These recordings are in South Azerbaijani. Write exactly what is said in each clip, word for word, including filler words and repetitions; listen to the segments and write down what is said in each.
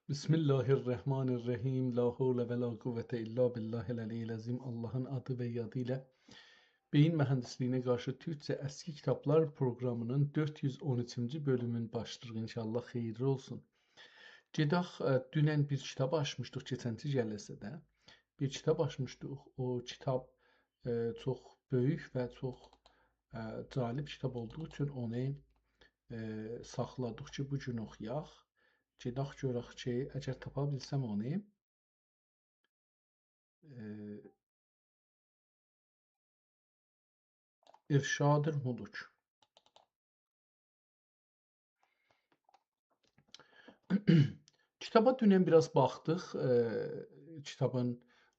بسم الله الرحمن الرحیم. لا حول و لا قوة الا بالله العلی العظیم. آللاهین آدی و یادی ایله بئیین موهندیسلیگینه قارشی تورکجه اسکی کیتابلار پروقرامی‌نین دؤرد یوز اون اوچونجو بؤلومون باشلاییریق. انشاءالله خئییرلی اولسون. گئدک، ائ، دونن بیر کیتاب آچمیشدیق کئچنکی جلسه‌ده. بیر کیتاب آچمیشدیق. او کیتاب، ائ، چوخ بؤیوک و چوخ، ائ، جالب کیتاب اولدوغو اوچون اونو، ائ، ساخلادیق کی، بو گون اوخویاق. گئدک گؤرک کی، اگر تاپا بیلسم اونو. ائ، ارشاد الملوک. کیتابا دونن بیر آز باخدیق. ائ، کیتابین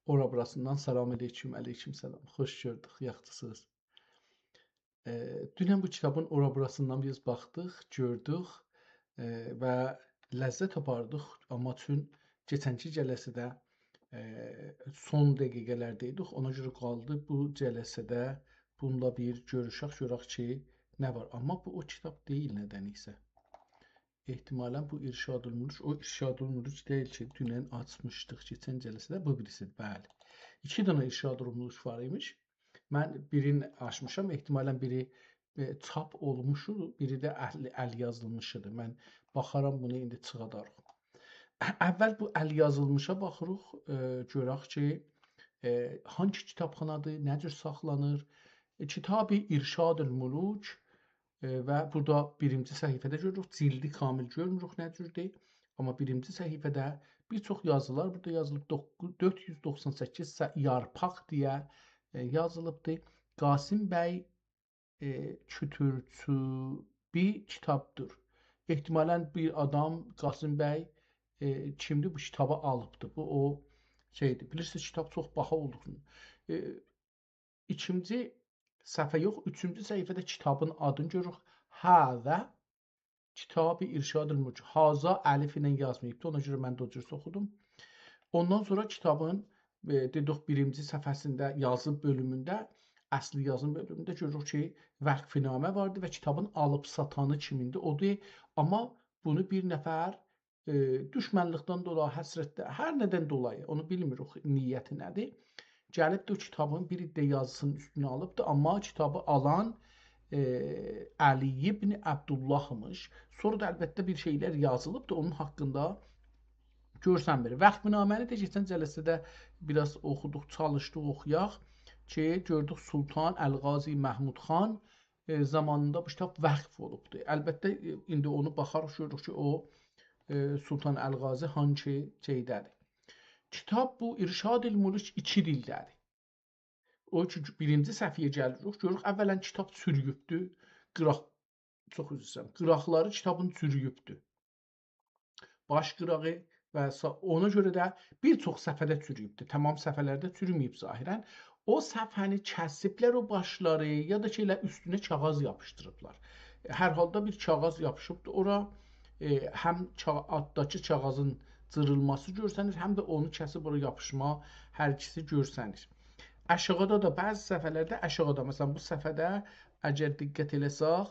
اورا بوراسیندان. سلام علیکم، علیکم سلام. خوش گؤردوک، یاخشیسینیز؟ ائ، دونن بو کیتابین اورا بوراسیندان بیر آز باخدیق، گؤردوک، ائ، و لذت آپاردیق. آمما چون کئچنکی جلسه‌ده، ائ، سون دقیقه‌لرده‌یدیک، اونا گؤره قالدی بو جلسه‌ده بونونلا بیر گؤروشک، گؤرک کی، نه وار. آمما بو او کیتاب دئییل ندنسه. احتمالاً بو ارشاد الملوک، او ارشاد الملوک دئییل کی، دونن آچمیشدیق کئچن جلسه‌ده، بو بیریسیدیر، بلی. ایکی دنه ارشاد الملوک وار ایمیش. من بیرینی آچمیشام، احتمالاً بیری، ائ، چاپ اولموشو، بیری ده ال، ال یازیلمیشیدیر. من باخارام، بونو ایندی چیخاداریق. اول بو ال یازیلمیشا باخیریق، ائ، گؤرک کی، ائ، هانگی کیتابخانادیر، نه جور ساخلانیر. ائ، کتاب ارشاد الملوک، ائ، و بورادا بیرینجی صفحه‌ده گؤروروک، جلدی کامل گؤرموروک نه جوردور. آمما بیرینجی صفحه‌ده بیر چوخ یازیلار بورادا یازیلیب، دوققوز، دؤرد یوز دوخسان سککیز سه، یارپاق دئیه، ائ، یازیلیبدیر. قاسم بی، ائ، کوتورچو بیر کیتابدیر. احتمالاً بیر آدام، قاسم بی، ائ، کیمدیر، بو کیتابی آلیبدیر. بو او شئیدیر. بیلیرسینیز، کیتاب چوخ باها اولدوغونو. ائ، ایکینجی صفحه یوخ، اوچونجو صفحه‌ده کیتابین آدینی گؤروروک. هذا کتاب ارشاد الملوک. هذا الف ایله یازماییبدی، اونا گؤره من ده او جور اوخودوم. اوندان سونرا کیتابین، ائ، دئدیک، بیرینجی صفحه‌سینده، یازی بؤلومونده، اصلی یازی بؤلومونده گؤروروک کی، وقف‌نامه واردی و کیتابین آلیب ساتانی کیمیندیر، اودور. آمما بونو بیر نفر، ائ، دوشمنلیکدن دولایی، حسرتدن، هر ندن دولایی، اونو بیلمیریک نیتی نه‌دیر. گلیبدی او کیتابین بیر عده یازیسینین اوستونه آلیبدی، آمما کیتابی آلان، ائ، علی ابن عبدالله‌میش. سونرا دا البته بیر شئیلر یازیلیبدی اونون حاقیندا، گؤرسنمیر. وقف‌نامه‌نی ده کئچن جلسه‌ده بیر آز اوخودوق، چالیشدیق اوخویاق کی، گؤردوک سلطان الغازی محمود خان، ائ، زامانیندا بو کیتاب وقف اولوبدو. البته، ائ، ایندی اونو باخاریق، گؤروروک کی، او، ائ، سلطان الغازی هانسی شئیده‌دیر. کیتاب بو ارشاد الملوک ایکی دیلده‌دیر. او کی، بیرینجی صفحه‌یه گلیریک، گؤروروک، اولاً کیتاب چورویوبدو، قیراق، چوخ عذر ایسته‌ییرم، قیراقلاری کیتابین چورویوبدو. باش قیراغی و سا، اونا گؤره ده بیر چوخ صفحه‌ده چورویوبدو. تمام صفحه‌لرده چورومه‌ییب ظاهراً. او صفحه‌نی کسیبلر، او باشلاری، یا دا کی، ائله اوستونه کاغیذ یاپیشدیریبلار. هر حالدا بیر کاغیذ یاپیشیبدی اورا. ائ، هم کا، آلتداکی کاغیذین جیریلماسی گؤرسنیر، هم ده اونو کسیب اورا یاپیشما، هر ایکیسی گؤرسنیر. آشاغیدا دا، بعضی صفحه‌لرده آشاغیدا، مثلاً، بو صفحه‌ده اگر دقت ائله‌سک،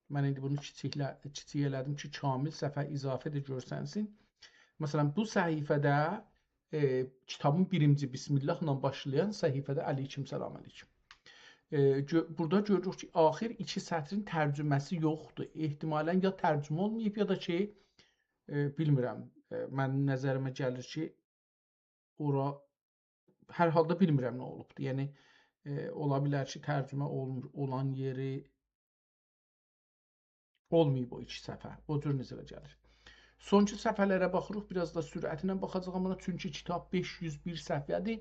من ایندی بونو کیچیکله، کیچیک ائله‌دیم کی، کامل صفحه اضافه ده گؤرسنسین. مثلاً، بو صفحه‌ده، ائ، کیتابین بیرینجی بسم‌الله ایله باشلایان صفحه‌ده علیکم سلام علیکم. ائ، گؤ، بورادا گؤروروک کی، آخیر ایکی سطرین ترجمه‌سی یوخدور. احتمالاً یا ترجمه اولماییب، یا دا کی، ائ، بیلمیرم، ائ، منیم نظریمه گلیر کی، اورا، هر حالدا بیلمیرم نه اولوبدور. یعنی، ائ، اولا بیلر کی، ترجمه اولمور، اولان یئری اولماییب او ایکی صفحه. او جور نظره گلیر. سونکی صفحه‌لره باخیریق، بیر آز دا سرعتله باخاجاغام بونا، چونکی کیتاب بئش یوز بیر صفحه‌دیر.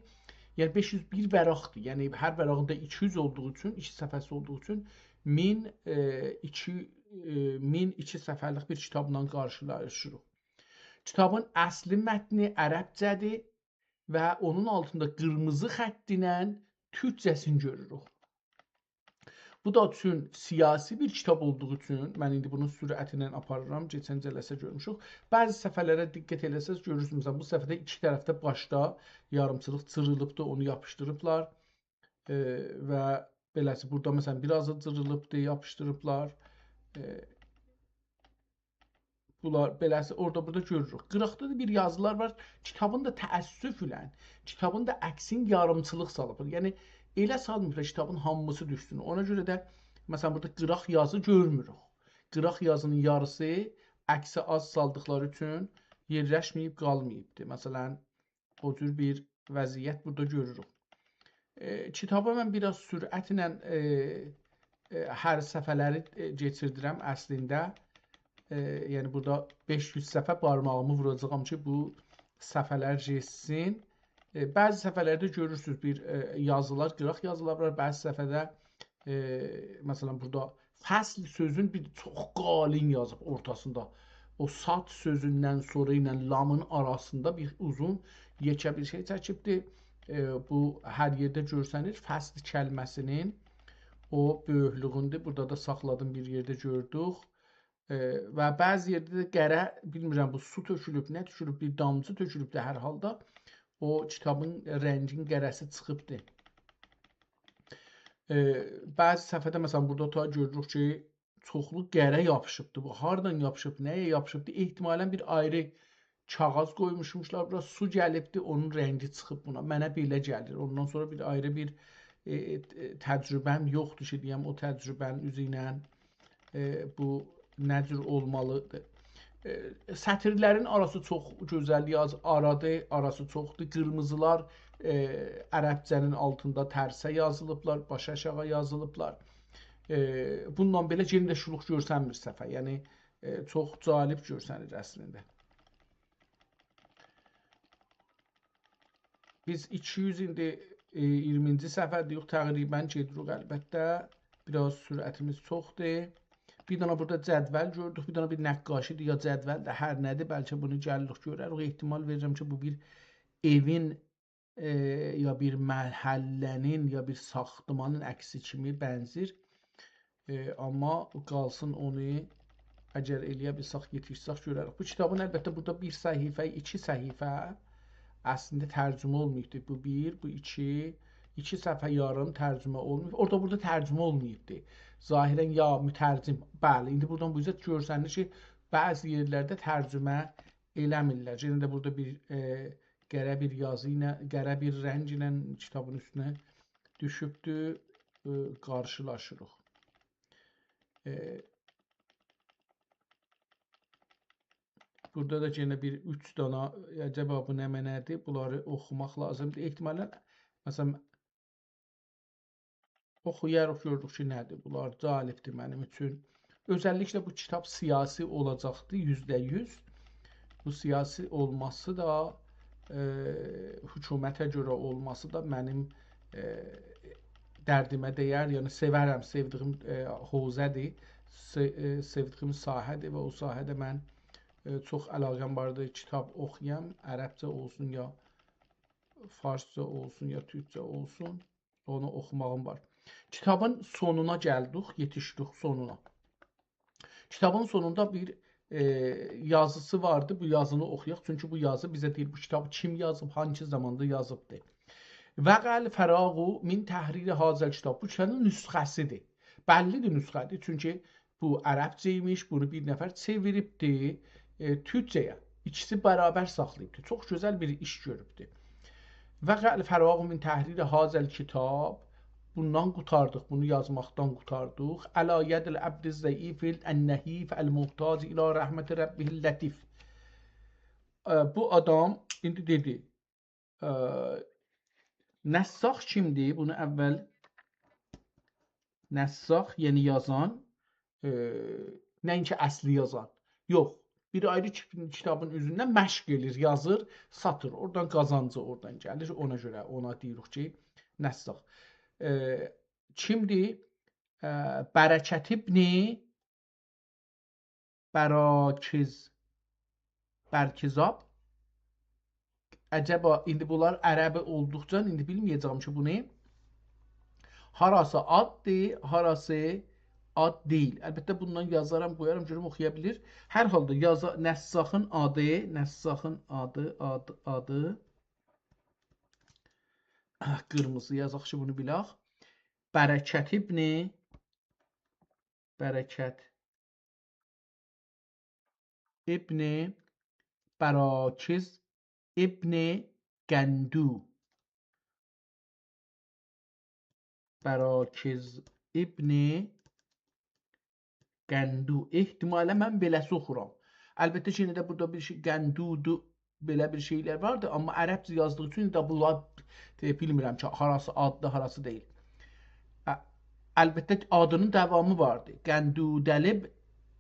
یعنی بئش یوز بیر ورقدیر. یعنی هر ورقینده ایکی یوز اولدوغو اوچون، ایکی صفحه‌سی اولدوغو اوچون مین، ائ، ایکی، ائ، مین ایکی صفحه‌لیک بیر کیتابلا قارشیلاشیریق. کیتابین اصلی متنی عربجه‌دیر و اونون آلتیندا قیرمیزی خط ایله تورکجه‌سینی گؤروروک. بو دا چون سیاسی بیر کیتاب اولدوغو اوچون، من ایندی بونو سرعتله آپاریرام، کئچن جلسه گؤرموشوک. بعضی صفحه‌لره دقت ائله‌سز، گؤرورسونوز، مثلاً، بو صفحه‌ده ایکی طرفده باشدا یاریمچیلیق جیریلیبدی، اونو یاپیشدیریبلار. ائ، و بئله‌سی بورادا، مثلاً، بیر آزی جیریلیبدی، یاپیشدیریبلار. ائ، بونلار بئله‌سی اورادا بورادا گؤروروک. قیراقدا دا بیر یازیلار وار. کیتابین دا تأسفله، کیتابین دا عکسین یاریمچیلیق سالیبلار. یعنی ائله سالمیبلار کیتابین هامیسی دوشسون. اونا گؤره ده، مثلا، بورادا قیراق یازی گؤرموروک. قیراق یازینین یاریسی عکسه آز سالدیقلاری اوچون یئرلشمه‌ییب قالماییبدی. مثلا، او جور بیر وضعیت بورادا گؤروروک. ائ، کیتابا من بیر آز سرعتله، ائ، ائ، هر صفحه‌لری، ائ، کئچیردیرم اصلینده. ائ، یعنی بورادا بئش یوز صفحه بارماغیمی ووراجاغام کی، بو صفحه‌لر گئچسین. ائ، بعضی صفحه‌لرده گؤرورسونوز بیر، ائ، یازیلار، قیراق یازیلار وار، بعضی صفحه‌ده ائ، مثلا، بورادا فصل سؤزون بیر چوخ قالین یازیب اورتاسیندا. او صاد سؤزوندن سونرا ایله لامین آراسیندا بیر اوزون یئکه بیر شئی چکیبدی. ائ، بو هر یئرده گؤرسنیر. فصل کلمه‌سینین او بؤیوکلویوندور. بورادا دا ساخلادیم، بیر یئرده گؤردوک. ائ، و بعضی یئرده ده قره، بیلمیرم، بو سو تؤکولوب، نه تؤکولوب، بیر دامجی تؤکولوب ده هر حالدا. او کیتابین رنگین قره‌سی چیخیبدی. ائ، بعضی صفحه‌ده، مثلا، بورادا تا گؤروروک کی، چوخلو قره یاپیشیبدی. بو هاردان یاپیشیب، نه‌یه یاپیشیبدی؟ احتمالا بیر آیری کاغیذ قویموشموشلار، بورا سو گلیبدی، اونون رنگی چیخیب بونا. منه بئله گلیر. اوندان سونرا بیر آیری بیر، ائ، ائ، تجربه‌م یوخدور کی، دئیم، او تجربه‌نین اوزو ایله ائ، بو نه جور اولمالیدیر؟ ائ، سطیرلرین آراسی چوخ گؤزل یاز-، آرادیر، آراسی چوخدور. قیرمیزیلار، ائ، عربجه‌نین آلتیندا ترسه یازیلیبلار، باشی آشاغی یازیلیبلار. ائ، بونونلا بئله یئنه ده شولوق گؤرسنمیر صفحه. یعنی، ائ، چوخ جالب گؤرسنیر اصلینده. بیز ایکی یوز ایندی، ائ، اییرمینجی صفحه‌ده‌ییک، تقریبا گئدیریک البته. بیر آز سرعتیمیز چوخدور. بیر دنه بورادا جدول گؤردوک، بیر دنه بیر نقاشی‌دیر یا جدول‌دیر، هر نه‌دیر، بلکه بونو گلیریک گؤرریک. احتمال وئریرم کی، بو بیر ائوین، ائ، یا بیر محله‌نین، یا بیر ساختمانین عکسی کیمی بنزیر. ائ، آمما قالسین، اونو اگر ائلیه بیلسک، یئتیشسک، گؤرریک. بو کیتابین البته بورادا بیر صفحه، ایکی صفحه اصلینده ترجمه اولماییبدی. بو بیر، بو ایکی، ایکی صفحه یاریم ترجمه اولماییب. اورادا بورادا ترجمه اولماییبدی. ظاهرا یا مترجم، بلی، ایندی بورادان بو اوزه گؤرسنیر کی، بعضی یئرلرده ترجمه ائله‌میرلر. یئنه ده بورادا بیر، ائ، قره بیر یازی ایله، قره بیر رنگ ایله کیتابین اوستونه دوشوبدو، ائ، قارشیلاشیریق. ائ، بورادا دا یئنه بیر اوچ دانا، عجبا بو نمنه‌دیر؟ بونلاری اوخوماق لازیمدیر. احتمالا، مثلا، اوخویاریق، گؤروروک کی، نه‌دیر؟ بونلار جالبدیر منیم اوچون. اؤزللیکله بو کیتاب سیاسی اولاجاقدی، یوزده یوز. بو سیاسی اولماسی دا، ائ، حکومته گؤره اولماسی دا منیم، ائ، دردیمه دیر. یعنی، سئورم، سئودیگیم، ائ، حوزه‌دیر، سئ-، ائ، سئودیگیم ساحه‌دیر و او ساحه‌ده من، ائ، چوخ علاقه‌م واردیر کیتاب اوخویام، عربجه اولسون یا فارسجا اولسون، یا تورکجه اولسون، اونو اوخوماغیم وار. کیتابین سونونا گلدیک، یئتیشدیک سونونا. کیتابین سونوندا بیر، ائ، یازیسی واردی. بو یازینی اوخویاق، چونکی بو یازی بیزه دئییر، بو کیتابی کیم یازیب، هانسی زاماندا یازیبدی. «وقع الفراغ من تحریر هذا الکتاب». بو کیتابین نسخه‌سیدیر. بللی‌دیر نسخه‌دیر، چونکی بو عربجه ایمیش، بونو بیر نفر چئویریبدی، ائ، تورکجه‌یه. ایکیسی برابر ساخلاییبدی. چوخ گؤزل بیر ایش گؤروبدو. «وقع الفراغ من تحریر هذا الکتاب». بوندان قوتاردیق، بونو یازماقدان قوتاردیق. «علی ید العبد الضعیف النحیف المحتاج الی رحمة ربه اللطیف». ائ، بو آدام ایندی دئدی، ائ، نساخ کیمدیر؟ بونو اول نساخ، یعنی یازان، ائ، نه‌اینکی اصلی یازان. یوخ، بیر آیری کی-، کیتابین اوزوندن مشق ائله‌ییر، یازیر، ساتیر. اورادان قازانجی اورادان گلیر. اونا گؤره اونا دئییریک کی، نساخ. ائ، کیمدیر؟ ائ، برکت ابن براکز-، برکزاب. عجبا، ایندی بونلار عربی اولدوقجا ایندی بیلمه‌یه‌جم کی، بو نه؟ هاراسی آددیر، هاراسی آد دئییل. البته، بوندان یازارام، قویارام، گؤروم اوخویا بیلیر. هر حالدا یازا-، نساخین آدی، نساخین آدی، آد-، آدی. قیرمیزی یازاق کی، بونو بیلک. برکت ابن، برکت ابن براکز ابن گندو. براکز ابن گندو. احتمالاً من بئله‌سی اوخورام. البته کی، یئنه ده بورادا بیر شئی، گندودو، بئله بیر شئیلر واردی، آمما عربجه یازدیغی اوچون ده بونلار، ائ، بیلمیرم کی، هاراسی آددی، هاراسی دئییل. ا-، البته کی، آدینین داوامی واردی. گندودلیب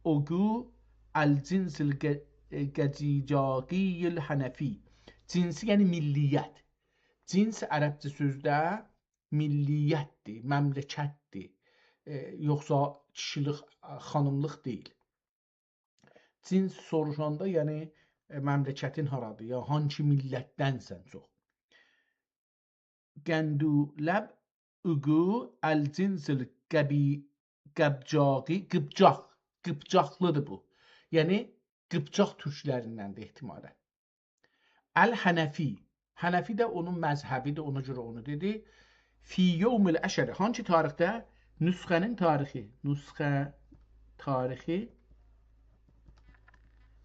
اوگو الجنس الگ-، ائ، گجیجاقی الحنفی. جنسی، یعنی ملیت. جنس عربجه سؤزده ملیت‌دیر، مملکت‌دیر. ائ، یوخسا کیشیلیک، خانیملیق دئییل. جنس سوروشاندا، یعنی، ائ، مملکتین هارادیر، یا هانسی میللتدنسن چوخ. گندولب اوگو الجنس القبی-، قبجاقی، قیپجاق، قیپجاقلی‌دیر بو. یعنی، قیپجاق تورکلریندندیر احتمالاً. الحنفی. حنفی ده اونون مذهبی‌دیر، اونا گؤره اونو دئدی. فی یوم العشرة. هانسی تاریخده؟ نسخه‌نین تاریخی. نسخه تاریخی.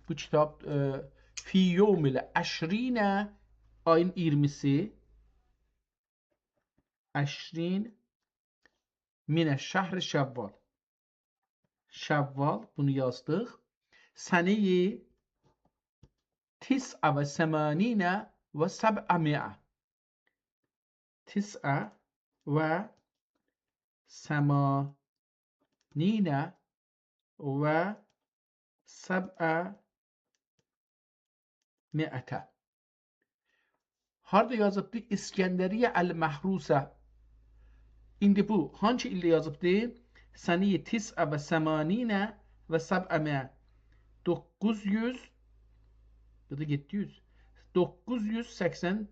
بو کیتاب، ائ، فی یوم العشرین، آیین اییرمیسی. عشرین من شهر شوال. شوال، بونو یازدیق. سنه‌ی تسع و ثمانین و سبعمائة. تسع و ثمانین و سبعمائة. هاردا یازیبدی؟ اسکندریه المحروسه. ایندی بو هانسی ایلده یازیبدی؟ سنه‌ی تسع و ثمانین و سبعمائة. دوققوز یوز، یا دا یئددی یوز، دوققوز یوز سکسن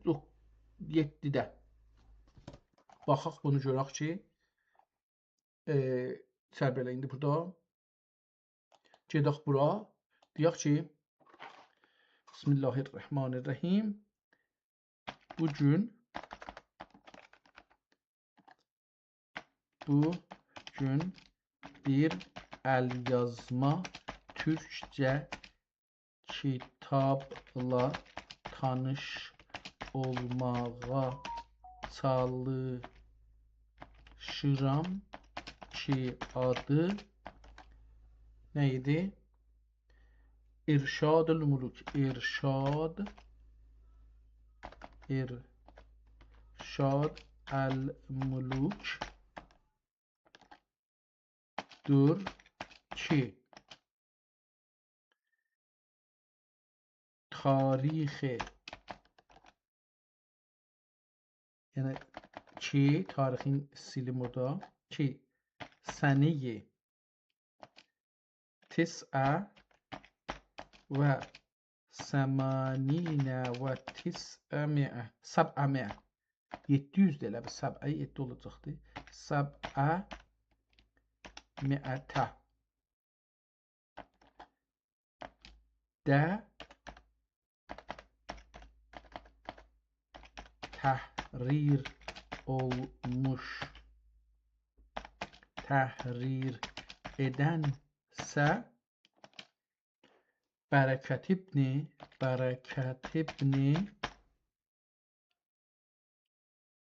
یئددیده. باخاق بونو گؤرک کی، ائ، سربله ایندی بورادا گئدک بورا. دئیک کی، بسم الله الرحمن الرحیم. بو گون، بو گون بیر ال‌یازما تورکجه کیتابلا تانیش اولماغا چالیشیرام کی، آدی نه ایدی؟ ارشاد الملوک. ارشاد، ارشاد الملوک دور کی، تاریخ، یعنی کی، تاریخین سیلیم اورادا، کی، سنه‌ی تسع و ثمانین و تسعمائة، سبعمائة. یئددی یوز ده ائله بیر سبعه یئددی اولاجاقدی. سبعمائة. ده تحریر اولموش، تحریر ائدنسه برکت ابن، برکت ابن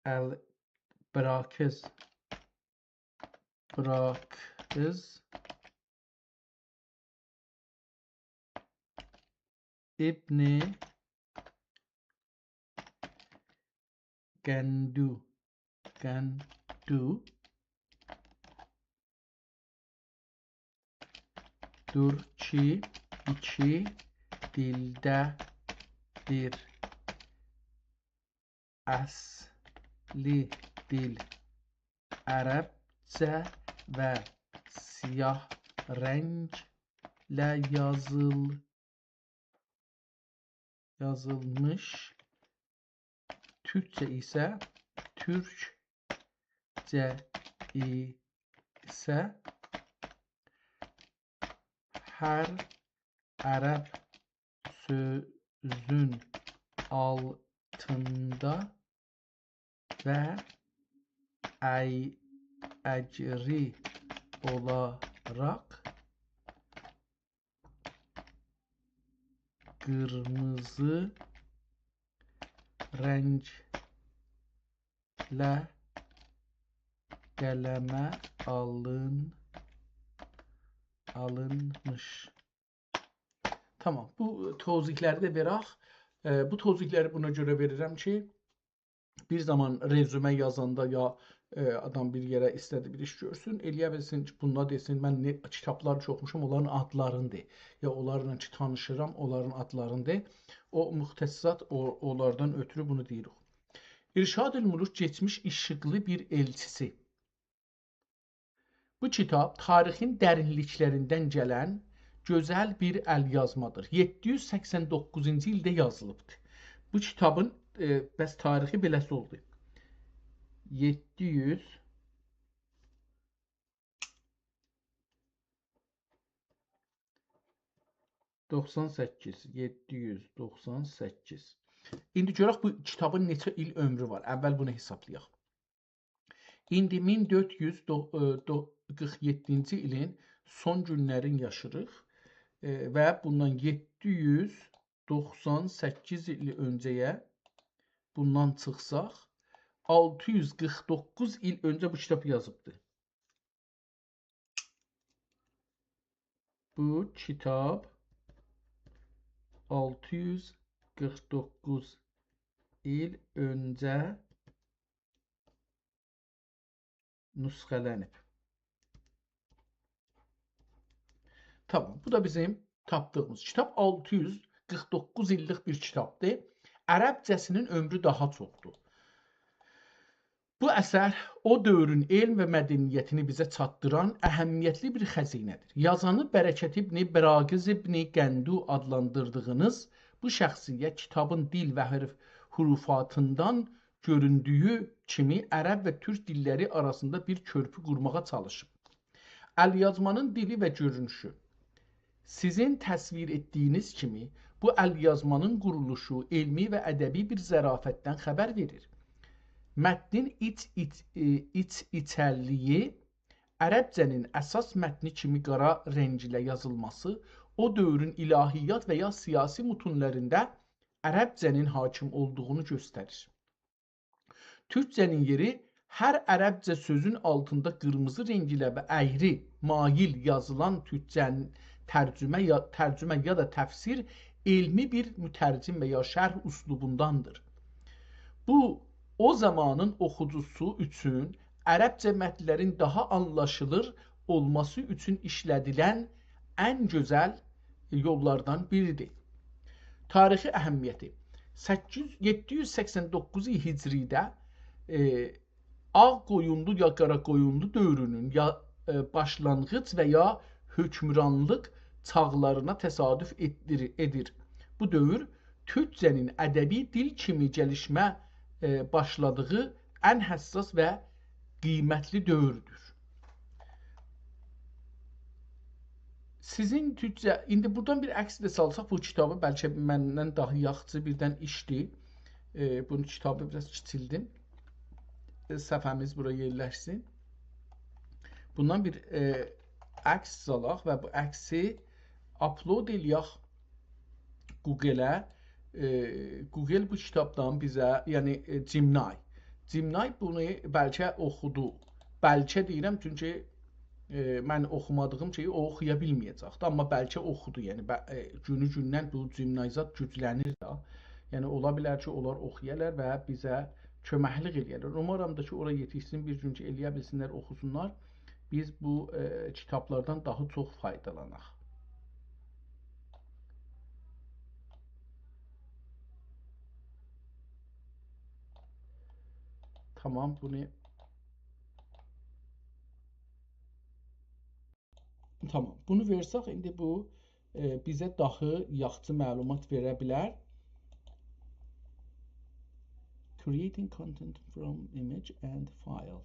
البراکز، براکز ابن گندو، گندو دور کی، ایکی دیلده‌دیر. اصلی دیل عربجه و سیاه رنگله یازیل-، یازیلمیش. تورکجه ایسه، تورکجه ایسه هر عرب سؤزون آلتیندا و اَی-، اَجری اولاراق قیرمیزی رنگله قلمه آلین، آلینمیش. تامام، بو توضیحلری ده وئرک. ائ، بو توضیحلری بونا گؤره وئریرم کی، بیر زامان رزومه یازاندا یا، ائ، آدام بیر یئره ایسته‌دی بیر ایش گؤرسون، ائلیه بیلسین کی، بوندا دئسین، من نه کیتابلار کی اوخوموشام، اونلارین آدلارینی دئ. یا اونلارلا کی تانیشیرام، اونلارین آدلارینی دئ. او مختصات، او، اونلاردان اؤترو بونو دئییریک. ارشاد الملوک، کئچمیش ایشیقلی بیر ائلچیسی. بو کیتاب تاریخین درینلیکلریندن گلن گؤزل بیر ال‌یازمادیر. یئددی یوز سکسن دوققوزونجو ایلده یازیلیبدیر. بو کیتابین، ائ، بس تاریخی بئله‌سی اولدو. یئددی یوز دوخسان سککیز، یئددی یوز دوخسان سککیز. ایندی گؤرک بو کیتابین نئچه ایل عؤمرو وار. اول بونو حسابلایاق. ایندی مین دؤرد یوز دو-، ائ، دو-، قیرخ یئددینجی ایلین سون گونلرین یاشیریق. ائ، و بوندان یئددی یوز دوخسان سککیز ایل اؤنجه‌یه بوندان چیخساق، آلتی یوز قیرخ دوققوز ایل اؤنجه بو کیتاب یازیبدی. بو کیتاب آلتی یوز قیرخ دوققوز ایل اؤنجه نسخه‌لنیب. تامام، بو دا بیزیم تاپدیغیمیز کیتاب. آلتی یوز قیرخ دوققوز ایللیک بیر کیتابدیر. عربجه‌سینین عؤمرو داها چوخدور. بو اثر او دؤورون علم و مدنیتینی بیزه چاتدیران اهمیتلی بیر خزینه‌دیر. یازانی برکت ابن براقز ابن قندو آدلاندیردیغینیز بو شخصیت کیتابین دیل و حرف، حروفاتیندان گؤروندویو کیمی عرب و تورک دیللری آراسیندا بیر کؤرپو قورماغا چالیشیب. ال‌یازمانین دیلی و گؤرونوشو. سیزین تصویر ائتدیگینیز کیمی، بو ال‌یازمانین قورولوشو علمی و ادبی بیر ظرافتدن خبر وئریر. متنین ایچ، ایچ، ائ، ایچ ایچریگی، عربجه‌نین اساس متنی کیمی قارا رنگله یازیلماسی، او دؤورون الهیات و یا سیاسی متونلرینده عربجه‌نین حاکم اولدوغونو گؤستریر. تورکجه‌نین یئری هر عربجه سؤزون آلتیندا قیرمیزی رنگ ایله و اَیری، مایل یازیلان تورکجه‌نین ترجمه یا، ترجمه یا دا تفسیر علمی بیر مترجم و یا شرح اسلوبوندان‌دیر. بو، او زامانین اوخوجوسو اوچون عربجه متنلرین داها آنلاشیلیر اولماسی اوچون ایشله‌دیلن ان گؤزل یوللاردان بیری‌دیر. تاریخی اهمیتی. سککیز، یئددی یوز سکسن دوققوز هجری‌ده، ائ، آغ قویونلو یا قارا قویونلو دؤورونون یا، ائ، باشلانغیج و یا حکمرانلیق چاغلارینا تصادف ائتدیر-، ائدیر. بو دؤور تورکجه‌نین ادبی دیل کیمی گلیشمه، ائ، باشلادیغی ان حساس و قیمتلی دؤوردور. سیزین تورکجه، ایندی بورادان بیر عکس ده سالساق بو کیتابی، بلکه مندن داها یاخشی بیردن ایشدی. ائ، بونون کیتابی بیر آز کیچیلدیم. ائ، صفحه‌میز بورا یئرلشسین. بوندان بیر، ائ، عکس سالاق و بو عکسی آپلود ائلیک گوگله. ائ، گوگل بو کیتابدان بیزه، یعنی، ائ، جیمنای. جیمنای بونو بلکه اوخودو. بلکه دئییرم، چونکی، ائ، من اوخومادیغیم شئیی او اوخویا بیلمه‌یه‌جکدی. آمما بلکه اوخودو، یعنی، به-، ائ، گونو گوندن بو جیمنای زاد گوجلنیر ده. یعنی، اولا بیلر کی، اونلار اوخویالار و بیزه کؤمکلیک ائلیه‌لر. اومارام دا کی، اورا یئتیشسین بیر گون کی، ائلیه بیلسینلر، اوخوسونلار. بیز بو، ائ، کیتابلاردان داها چوخ فایدالاناق. تامام، بونو، تامام. بونو وئرسک، ایندی بو، ائ، بیزه داها یاخشی معلومات وئره بیلر. Creating content from image and file.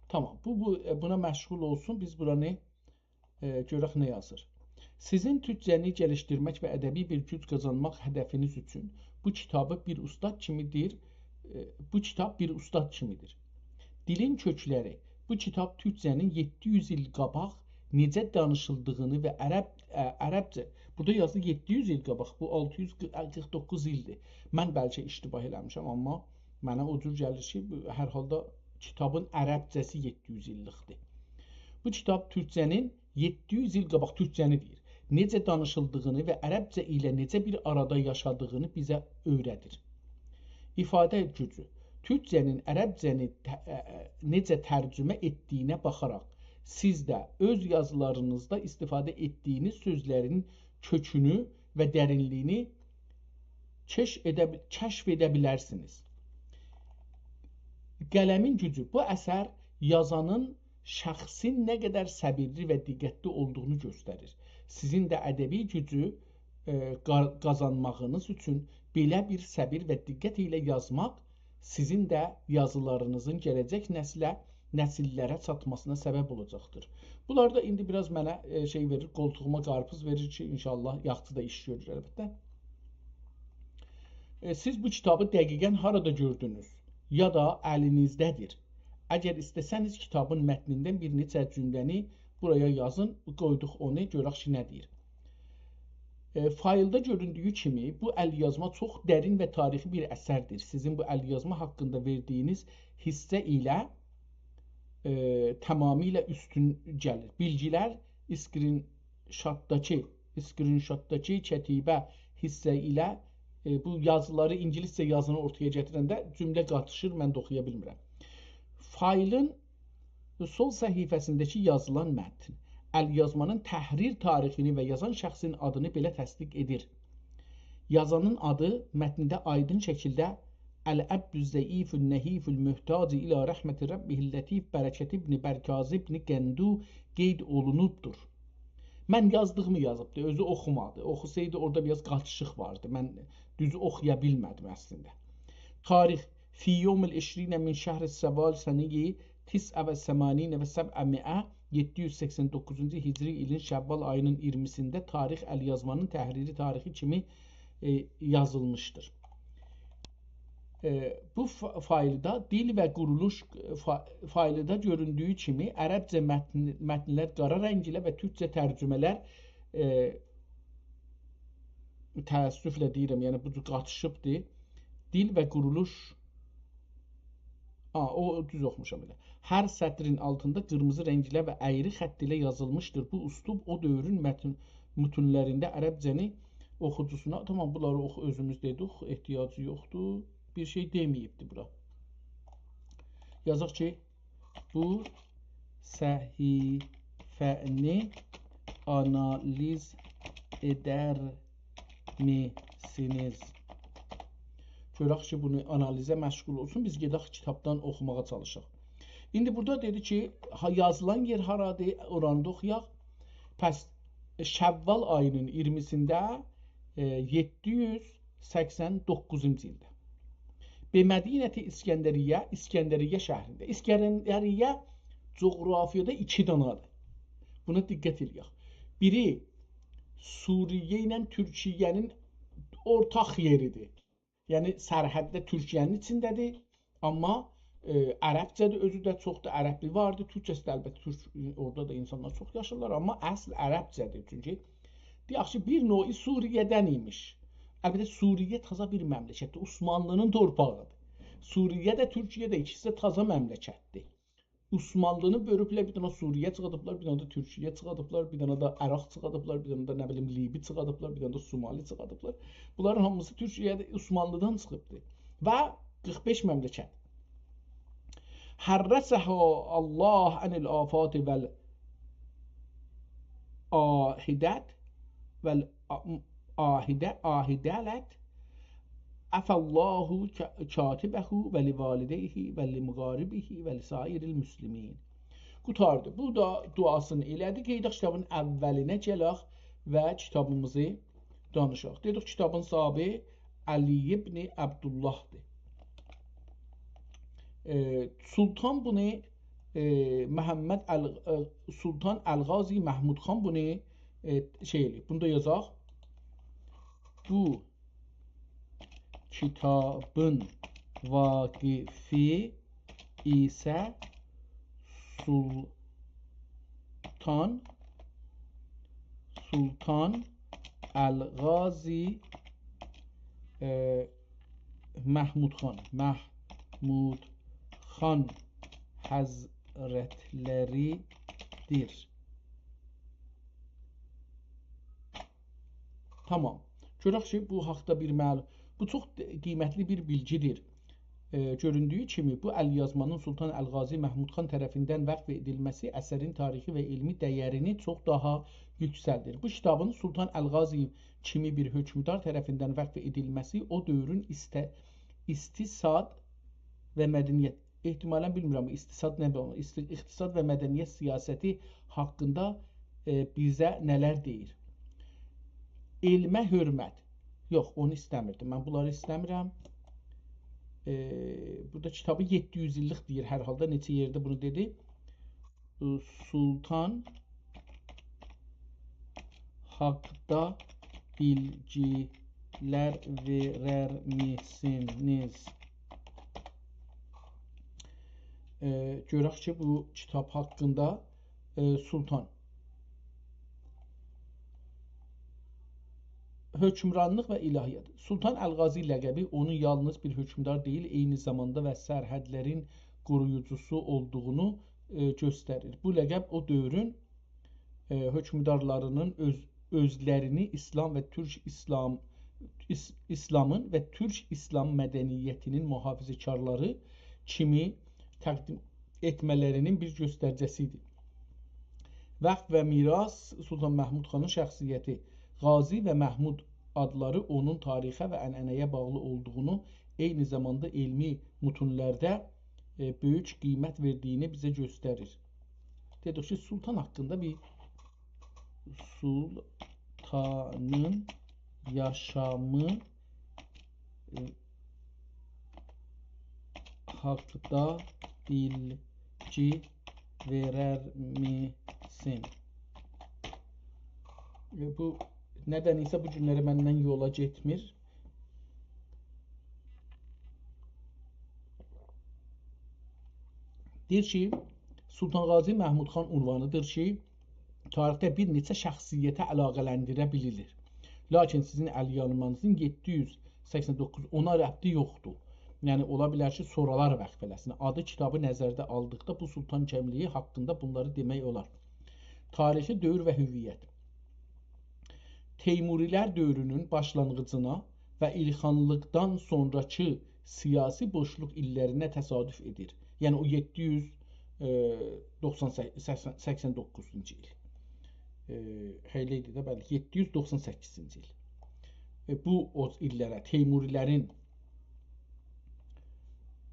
تامام. بو، بو، ائ، بونا مشغول اولسون. بیز بورانی، ائ، گؤرک نه یازیر. سیزین تورکجه‌نی گلیشدیرمک و ادبی بیر گوج قازانماق هدفینیز اوچون بو کیتابی بیر اوستاد کیمیدیر، ائ، بو کیتاب بیر اوستاد کیمیدیر. دیلین کؤکلری. بو کیتاب تورکجه‌نین یئددی یوز ایل قاباق نئجه دانیشیلدیغینی و عرب، ا، عربجه، بورادا یازیلیر یئددی یوز ایل قاباق، بو آلتی یوز قیرخ دوققوز ایلدیر. من بلکه اشتباه ائله‌میشم، آمما منه او جور گلیر کی، بو، هر حالدا کیتابین عربجه‌سی یئددی یوز ایللیکدیر. بو کیتاب تورکجه‌نین یئددی یوز ایل قاباق، تورکجه‌نی دئییر، نئجه دانیشیلدیغینی و عربجه ایله نئجه بیر آرادا یاشادیغینی بیزه اؤیره‌دیر. ایفاده گوجو. تورکجه‌نین عربجه‌نی ته-، ا، ا، نئجه ترجمه ائتدیگینه باخاراق، سیز ده اؤز یازیلارینیزدا ایستیفاده ائتدیگینیز سؤزلرین کؤکونو و درینلیگینی کش ائده بیل-، کشف ائده بیلرسینیز. قلمین گوجو. بو اثر یازانین شخصین نه قدر صبیرلی و دقتلی اولدوغونو گؤستریر. سیزین ده ادبی گوجو، ائ، قا-، قازانماغینیز اوچون بئله بیر صبیر و دقت ایله یازماق سیزین ده یازیلارینیزین گله‌جک نسله، نسیللره چاتماسینا سبب اولاجاقدیر. بونلار دا ایندی بیر آز منه، ائ، شئی وئریر، قولتوغوما قارپیز وئریر کی، ان‌شاءالله یاخشی دا ایش گؤرور البته. ائ، سیز بو کیتابی دقیقاً هارادا گؤردونوز؟ یا دا الینیزده‌دیر؟ اگر ایسته‌سه‌نیز، کیتابین متنیندن بیر نئچه جمله‌نی بورایا یازین، قویدوق اونو، گؤرک کی، نه دئییر. ائ، فایلدا گؤروندویو کیمی، بو ال‌یازما چوخ درین و تاریخی بیر اثردیر. سیزین بو ال‌یازما حاقیندا وئردیگینیز حیصه ایله، ائ، تمامیله اوستون گلیر. بیلگیلر اسکرین‌شاتداکی، اسکرین‌شاتداکی کتیبه حیصه ایله، ائ، بو یازیلاری، اینگیلیسجه یازینی اورتایا گتیرنده جمله قاتیشیر، من ده اوخویا بیلمیرم. فایلین سول صفحه‌سینده‌کی یازیلان متن، ال‌یازمانین تحریر تاریخینی و یازان شخصین آدینی بئله تصدیق ائدیر. یازانین آدی متنده آیدین شکیلده «العبد الضعیف النحیف المحتاج الی رحمة ربه اللطیف برکت ابن برکازی ابن قندو» قید اولونوبدور. من یازدیغیمی یازیبدی، اؤزو اوخومادی. اوخوسایدی، اورادا بیر آز قاتیشیق واردی. من دوزو اوخویا بیلمه‌دیم اصلینده. تاریخ: فی یوم العشرین من شهر شوال سنهٔ تسع و ثمانین و سبعمائة، یئددی یوز سکسن دوققوزونجو هجری ایلین شوال آیینین اییرمیسینده تاریخ ال‌یازمانین تحریری تاریخی کیمی، ائ، یازیلمیشدیر. ائ، بو فا-، فایلدا دیل و قورولوش، فا-، فایلدا گؤروندویو کیمی عربجه متن-، متنلر قارا رنگ ایله و تورکجه ترجمه‌لر، ائ، تأسفله دئییرم، یعنی بو جور قاتیشیبدیر. دیل و قورولوش، آ، او دوز اوخوموشام ائله. هر سطرین آلتیندا قیرمیزی رنگ ایله و اَیری خط ایله یازیلمیشدیر. بو اسلوب او دؤورون متن-، متونلرینده عربجه‌نی اوخوجوسونا، تامام، بونلاری اوخو-، اؤزوموز دئدیک، احتیاجی یوخدور. بیر شئی دئمه‌ییبدی بورا. یازاق کی، بو صفحه‌نی آنالیز ائدرمیسینیز؟ گؤرک کی، بونو آنالیزه مشغول اولسون، بیز گئدک کیتابدان اوخوماغا چالیشاق. ایندی بورادا دئدی کی، ها، یازیلان یئر هارادیر، اورانی دا اوخویاق. پس، ائ، شوال آیینین اییرمیسینده، ائ، یئددی یوز سکسن دوققوزونجو ایلده. به مدینة اسکندریه، اسکندریه شهرینده. اسکندریه جغرافیادا ایکی دانادیر. بونا دقت ائله‌یک. بیری سوریه ایله تورکیه‌نین اورتاق یئریدیر. یعنی سرحدده تورکیه‌نین ایچینده‌دیر. آمما، ائ، عربجه‌دیر، اؤزو ده چوخدور، عربی واردیر، تورکجه‌سی ده البته تورک، اورادا دا اینسانلار چوخ یاشاییرلار، آمما اصل عربجه‌دیر. چونکی دئیک کی، بیر نوعی سوریه‌دن ایمیش. البته، سوریه تازا بیر مملکتدیر، عثمانلی‌نین تورپاغیدیر. سوریه ده، تورکیه ده، ایکیسی ده تازا مملکتدیر. عثمانلی‌نی بؤلوبلر، بیر دنه سوریه چیخادیبلار، بیر دنه ده تورکیه چیخادیبلار، بیر دنه ده عراق چیخادیبلار، بیر دنه ده، نه بیلیم، لیبی چیخادیبلار، بیر دنه ده سومالی چیخادیبلار. بونلارین هامیسی تورکیه‌ده، عثمانلی‌دان چیخیبدی. و قیرخ بئش مملکت. حرسها الله عن الآفات والآهدة، والآهدة، آهدلت، عفا الله ک-، کاتبه و لوالدیه و لمقاربه و لسایر المسلمین. قوتاردی. بو دا دعاسینی ائله‌دی. گئدک کیتابین اولینه گلک و کیتابیمیزی دانیشاق. دئدیک، کیتابین صاحیبی علی ابن عبدالله‌دیر. ائ، سلطان بونو، ائ، محمد ال-، ائ، سلطان الغازی محمود خان بونو ائ، شئی ائله‌ییب. بونو دا یازاق. بو کیتابین واقفی ایسه سلطان، سلطان الغازی، ائ، محمود خان، محمود خان حضرتلری‌دیر. تامام. گؤرک کی، بو حاقدا بیر معلو-، بو چوخ قیمتلی بیر بیلگی‌دیر. ائ، گؤروندویو کیمی، بو ال‌یازمانین سلطان الغازی محمود خان طرفیندن وقف ائدیلمه‌سی اثرین تاریخی و علمی دَیَرینی چوخ داها یوکسلدیر. بو کیتابین سلطان الغازی کیمی بیر حکمدار طرفیندن وقف ائدیلمه‌سی او دؤورون ایسته-، اقتصاد و مدنیت، احتمالاً بیلمیرم، اقتصاد نه، است-، اقتصاد و مدنیت سیاستی حاقیندا، ائ، بیزه نه‌لر دئییر. علمه حرمت. یوخ، اونو ایسته‌میردیم. من بونلاری ایسته‌میرم. ائ، بورادا کیتابی یئددی یوز ایللیک دئییر هر حالدا. نئچه یئرده بونو دئدی. سلطان حاقدا بیلگیلر وئررمیسینیز؟ ائ، گؤرک کی، بو کیتاب حاقیندا، ائ، سلطان. حکمرانلیق و الهیات. سلطان الغازی لقبی اونون یالنیز بیر حکمدار دئییل، عینی زاماندا و سرحدلرین قورویوجوسو اولدوغونو، ائ، گؤستریر. بو لقب او دؤورون، ائ، حکمدارلارینین اؤز-، اؤزلرینی ایسلام و تورک ایسلام، ایس-، ایسلامین و تورک ایسلام مدنیتینین محافظه‌کارلاری کیمی تقدیم ائتمه‌لرینین بیر گؤستریجی‌سی ایدی. وقف و میراث. سلطان محمود خانین شخصیتی، غازی و محمود آدلاری اونون تاریخه و عنعنه‌یه باغلی اولدوغونو، عینی زاماندا علمی متونلرده، ائ، بؤیوک قیمت وئردیگینی بیزه گؤستریر. دئدیک کی، سلطان حاقیندا بیر، سلطانین یاشامی، ائ، حاقدا بیلگی وئررمیسین؟ ائ، بو ندن ایسه بو گونلری مندن یولا گئتمیر. دئییر کی، سلطان غازی محمود خان عنوانی‌دیر کی، تاریخده بیر نئچه شخصیته علاقه‌لندیره بیلیلیر. لاکین سیزین ال‌یازمانیزین یئددی یوز سکسن دوققوز اونا ربطی یوخدور. یعنی، اولا بیلر کی، سونرالار وقف ائله‌سین. آدی کیتابی نظرده آلدیقدا بو سلطان کیملیگی حاقیندا بونلاری دئمک اولار. تاریخی دؤور و هویت. تیموری‌لر دؤورونون باشلانغیجینا و ایلخانلیقدان سونراکی سیاسی بوشلوق ایللرینه تصادف ائدیر. یعنی او یئددی یوز، ائ، دوخسان سککیز، سکسن، سکسن دوققوزونجو ایل. ائ، هئله ایدی ده، بلی، یئددی یوز دوخسان سککیزینجی ایل. ائ، بو او ایللره، تیموری‌لرین،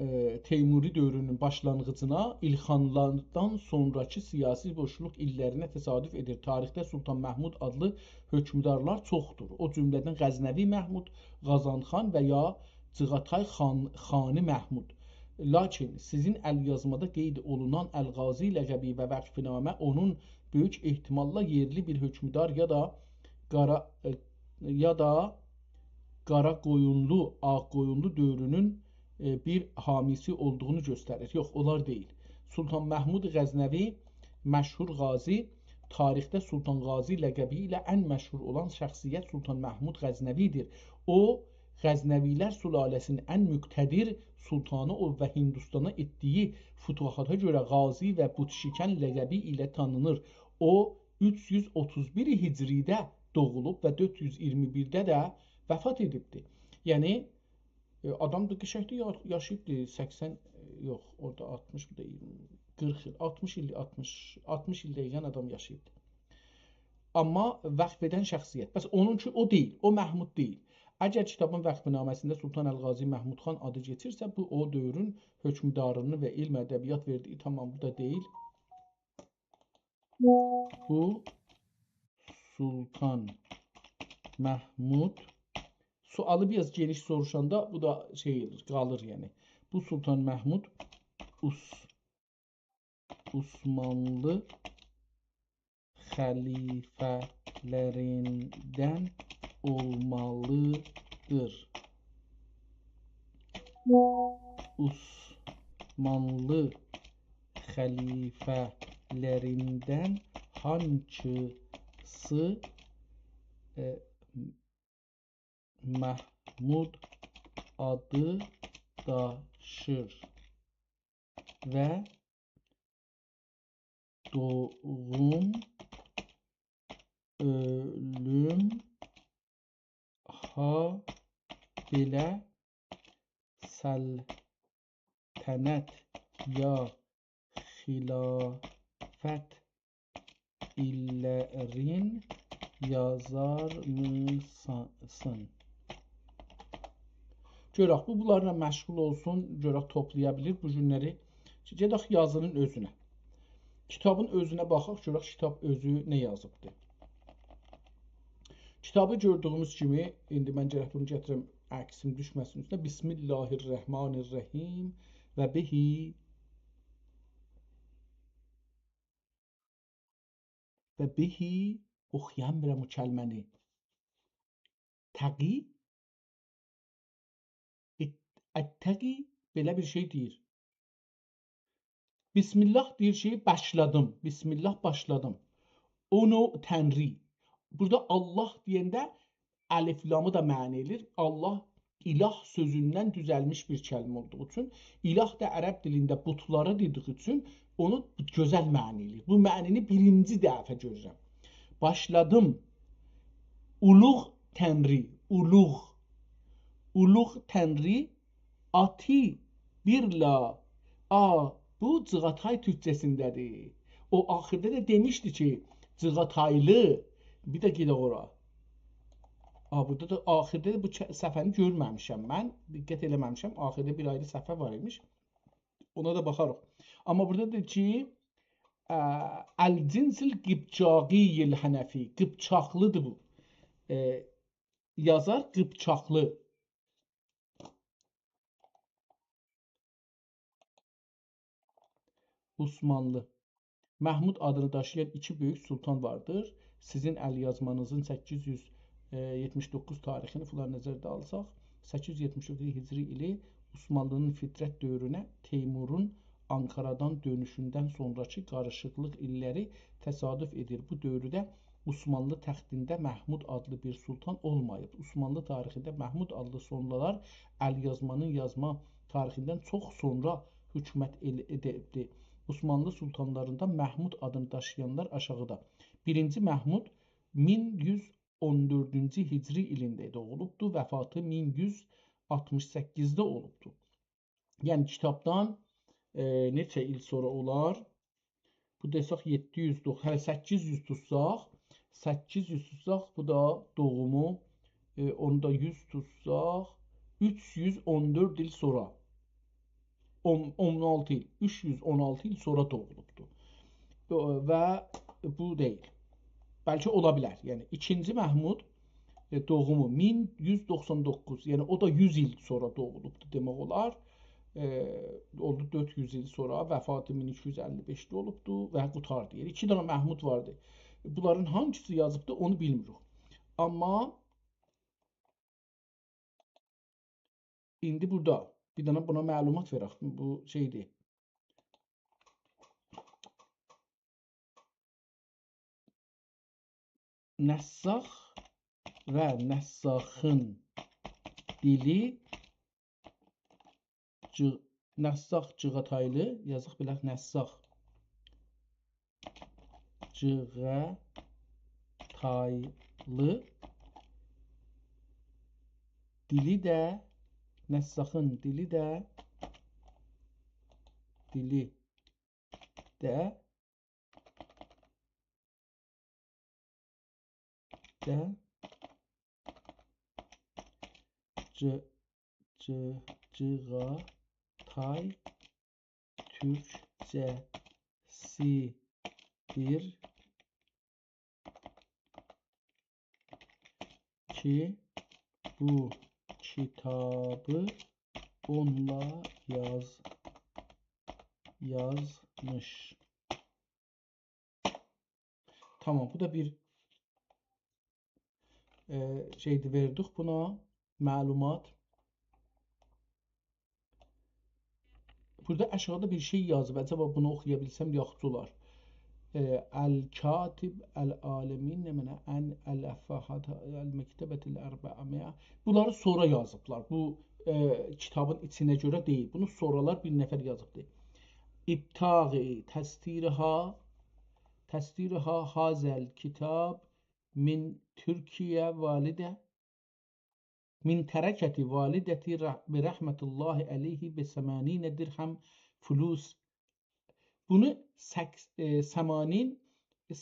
ائ، تیموری دؤورونون باشلانغیجینا، ایلخانلاردان سونراکی سیاسی بوشلوق ایللرینه تصادف ائدیر. تاریخده سلطان محمود آدلی حکمدارلار چوخدور. او جمله‌دن غزنوی محمود، قازان خان و یا جیغاتای خان، خانی محمود. لاکین سیزین ال‌یازمادا قید اولونان الغازی لقبی و وقف‌نامه اونون بؤیوک احتماللا یئرلی بیر حکمدار یا دا قارا، ائ، یا دا قارا قویونلو، آغ قویونلو دؤورونون، ائ، بیر حامی‌سی اولدوغونو گؤستریر. یوخ، اونلار دئییل. سلطان محمود غزنوی، مشهور غازی، تاریخده سلطان غازی لقبی ایله ان مشهور اولان شخصیت سلطان محمود غزنوی‌دیر. او، غزنوی‌لر سلاله‌سینین ان مقتدر سلطانی اولوب و هندوستانا ائتدیگی فتوحاتا گؤره غازی و بت‌شکن لقبی ایله تانینیر. او، اوچ یوز اوتوز بیر هجری‌ده دوغولوب و دؤرد یوز اییرمی بیرده ده وفات ائدیبدیر. یعنی، ائ، آدام دا قشنگ ده یا-، یاشاییبدی، سکسن، ائ، یوخ، اورادا آلتمیش، بو دا اییرمی، قیرخ ایل، آلتمیش ایل، آلتمیش، آلتمیش ایل دقیقاً آدام یاشاییبدی. آمما وقف ائدن شخصیت. بس اونون کی، او دئییل، او محمود دئییل. اگر کیتابین وقف‌نامه‌سینده سلطان الغازی محمود خان آدی کئچیرسه، بو او دؤورون حکمدارینی و علم ادبیات وئردیگی، تامام، بو دا دئییل. بو سلطان محمود، سؤالی بیر آز گئنیش سوروشاندا بو دا شئی ائله‌ییر، قالیر یعنی. بو سلطان محمود عث-، عثمانلی خلیفه-، خلیفه‌لریندن اولمالیدیر. عثمانلی خلیفه‌لریندن هانگیسی، ائ، محمود آدی داشیر و دوغوم، اؤلوم، هابئله سلطنت یا خلافت ایللرین یازارمیسان؟ گؤرک، بو بونلارلا مشغول اولسون، گؤرک توپلایا بیلیر بو گونلری. گئدک یازینین اؤزونه. کیتابین اؤزونه باخاق، گؤرک کیتاب اؤزو نه یازیبدی. کیتابی گؤردویوموز کیمی، ایندی من گرک بونو گتیرم، عکسیم دوشمه‌سین اوستونه. بسم الله الرحمن الرحیم و به، و به، اوخویا بیلمیرم او کلمه‌نی. تقی؟ ات-، اتقی؟ بئله بیر شئی دئییر. بسم الله دئییر کی، باشلادیم. بسم الله، باشلادیم. اونو تنری. بورادا الله دئینده الف لامی دا معنا ائله‌ییر. الله اله سؤزوندن دوزلمیش بیر کلمه اولدوغو اوچون، اله ده عرب دیلینده بوتلارا دئدیگی اوچون اونو گؤزل معنا ائله‌ییر. بو معنی‌نی بیرینجی دفعه گؤرورم. باشلادیم. اولوغ تنری، اولوغ. اولوغ تنری آتی بیرلا. آ، بو جیغاتای تورکجه‌سینده‌دیر. او آخیردا دا دئمیشدی کی، جیغاتایلی. بیر ده گئدک اورا. آ، بورادا دا آخیردا دا بو ک-، صفحه‌نی گؤرمه‌میشم من. دقت ائله‌مه‌میشم. آخیردا بیر آیری صفحه وار ایمیش. اونا دا باخاریق. آمما بورادا دئییر کی، ا، الجنس القیپچاقی الحنفی. قیپچاقلیدیر بو. ائ، یازار قیپچاقلی. عثمانلی. محمود آدینی داشییان ایکی بؤیوک سلطان واردیر. سیزین ال‌یازمانیزین سککیز یوز یئتمیش دوققوز تاریخینی فلان نظرده آلساق، سککیز یوز یئتمیش دوققوز هجری ایلی عثمانلی‌نین فترت دؤورونه تیمورون آنکارادان دؤنوشوندن سونراکی قاریشیقلیق ایللری تصادف ائدیر. بو دؤورده عثمانلی تختینده محمود آدلی بیر سلطان اولماییب. عثمانلی تاریخینده محمود آدلی سونرالار ال‌یازمانین یازما تاریخیندن چوخ سونرا حکومت ائل-، ائدیبدی. عثمانلی سلطانلاریندا محمود آدینی داشییانلار آشاغیدا. بیرینجی محمود مین یوز اون دؤردونجو هجری ایلینده دوغولوبدو، وفاتی مین یوز آلتمیش سککیزده اولوبدو. یعنی کیتابدان، ائ، نئچه ایل سونرا اولار؟ بو دئسک یئددی یوز دوخ-، هله سککیز یوز توتساق، سککیز یوز توتساق، بو دا دوغومو، ائ، اونو دا یوز توتساق، اوچ یوز اون دؤرد ایل سونرا. اون، اون آلتی ایل، اوچ یوز اون آلتی ایل سونرا دوغولوبدو. و بو دئییل. بلکه اولا بیلر. یعنی، ایکینجی محمود، ائ، دوغومو مین یوز دوخسان دوققوز، یعنی او دا یوز ایل سونرا دوغولوبدو دئمک اولار. ائ، اولدو دؤرد یوز ایل سونرا، وفاتی مین ایکی یوز اللی بئشده اولوبدو و قوتاردی. یعنی، ایکی دنه محمود واردی. بونلارین هانگیسی یازیبدی، اونو بیلمیریک. آمما ایندی بورادا بیر دنه بونا معلومات وئرک. بو شئیدیر. نساخ و نساخین دیلی جی-، نساخ جیغاتایلی، یازیق بیلک نساخ جیغاتایلی دیلی ده، نساخین دیلی ده، دیلی ده، ده، جی-، جی-، جیغاتای تورکجه‌سیدیر کی، بو کیتابی اونونلا یاز-، یازمیش. تامام، بو دا بیر ائ، شئیدی، وئردیک بونا معلومات. بورادا آشاغیدا بیر شئی یازیب. عجبا بونو اوخویا بیلسم یاخشی اولار. ائ، الکاتب العالمین نمنه ان الافحات المکتبة الاربعمائة. بونلاری سونرا یازیبلار. بو، ائ، کیتابین ایچینه گؤره دئییل. بونو سونرالار بیر نفر یازیبدی. ابتغی تصدیرها، تصدیرها هذا الکتاب من ترکیه والده، من ترکة والدتی رح-، برحمة الله علیه بثمانین درهم فلوس. بونو سکس-، ائ، ثمانین،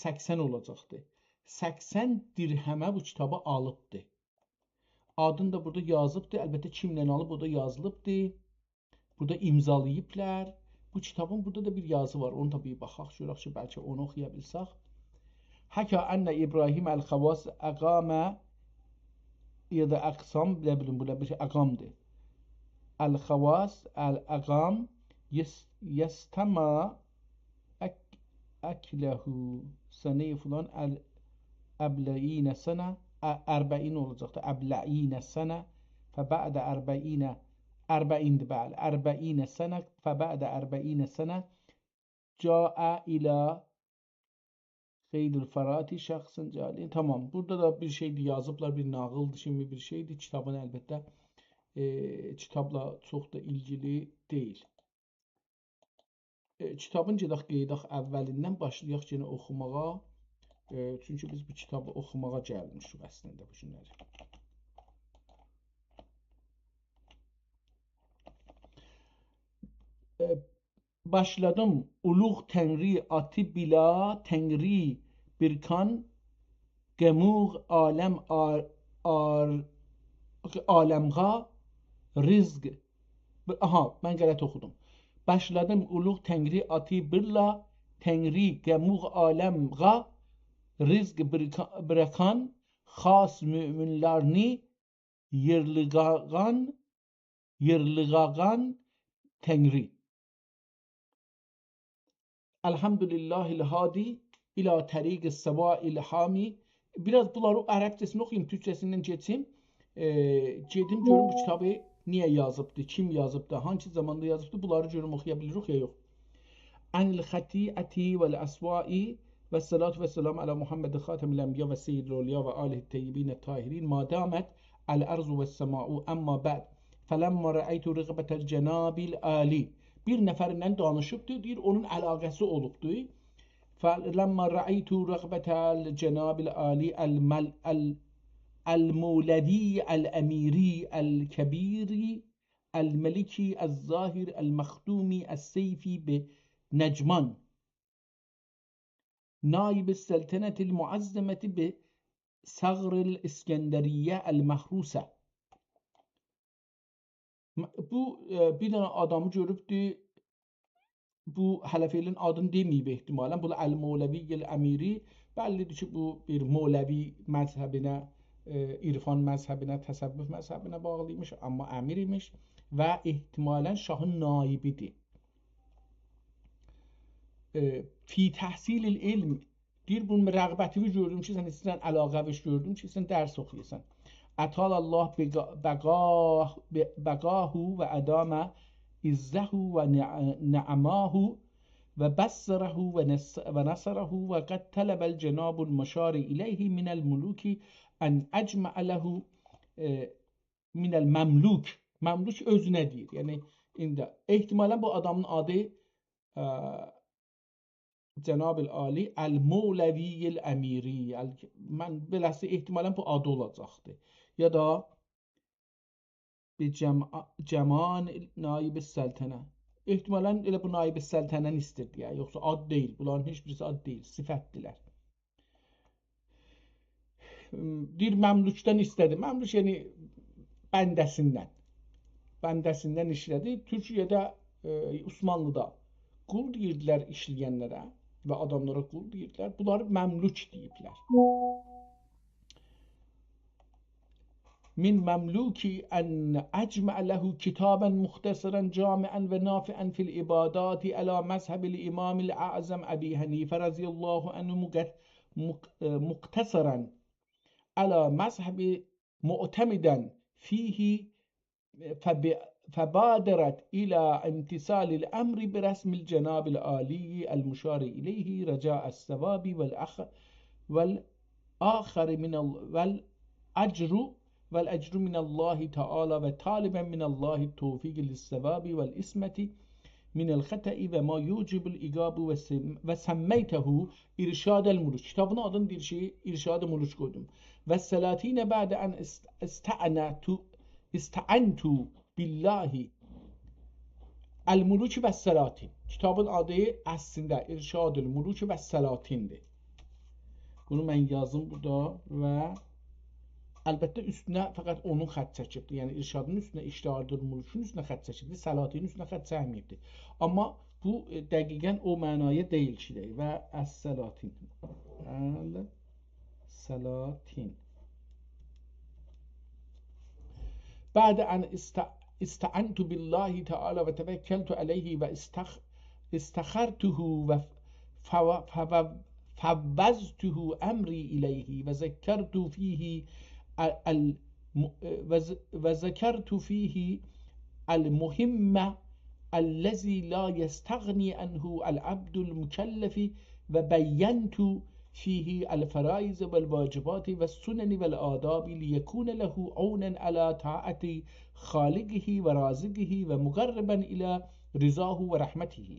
سکسن اولاجاقدی. سکسن درهمه بو کیتابی آلیبدی. آدینی دا بورادا یازیبدی. البته، کیمله آلیب، او دا یازیلیبدی. بورادا امضالاییبلار. بو کیتابین بورادا دا بیر یازی وار. اونو دا بیر باخاق، گؤرک کی، بلکه اونو اوخویا بیلسک. حکی ان ابراهیم الخواص اقام، یا دا اقسام، نه بیلیم، بو نه بیر اقامدیر. الخواص، الاقام، یس-، یستمع اک-، اکله سنه فلان ال-، ابلعین سنه، ا-، اربعین اولاجاقدی. ابلعین سنه، فبعد اربعین، اربعیندی، بلی. اربعین سنه، فبعد اربعین سنه جاء الی غیر الفرات شخص جاهل. تامام. بورادا دا بیر شئی یازیبلار، بیر ناغیل کیمی بیر شئیدیر. کیتابین البته، ائ، کیتابلا چوخ دا ایلگیلی دئییل. ائ، کیتابین گئدک قئییداق اوّلیندن، باشلایاق یئنه اوخوماغا. ائ، چونکی بیز بو کیتابی اوخوماغا گلمیشیک اصلینده بو گونلری. ائ، باشلادیم اولوغ تنری آتی بیلا، تنری بیرکان، قموغ عالم آر-، آر-، عالمغا رزق ب-، آها، من غلط اوخودوم. باشلادیم اولوغ تنری آتی بیلا، تنری قموغ عالمغا رزق بریکا-، بریکان، خاص مؤمنلرینی یئرلیغاغان، یئرلیغاغان تنری. الحمد لله الهادی الی طریق السواء الحامی. بیر آز بونلاری عربجه‌سینی اوخویوم، تورکجه‌سیندن کئچیم. ائ، گئدیم گؤروم بو کیتابی نییه یازیبدی، کیم یازیبدی، هانسی زاماندا یازیبدی، بونلاری گؤروم اوخویا بیلیریک یا یوخ. عن الخطیئة والاسواء والصلاة والسلام علی محمد خاتم الانبیاء و سید الاولیاء و آله الطیبین الطاهرین ما دامت الارض والسماء، اما بعد، فلما رأیت رغبة الجناب العالی. بیر نفرله دانیشیبدی، دئییر، اونون علاقه‌سی اولوبدو. فلما رأیت رغبة الجناب العالی المل-، ال-، المولوی الامیری الکبیر الملکی الظاهر المخدوم السیفی بنجمان، نایب السلطنة المعظمة بصغر الاسکندریة المحروسة. م-، بو، ائ، بیر دنه آدامی گؤروبدو، بو هله فعلاً آدینی دئمه‌ییب احتمالاً. بو المولوی الامیری، بللی‌دیر کی، بو بیر مولوی مذهبینه، ائ، عرفان مذهبینه، تصوف مذهبینه باغلی ایمیش، اما امیر ایمیش و احتمالاً شاهین نایبی‌دیر. ائ، فی تحصیل العلم، دئییر، بونون رغبتینی گؤردوم کی، سن ایسته‌ییرسن، علاقه‌وی گؤردوم کی، سن درس اوخویاسان. اطال الله بقا-، بقاه-، ب-، بقاه و ادام عزه و نع-، نعماه و بصره و نص-، و نصره و قد طلب الجناب المشار الیه من الملوک ان اجمع له، ائ، من المملوک. مملوک اؤزونه دئییر. یعنی، ایندی احتمالاً بو آدامین آدی، ائ، جناب العالی المولوی الامیری. ال-، من بئله‌سی احتمالاً بو آدی اولاجاقدی. یا دا بجم-، جمان نایب السلطنة. احتمالاً ائله بو نایب السلطنه‌نی ایستیردی، یا، یوخسا آد دئییل. بونلارین هئچ بیریسی آد دئییل، صفتدیرلر. دئییر، مملوکدن ایسته‌دی. مملوک، یعنی، بنده‌سیندن. بنده‌سیندن ایسته‌دی. تورکیه‌ده، ائ، عثمانلی‌دا قول دئییردیلر ایشله‌ینلره و آداملارا قول دئییردیلر. بونلاری مملوک دئییبلر. من مملوک ان اجمع له کتابا مختصرا جامعا و نافعا فی العبادات علی مذهب الامام الاعظم ابی حنیفه رضی الله عنه مق-، مق-، مقتصرا على مذهب معتمدا فيه، فب-، فبادرت إلى امتثال الأمر برسم الجناب العالي المشار إليه رجاء الثواب والأخ-، والآخر من ال-، والأجر، والأجر من الله تعالى، وطالبا من الله التوفيق للصواب والعصمة من الخطأ وما يوجب العقاب وسم-، وسميته إرشاد الملوك. کیتابین آدینی دئییر کی، ارشاد ملوک قویدوم. والسلاطين بعد أن است-، استعنت، استعنت بالله الملوك والسلاطين. کیتابین آدی اصلینده ارشاد الملوک والسلاطین‌دیر. بونو من یازیم بورادا و البته اوستونه فقط اونون خط چکیبدیر. یعنی ارشادین اوستونه، ارشاد الملوکون اوستونه خط چکیبدیر. سلاطینین اوستونه خط چکمه‌ییبدیر. آمما بو، ائ، دقیقاً او معنایا دئییل کی، دئییل. والسلاطين. السلاطين. بعد أن است-، استعنت بالله تعالى وتوكلت عليه واستخ-، استخرته و فو-، فو-، فوضته أمري إليه وذكرت فيه ال-، الم-، وذ-، وذكرت فيه المهم الذي لا يستغني عنه العبد المكلف، وبينت فيه الفرائض والواجبات والسنن والآداب ليكون له عونا على طاعة خالقه ورازقه ومقربا إلى رضاه ورحمته.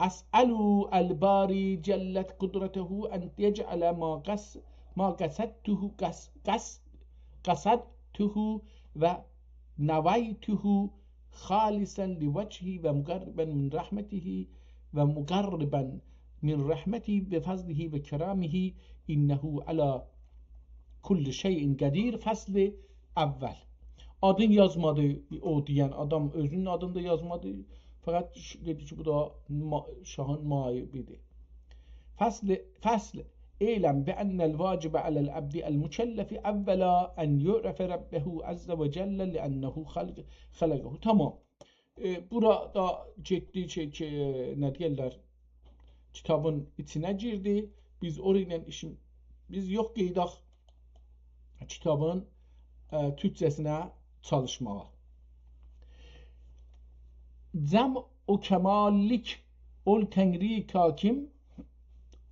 أسأل الباري جلت قدرته أن يجعل ما قص-، ما قصدته، قص-، قص-، قصدته ونويته خالصا لوجهه ومقربا من رحمته، ومقربا من رحمته بفضله وكرمه، إنه على كل شيء قدير. فصل اول. آدین یازمادی، او دئین آدام اؤزونون آدینی دا یازمادی. فقط ش-، دئدی کی، بو دا ما-، شاهین معایبی‌دیر. فصل، فصل. اعلم بأن الواجب على العبد المكلف أولا أن يعرف ربه عز وجل لأنه خلق، خلقه. تامام. ائ، بورادا گئتدی کی، کی، نه دئیرلر، کیتابین ایچینه گیردی. بیز اورا ایله ایشیم، بیز یوخ، قئییداق کیتابین، ائ، تورکجه‌سینه چالیشماغا. جمع و کمالیک اول تنگری کاکیم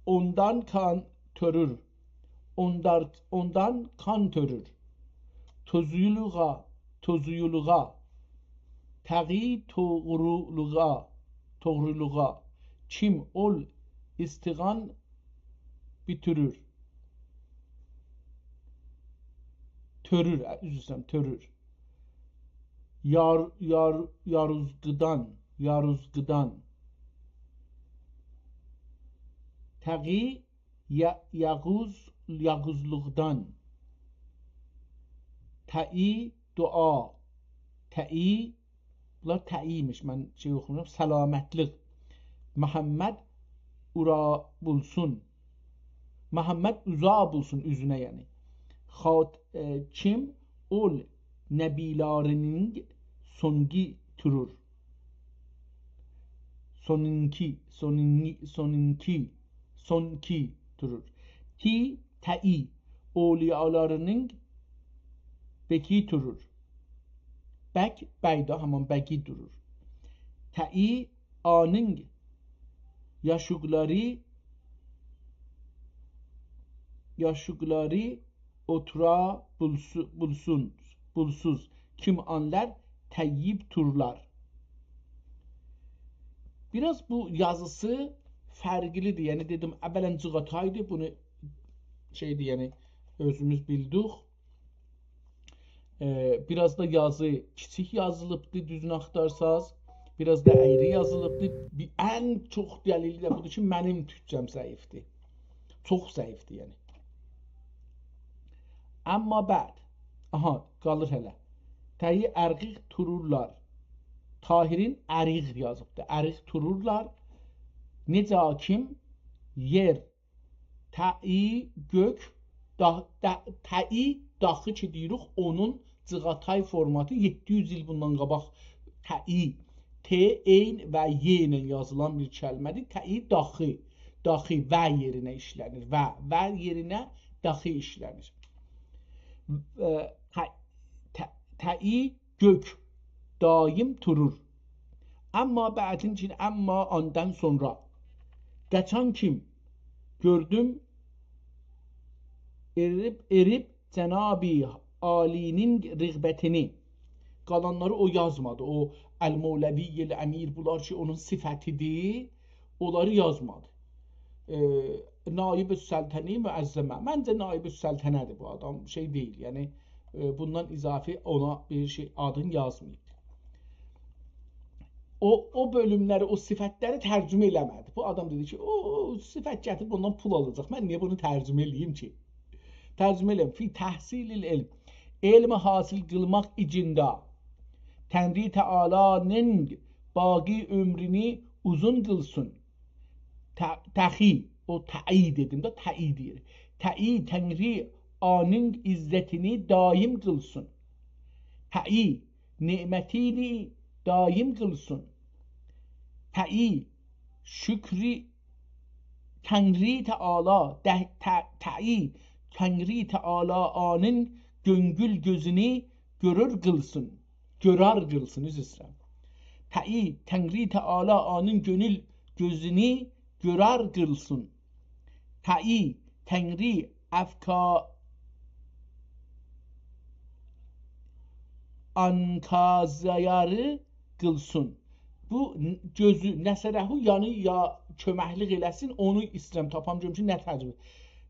اوندان کان تؤرور. اوندار-، اوندان کان تؤرور. توزویولوغا، توزویولوغا. تقی توغرولوغا، توغرولوغا. کیم اول ایستیغان بیتیریر. تؤرور، ا، عذر ایسته‌ییرم، تؤرور. یار-، یار-، یاروزقیدان، یاروزقیدان. تقی یا-، یاغوز-، یاغوزلوقدان. تئی دعا. تئی، بونلار تئی ایمیش، من شئی اوخومورام. سلامتلیک. محمد اورا بولسون. محمد اوزا بولسون، اوزونه یعنی. خات-، ائ، کیم اول نبی‌لرینین سونگی تورور. سونونکی، سونونی-، سونونکی، سونکی تورور. تی، تئی، اولیالارینین بگی تورور. بگ، بگ ده، همان بگی تورور. تئی، آنین یاشوقلاری، یاشوقلاری اوتورا بولسو-، بولسون، بولسوز، کیم آنلار تئییب تورلار. بیر آز بو یازیسی فرقلی‌دیر. یعنی دئدیم، اولاً جیغاتایدی، بونو شئیدی، یعنی اؤزوموز بیلدیک. ائ، بیر آز دا یازی کیچیک یازیلیبدی، دوزونو آختارساز. بیر آز دا اَیری یازیلیبدی. بیر، ان چوخ دلیلی ده بودور کی، منیم تورکجه‌م ضعیفدیر. چوخ ضعیفدیر، یعنی. اما بعد، آها، قالیر هله. تئی اریق تورورلار. طاهرین اریق یازیبدی. اریق تورورلار. نئجه کیم؟ یئر. تئی گؤک، دا-، دا-، تئی داخی کی دئییریک، اونون جیغاتای فورماتی، یئددی یوز ایل بوندان قاباق تئی، ت، عین و ی ایله یازیلان بیر کلمه‌دیر. تئی داخی، داخی و یئرینه ایشله‌نیر. و، و یئرینه داخی ایشله‌نیر. ائ، تأ-، تأ-، تأیی گؤک دایم تورور. اما بعدین کی، اما آندان سونرا. قاچان کیم گؤردوم، ائریب، ائریب جناب عالی‌نین رغبتینی. قالانلاری او یازمادی. او المولوی الامیر، بونلار کی، اونون صفتیدیر، اونلاری یازمادی. ائ، نایب‌السلطنهٔ معظمه. منجه، نایب‌السلطنه‌دیر بو آدام، شئی دئییل. یعنی، ائ، بوندان اضافی اونا بیر شئی، آدین یازماییب. او، او بؤلوملری، او صفتلری ترجمه ائله‌مه‌دی. بو آدام دئدی کی، او، او صفت گتیریب اوندان پول آلاجاق. من نییه بونو ترجمه ائله‌ییم کی؟ ترجمه ائله‌ییم. فی تحصیل العلم. علم حاصل قیلماق ایچینده تنگری تعالی‌نین باقی عؤمرونو اوزون قیلسین. تأ-، تأیی، او تأیی دئدیم ده، تأیی دئییر. تأیی تنگری آنین عزتینی دایم قیلسین. تأیی نعمتینی دایم قیلسین. تأیی شکری تنگری تعالی، ده-، تأ-، تأیی تنگری تعالی آنین گؤنگول گؤزونو گؤرور قیلسین. گؤرر قیلسین، عذر ایسته‌ییرم. تأیی تنگری تعالی آنین گؤنگول گؤزونو گؤرر قیلسین. تأیی تنگری افکا-، آنکازیاری قیلسین. بو ن-، گؤزو، نصره، یعنی یا کؤمکلیک ائله‌سین، اونو ایسته‌ییرم، تاپام گؤروم کی، نه ترجمه.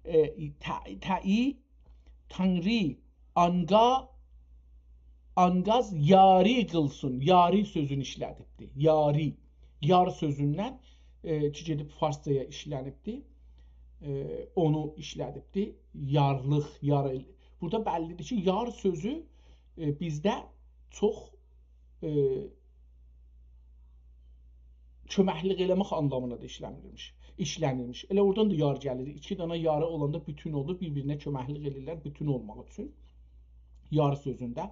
ائ، تأ-، تأیی تنگری آنگا-، آنگاز یاری قیلسین. یاری سؤزونو ایشله‌دیبدی. یاری. یار سؤزوندن، ائ، کی، گئدیب فارسجایا ایشله‌نیبدی. ائ، اونو ایشله‌دیبدی. یارلیق، یار ائل-، بورادا بللیدیر کی، یار سؤزو، ائ، بیزده چوخ، ائ، کؤمکلیک ائله‌مک آنلامینا دا ایشله‌نیرمیش. ایشله‌نیرمیش. ائله اورادان دا یار گلیر. ایکی دنه یاری اولاندا بوتون اولور، بیر-بیرینه کؤمکلیک ائله‌ییرلر بوتون اولماق اوچون. یار سؤزونده.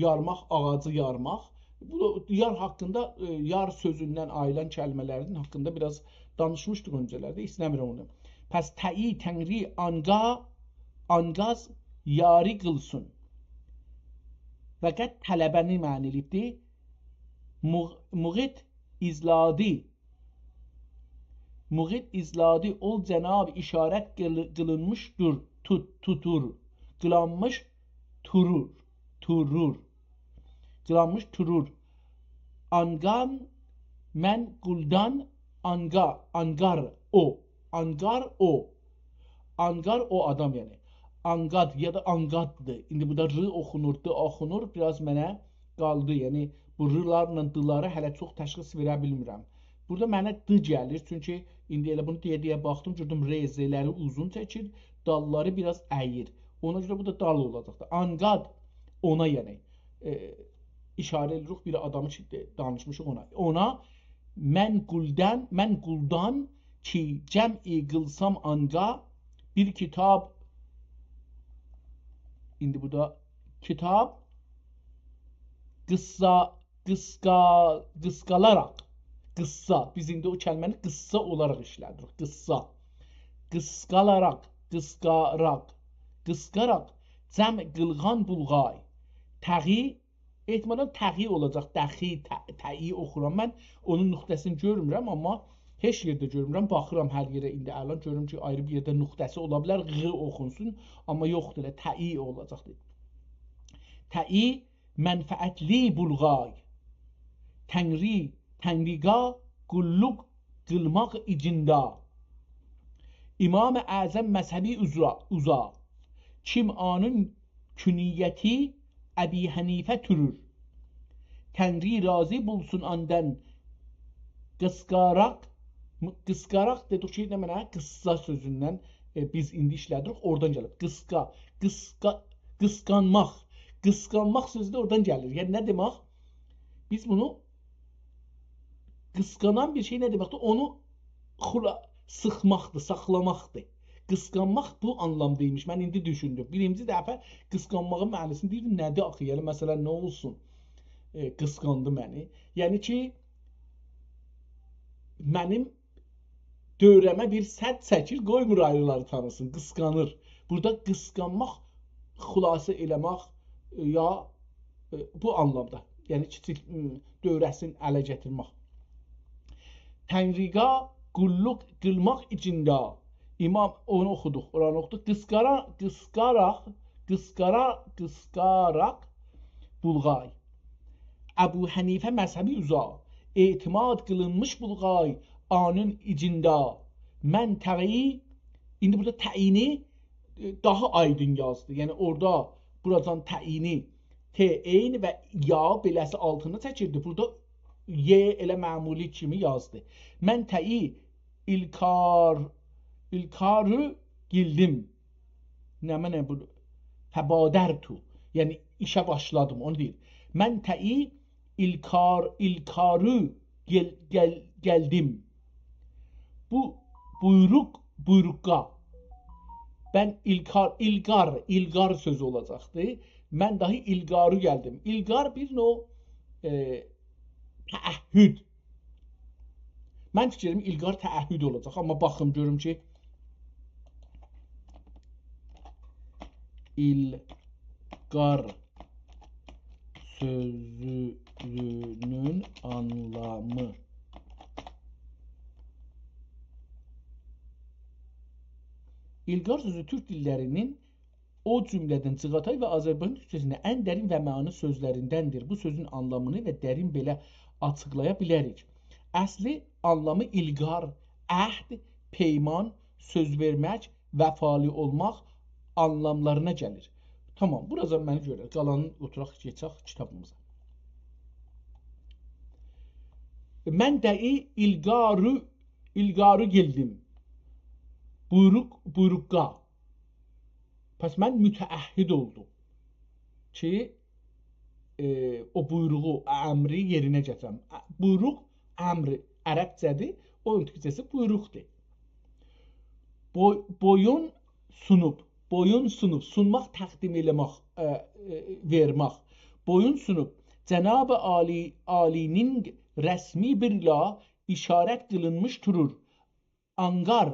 یارماق، آغاجی یارماق. بو دا یار حاقیندا، ائ، یار سؤزوندن آییلان کلمه‌لرین حاقیندا بیر آز دانیشمیشدیق اؤنجه‌لرده، ایسته‌میرم اونو. پس تأیی تنگری آنگا-، آنگاز یاری قیلسین. و قد طلبه‌نی معنی ائله‌ییبدی. مغ-، مغیث ایزلادی. مغیث ایزلادی، اول جناب اشارت قیل-، قیلینمیش دور، توت-، توتور. قیلانمیش تورور، تورور. قیلانمیش تورور. آنگان، من قولدان، آنگا-، آنگار او. آنگار او. آنگار او آدام، یعنی. آنگاد یا دا آنگاددیر. ایندی بورادا ر اوخونور، د اوخونور. بیر آز منه قالدی. یعنی، بو رلارلا دلاری هله چوخ تشخیص وئره بیلمیرم. بورادا منه د گلیر، چونکی ایندی ائله بونو دئیه-دئیه باخدیم، گؤردوم ر، زلری اوزون چکیر، داللاری بیر آز اییر. اونا گؤره بو دا دال اولاجاقدیر. آنگاد، اونا، یعنی، ائ، اشاره ائدیریک بیر آدامی کی، دانیشمیشیق اونا. اونا من قولدان، من قولدان کی، جمع قیلسام آنگا بیر کیتاب، ایندی بورادا کیتاب قیسسا، قیسقا-، قیسقالاراق، قیسسا، بیز ایندی او کلمه‌نی قیسسا اولاراق ایشله‌دیریک، قیسسا. قیسقالاراق، قیسقاراق، قیسقاراق، جمع قیلغان بولغای. تأیی، احتمالاً تأیی اولاجاق، دخی، تأ-، تأیی اوخورام. من اونون نقطه‌سینی گؤرمورم، آمما هئچ یئرده گؤرمورم. باخیرام هر یئره ایندی الان، گؤروم کی، آیری بیر یئرده نقطه‌سی اولا بیلر، غ اوخونسون، آمما یوخدور، ائله تأیی اولاجاقدیر. تأیی منفعتلی بولغای. تنگری، تنگریگا قوللوق قیلماق ایچینده. امام اعظم مذهبی اوزا-، اوزا. کیم آنین کنیتی ابی حنیفه تورور. تنگری راضی بولسون آندان قیسقاراق، قیسقاراق دئدیک کی، نمنه؟ قیسسا سؤزوندن، ائ، بیز ایندی ایشله‌دیریک، اورادان گلیب. قیسقا، قیسقا، قیسقانماق. قیسقانماق سؤزو ده اورادان گلیر. یعنی نه دئمک؟ بیز بونو قیسقانان بیر شئی نه دئمکدیر؟ اونو خولا-، سیخماقدیر، ساخلاماقدیر. قیسقانماق بو آنلامدا ایمیش. من ایندی دوشوندوم. بیرینجی دفعه قیسقانماغین معنی‌سینی دئییردیم، نه‌دیر آخی؟ یعنی، مثلا، نه اولسون؟ ائ، قیسقاندی منی. یعنی کی، منیم دؤوره‌مه بیر سد چکیر، قویمور آیریلاری تانیسین، قیسقانیر. بورادا قیسقانماق خلاصه ائله‌مک، ائ، یا، ائ، بو آنلامدا. یعنی، کیچیک، م، دؤوره‌سینی اله گتیرمک. تنگریگا قوللوق قیلماق ایچینده. امام، اونو اوخودوق، اورانی اوخودوق. قیسقارا-، قیسقاراق، قیسقارا-، قیسقاراق بولغای. ابو حنیفه مذهبی اوزا. اعتماد قیلینمیش بولغای آنین ایچینده. من تعیی، ایندی بورادا تعیینی، ائ، داها آیدین یازدی. یعنی اورادا بوراجان تعیینی ت عین و یا بئله‌سی آلتینا چکیردی. بورادا ی ائله معمولی کیمی یازدی. من تعیی الکار، الکارو گیلدیم. نمنه بو؟ فبادرتو. یعنی ایشه باشلادیم، اونو دئییر. من تعیی الکار، الکارو گل-، گل-، گلدیم. بو بویروق، بویروققا. من الکار، القار، القار سؤزو اولاجاقدی. من داهی القارو گلدیم. القار بیر نوع، ائ، تعهد. من فیکریم القار تعهد اولاجاق، آمما باخیم گؤروم کی، القار سؤزونون آنلامی. القار سؤزو تورک دیللری‌نین، او جمله‌دن جیغاتای و آذربایجان تورکجه‌سینده ان درین و معنی سؤزلریندندیر. بو سؤزون آنلامینی و درین بئله آچیقلایا بیلریک. اصلی آنلامی القار، عهد، پیمان، سؤز وئرمک، وفالی اولماق آنلاملارینا گلیر. تامام، بوراجان منی گؤرک. قالانین اوتوراق، کئچک کیتابیمیزا. من دئی القارو، القارو گلدیم. بویروق، بویروققا. پس من متعهد اولدوم کی، ائ، او بویروغو، امری یئرینه گتیرم. ا-، بویروق امر عربجه‌دیر، اونون تورکجه‌سی بویروقدور. بو-، بویون سونوب، بویون سونوب، سونماق، تقدیم ائله‌مک، ائ، ائ، وئرمک. بویون سونوب، جناب عالی، عالی‌نین رسمی بیر لا ایشارت قیلینمیش دورور. آنقار،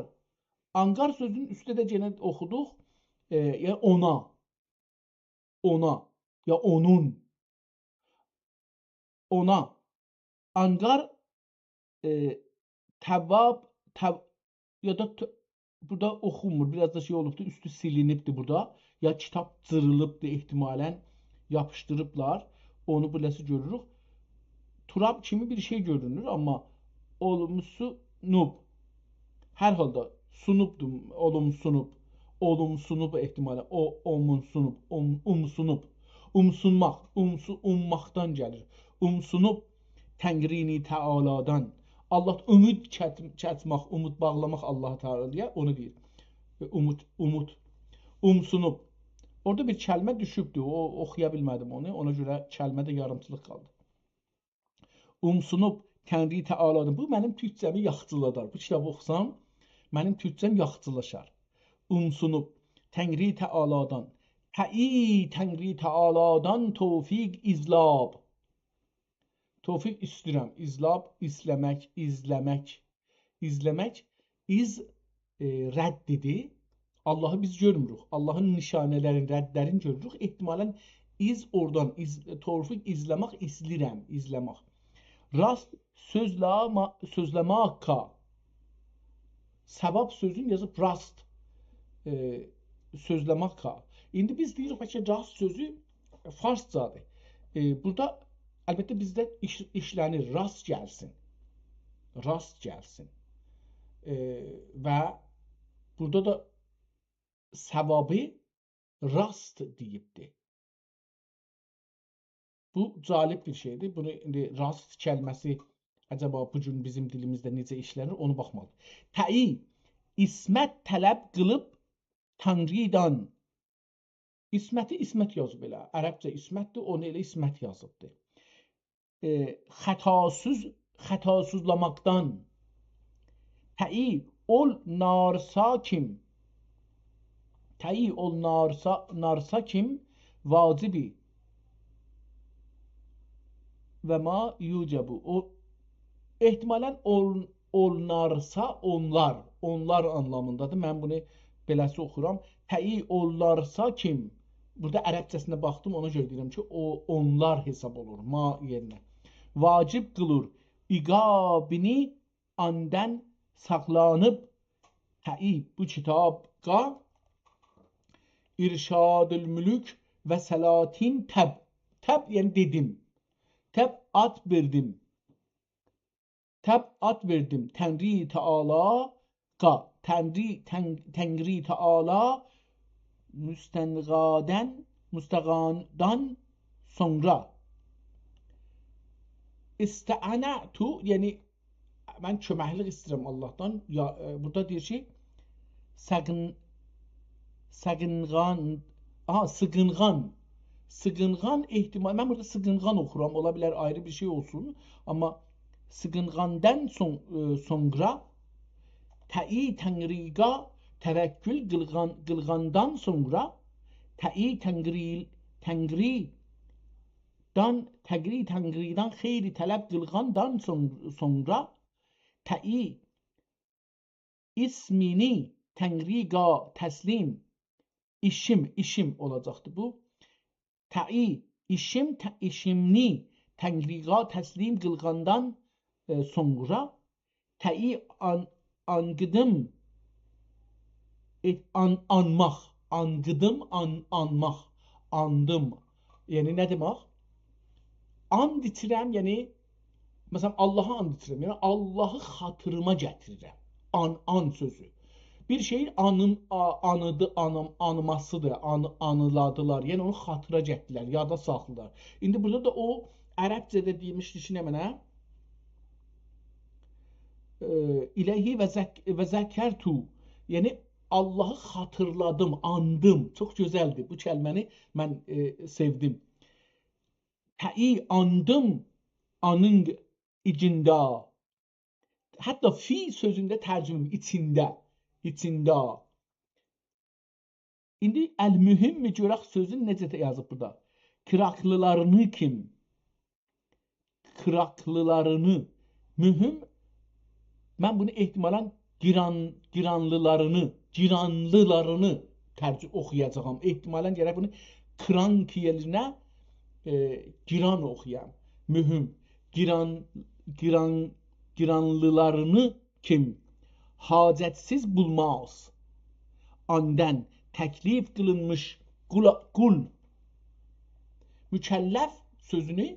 آنقار سؤزون اوسته ده یئنه اوخودوق، ائ، یعنی اونا. اونا، یا اونون. اونا. آنقار، ائ، تواب، تو-، یا دا ت-، بورادا اوخونمور، بیر آز دا شئی اولوبدو، اوستو سیلینیبدی بورادا. یا کیتاب جیریلیبدی احتمالاً، یاپیشدیریبلار. اونو بئله‌سی گؤروروک. تراب کیمی بیر شئی گؤرونور، آمما اولومسونوب. هر حالدا سونوبدور، اولومسونوب. اولومسونوب احتمالاً. او، اومونسونوب، اوم-، اومسونوب. اومسونماق، اومسو-، اومماقدان گلیر. اومسونوب تنگری‌نی تعالادان. الله، امید کت-، کتمک، امید باغلاماق الله تعالایا، اونو دئییر. امید، امید. اومسونوب. اورادا بیر کلمه دوشوبدو، او، اوخویا بیلمه‌دیم اونو. اونا گؤره کلمه ده یاریمچیلیق قالدی. اومسونوب تنگری تعالادان. بو منیم تورکجه‌می یاخچیلادار. بو کیتابی اوخوسام، منیم تورکجه‌م یاخچیلاشار. اومسونوب تنگری تعالادان. تعیی تنگری تعالادان توفیق ایزلاب. توفیق ایسته‌ییرم. ایزلاب، ایزله‌مک، ایزله‌مک. ایزله‌مک، ایز، ائ، رددیر. اللهی بیز گؤرموروک. اللهین نشانه‌لرین، ردلرین گؤروروک. احتمالاً ایز اورادان، ایز، توفیق ایزله‌مک، ایزله‌ییرم، ایزله‌مک. راست سؤزله‌ما-، سؤزله‌ماقا. صواب سؤزون یازیب راست، ائ، سؤزله‌ماقا. ایندی بیز دئییریک، بلکه راست سؤزو فارسجادیر. ائ، بورادا البته بیزده ایش-، ایشله‌نیر، راست گلسین. راست گلسین. ائ، و بورادا دا صوابی راست دئییبدی. بو جالب بیر شئیدیر. بونو ایندی راست کلمه‌سی عجبا بو گون بیزیم دیلیمیزده نئجه ایشله‌نیر، اونو باخمالی‌ییق. تعیی، عصمت طلب قیلیب تانریدان. عصمتی عصمت یازیب ائله. عربجه عصمتدیر، اونو ائله عصمت یازیبدی. ائ، خطاسوز، خطاسوزلاماقدان. تعیی اول نارسا کیم. تعیی اول نارسا، نارسا کیم واجبی و ما یوجبو. او، احتمالاً اول، اولنارسا اونلار، اونلار آنلامیندادیر. من بونو بئله‌سی اوخورام. تعیی اولنارسا کیم بورادا عربجه‌سینه باخدیم، اونا گؤره دئییرم کی، او اونلار حساب اولور، ما یئرینه. واجب قیلیر عقابینی آندان ساخلانیب تعیی بو کیتابا ارشادالملوک و سلاطین تب، تب، یعنی دئدیم. تب آد وئردیم. تب آد وئردیم تنگری تعالی‌غا، تنگری، تنگ-، تنگری تعالی مستنقادن، مستغاندان سونرا. استعنت، یعنی من کؤمکلیک ایسته‌ییرم آللاهدان. یا، ائ، بورادا دئییر کی، سقین-، سقینغان، آها، سیغینغان. سیغینغان احتمال، من بورادا سیغینغان اوخورام، اولا بیلر آیری بیر شئی اولسون. آمما سیغینغاندان سون-، ائ، سونرا تعیی تنگری‌غا توکل قیلغان-، قیلغاندان سونرا تعیی تنگری-، تنگری دان، تقری تنگری‌دن خیر طلب قیلغاندان سون-، سونرا تعیی ایسمینی تنگری‌غا تسلیم، ایشیم، ایشیم اولاجاقدی بو. تعیی ایشیم، ت-، ایشیمنی تنگری‌غا تسلیم قیلغاندان، ائ، سونرا تعیی آن-، آنقیدیم، ائ، آن-، آنماق، آنقیدیم، آن-، آنماق، آندیم. یعنی نه دئمک؟ آند ایچیرم، یعنی، مثلا، آللاها آند ایچیرم. یعنی، آللاهی خاطیریما گتیریرم. آن، آن سؤزو. بیر شئیین آنیم-، آ-، آنیدی-، آنیم-، آنیماسیدیر، آن-، آنیلادیلار. یعنی، اونو خاطیرا گتیریرلر، یادا ساخلاییرلار. ایندی بورادا دا او عربجه‌ده دئمیشدی کی، نمنه؟ ائ، الیه و ذک-، و ذکرت. یعنی، آللاهی خاطیرلادیم، آندیم. چوخ گؤزلدیر. بو کلمه‌نی من، ائ، سئودیم. تعیی آندیم، آنین ایچیندا. حتی فی سؤزونده ترجمه، ایچینده، ایچینده. ایندی المهم گؤرک سؤزون نئجه یازیب بورادا. کیراکلیلارینی کیم؟ کیراکلیلارینی. مهم، من بونو احتمالا گیران-، گیرانلیلارینی، گیرانلیلارینی ترجمه اوخویاجاغام. احتمالا گرک بونو کرانک یئرینه، ائ، گیران اوخویام. مهم. گیران، گیران، گیرانلیلارینی کیم حاجت‌سیز بولماز. آندان تکلیف قیلینمیش قولا-، قول. مکلف سؤزونو،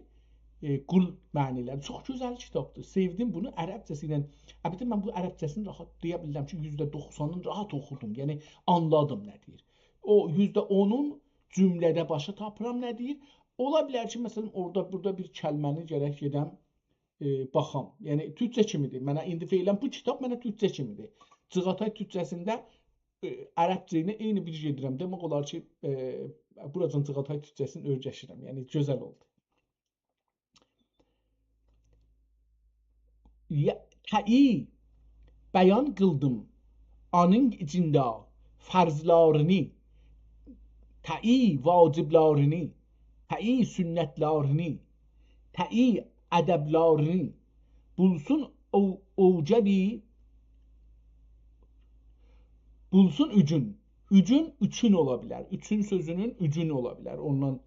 ائ، قول معنی ائله‌دی. چوخ گؤزل کیتابدیر. سئودیم بونو عربجه‌سی ایله. البته، من بو عربجه‌سینی راحت دئیه بیلیرم کی، یوزده دوخسانین راحت اوخودوم. یعنی، آنلادیم نه دئییر. او یوزده اونون جمله‌ده باشا تاپیرام نه دئییر. اولا بیلر کی، مثلا، اورادا، بورادا بیر کلمه‌نی گرک گئدم، ائ، باخام. یعنی، تورکجه کیمیدیر. منه ایندی فعلا بو کیتاب منه تورکجه کیمیدیر. جیغاتای تورکجه‌سینده، ائ، عربجه ایله عینی بیر گئدیرم. دئمک اولار کی، ائ، بوراجان جیغاتای تورکجه‌سینی اؤیرشیرم. یعنی، گؤزل اولدو. یا-، تعیی بیان قیلدیم. آنین ایچینده فرضلارینی، تعیی واجبلارینی، تعیی سنتلارینی، تعیی ادبلارینی بولسون او-، اوجبی، بولسون اوجون. اوجون، اوچون اولا بیلر. اوچون سؤزونون اوجون اولا بیلر. اوندان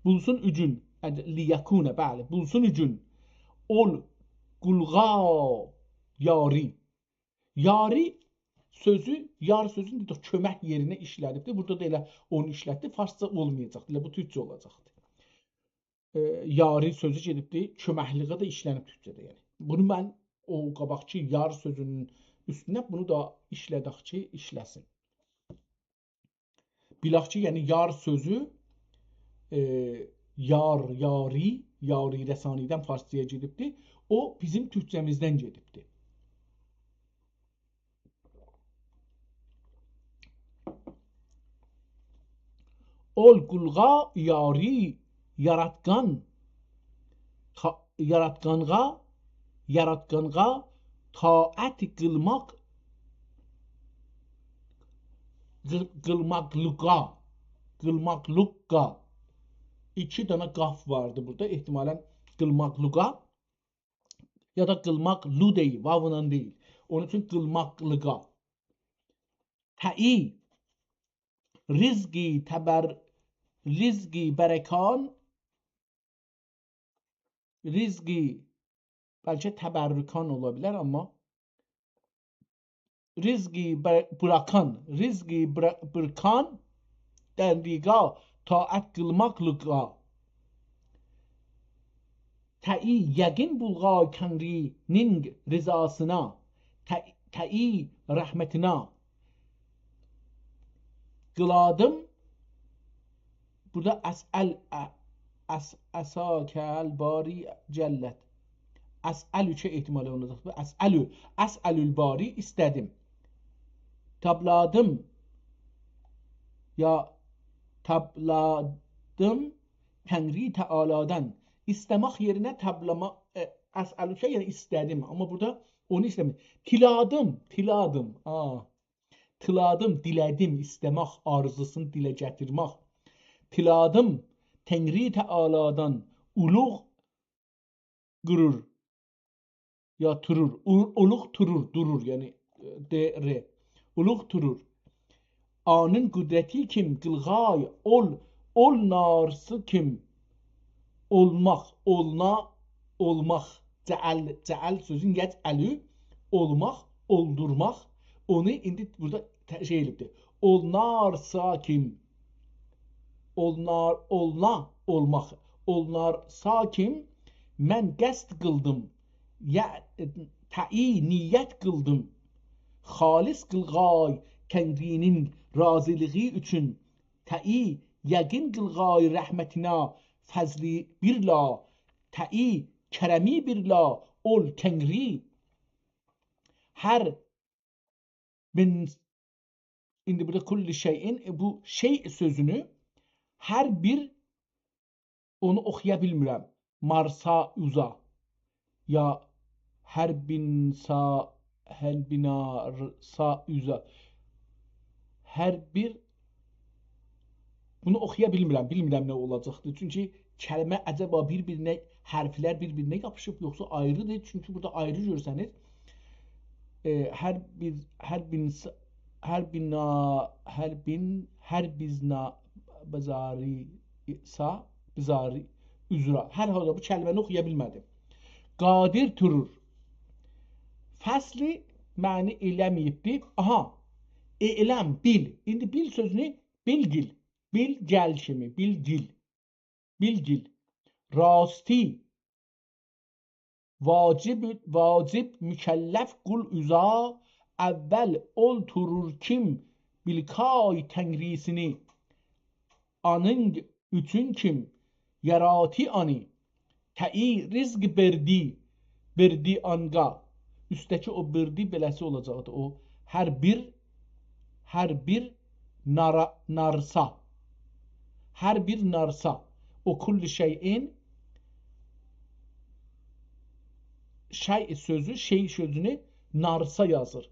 بولسون اوجون. اد-، لیکونه، بلی. بولسون اوجون. اول قولغا یاری. یاری سؤزو، یار سؤزونو دئدیک، کؤمک یئرینه ایشله‌دیبدیر. بورادا دا ائله اونو ایشلتدی. فارسجا اولمایاجاقدی. ائله بو تورکجه اولاجاقدی. ائ، یاری سؤزو گئدیبدی، کؤمکلیگه ده ایشله‌نیب تورکجه‌ده، یعنی. بونو من او قاباقکی یار سؤزونون اوستونه بونو دا ایشله‌دک کی، ایشله‌سین. بیلک کی، یعنی یار سؤزو، ائ، یار، یاری، یاری رسانی‌دن فارسجایا گئدیبدی. او بیزیم تورکجه‌میزدن گئدیبدی. اول قولغا یاری، یاراتقان، تا-، یاراتقانغا، یاراتقانغا طاعت قیلماق، قیل-، قیلماقلیغا، قیلماقلیغا. ایکی دنه قاف واردی بورادا. احتمالا قیلماقلیغا یا دا قیلماقلو دئییل، واولا دئییل. اونون اوچون قیلماقلیغا. تعیی، رزقی تبر-، رزقی برکان، رزقی، بلکه تبرکان اولا بیلر، آمما رزقی بر-، براکان، رزقی برا-، برکان، دنریقا، طاعت قیلماقلیقا. تئی یقین بولغا تنری‌نین رضاسینا، تئی، تئی رحمتینا. قیلادیم، بورادا اسأل، ا-، اس-، اسألک الباری جلت. اسألک احتمالی اولاجاق. بو اسألو، اسأل الباری، ایسته‌دیم. تابلادیم، یا تابلادیم تنری تعالی‌دان. ایسته‌مک یئرینه تابلاما، ائ، اسألک، یعنی ایسته‌دیم. آمما بورادا اونو ایسته‌میر. تیلادیم، تیلادیم. آ. تیلادیم، دیله‌دیم، ایسته‌مک آرزوسونو دیله گتیرمک. تیلادیم، تنری تعالی‌دان اولوغ قورور، یا تورور، او-، اولوغ تورور، دورور، یعنی، ائ، د، ر. اولوغ تورور. آنین قدرتی کیم قیلغای، اول، اول نارسی کیم اولماق، اولنا، اولماق. جعل، جعل سؤزون یجعلو، اولماق، اولدورماق. اونو ایندی بورادا ت-، شئی ائله‌ییبدیر. اولنارسا کیم، اولنار، اولنا، اولماق. اولنارسا کیم، من قصد قیلدیم، یا، تئی نیت قیلدیم. خالص قیلغای تنری‌نین راضیلیغی اوچون، تئی یقین قیلغای رحمتینا، فضلی بیرلا، تئی کرمی بیرلا، اول تنری. هر بین، ایندی بورادا کل شیء، ائ، بو شیء سؤزونو هر بیر، اونو اوخویا بیلمیرم. مارسا اوزا. یا هر بین سا، هر بینارسا اوزا. هر بیر، بونو اوخویا بیلمیرم، بیلمیرم نه اولاجاقدیر. چونکی کلمه عجبا بیر-بیرینه، حرفلر بیر-بیرینه یاپیشیب، یوخسا آیریدیر. چونکی بورادا آیری گؤرسنیر. ائ، هر بیر، هر بین س-، هر بینا، هر بین، هر بیزنا، بزاری، سا، بزاری، اوزرا. هر حالدا بو کلمه‌نی اوخویا بیلمه‌دیم. قادر تورور. فصلی معنی ائله‌مه‌ییبدی. آها، اعلم، بیل. ایندی بیل سؤزونو بیلگیل، بیلگل کیمی، بیلگیل، بیلگیل. راستی، واجب، واجب مکلف قول اوزا، اول اول تورور کیم بیلکای تنری‌سینی، آنین اوچون کیم یاراتی آنی، تئی رزق بردی، بردی آنقا. اوستده‌کی او بردی بئله‌سی اولاجاقدی. او هر بیر، هر بیر نارا-، نارسا. هر بیر نارسا. او کل شیء، شیء سؤزو، شیء سؤزونو نارسا یازیر.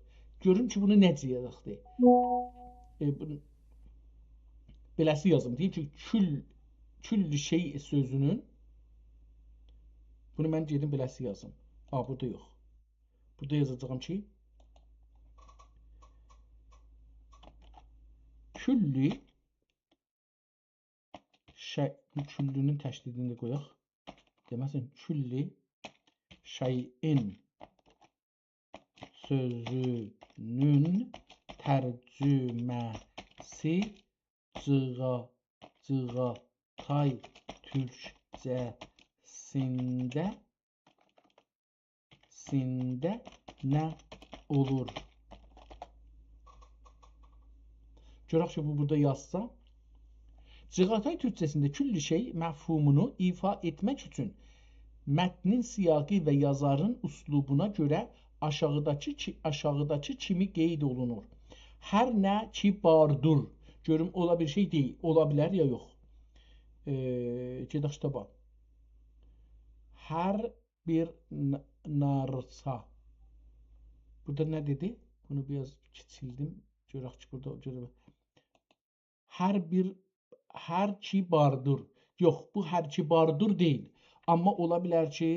گؤرون کی، بونو نئجه یازاقدی. ائ، بونو بئله‌سی یازیم. دئییم کی، کل، کل شیء سؤزونون، بونو من گئدیم بئله‌سی یازیم. آ، بورادا یوخ. بورادا یازاجاغام کی، کل شیء، بو کلونون تشدیدینی ده قویاق. دئمه‌سین، کل شیء سؤزونون ترجمه‌سی جیغا-، جیغاتای تورکجه‌سینده، سینده نه اولور؟ گؤرک کی، بو بورادا یازسا. جیغاتای تورکجه‌سینده کل شیء مفهومونو ایفا ائتمک اوچون متنین سیاقی و یازارین اسلوبونا گؤره آشاغیداکی کی-، آشاغیداکی کیمی قید اولونور. هر نه کی باردور. گؤروم، اولا بیر شئی دئییل. اولا بیلر یا یوخ. ائ، گئدک کیتابا. هر بیر ن-، نارسا. بورادا نه دئدی؟ بونو بیر آز کیچیلدیم. گؤرک کی، بورادا گؤره. هر بیر، هر کی باردور. یوخ، بو هر کی باردور دئییل. آمما اولا بیلر کی،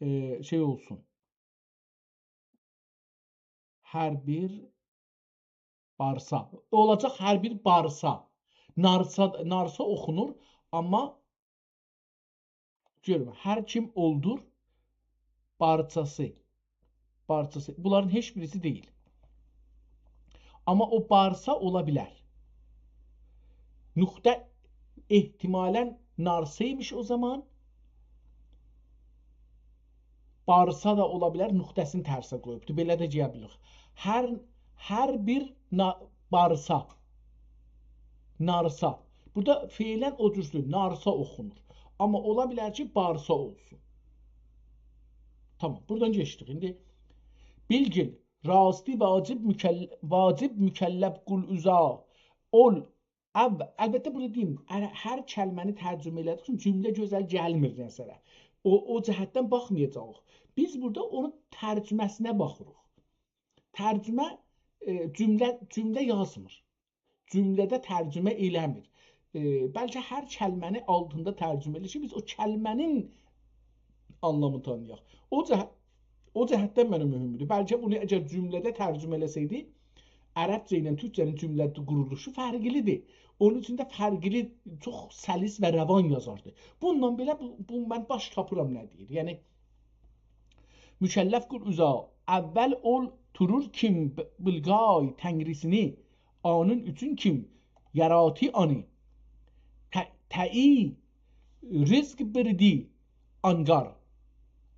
ائ، شئی اولسون. هر بیر بارسا. اولاجاق هر بیر بارسا. نارسا، نارسا اوخونور، آمما گؤرون، هر کیم اولدور، بارساسی، بارساسی. بونلارین هئچ بیریسی دئییل. آمما او بارسا اولا بیلر. نقطه احتمالاً نارسایمیش او زامان. بارسا دا اولا بیلر، نقطه‌سینی ترسه قویوبدور. بئله ده دئیه بیلیریک. هر، هر بیر نا-، بارسا، نارسا. بورادا فعلاً او جور سؤز، نارسا اوخونور. آمما اولا بیلر کی، بارسا اولسون. تامام، بورادان کئچدیک. ایندی بیلگین، راستی واجب مکل-، واجب مکلف قول اوزا. اول ال-، البته، بونو دئییم، هر، هر کلمه‌نی ترجمه ائله‌دیک اوچون جمله گؤزل گلمیر نظره. او، او جهتدن باخمایاجاغیق. بیز بورادا اونون ترجمه‌سینه باخیریق. ترجمه، ائ، جمله، جمله یازمیر. جمله‌ده ترجمه ائله‌میر. ائ، بلکه هر کلمه‌نی آلتیندا ترجمه ائله‌ییر کی، بیز او کلمه‌نین آنلامینی تانییاق. او جه-، او جهتدن منه مهمدور. بلکه بونو اگر جمله‌ده ترجمه ائله‌سه‌یدی، عربجه ایله تورکجه‌نین جمله قورولوشو فرقلیدیر. اونون اوچون ده فرقلی، چوخ سلیس و روان یازاردی. بونونلا بئله بو، بو من باش تاپیرام نه دئییر. یعنی، مکلف قول اوزا، اول اول تورور کیم ب-، بیلقای تنگریسینی، آنین اوچون کیم یاراتی آنی. ت-، تئی رزق بردی آنقار،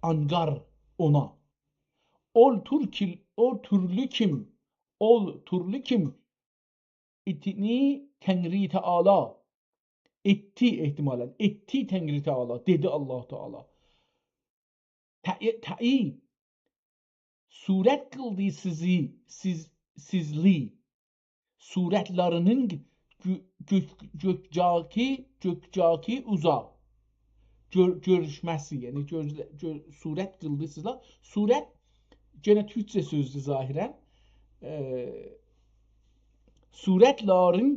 آنقار اونا. اول تورکیل، اول تورلو کیم، اول تورلو کیم ائتدی تنگری تعالی. ائتدی احتمالاً، ائتدی تنگری تعالی، دئدی الله تعالی. تئی، تئی صورت قیلدی سیزی، سیز، سیزلی. صورتلرینین گؤ-، گؤک-، گؤکجاکی، گؤکجاکی اوزا. گؤر-، گؤروشمه‌سی، یعنی گؤز-، گؤ-، صورت قیلدی سیزلی. صورت یئنه تورکجه سؤزدور ظاهراً. ائ، صورتلرین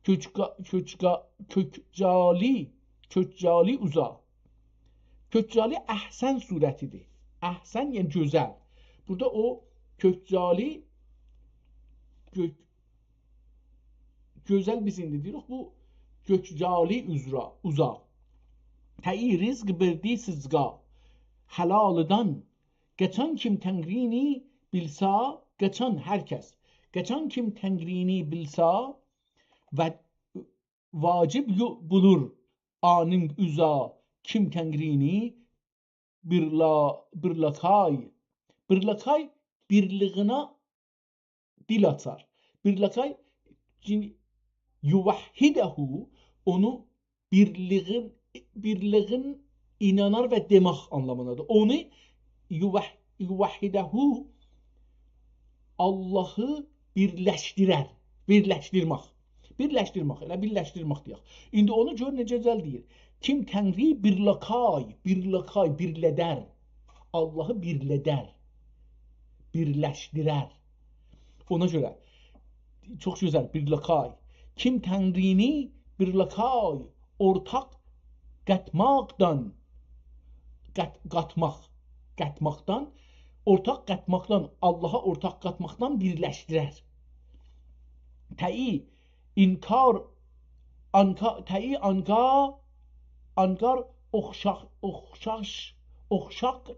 کؤکجا-، کؤکجا-، کؤکجالی، کؤکجالی اوزا. کؤکجالی احسن صورتیدیر. احسن، یعنی گؤزل. بورادا او کؤکجالی، گؤ-، گؤزل بیز ایندی دئییریک، بو کؤکجالی اوزرا، اوزا. تئی رزق بردی سیزقا، حلالیدان قاچان کیم تنگرینی بیلسا، قاچان هر کس، قاچان کیم تنگرینی بیلسا و واجب یو-، بولور آنین اوزا کیم تنگرینی بیرلا-، بیرلاکای. بیرلاکای بیرلیگینه دیل آچار. بیرلاکای، جین-، یوحده، اونو بیرلیگین، بیرلیگین اینانار و دئمک آنلامیندادیر. اونو یوح-، یوحده، آللاهی بیرلشدیرر، بیرلشدیرمک. بیرلشدیرمک، ائله بیرلشدیرمک دئیک. ایندی اونو گؤر نئجه گؤزل دئییر. کیم تنگری بیرلاکای، بیرلاکای، بیرلدر. آللاهی بیرلدر، بیرلشدیرر. اونا گؤره چوخ گؤزل، بیرلاکای. کیم تنگرینی بیرلاکای، اورتاق قاتماقدان، قات-، قاتماق، قاتماقدان، اورتاق قاتماقدان، آللاها اورتاق قاتماقدان بیرلشدیرر. تئی انکار، آنکا-، تئی آنقا-، آنقار اوخشاق، اوخشاش، اوخشاق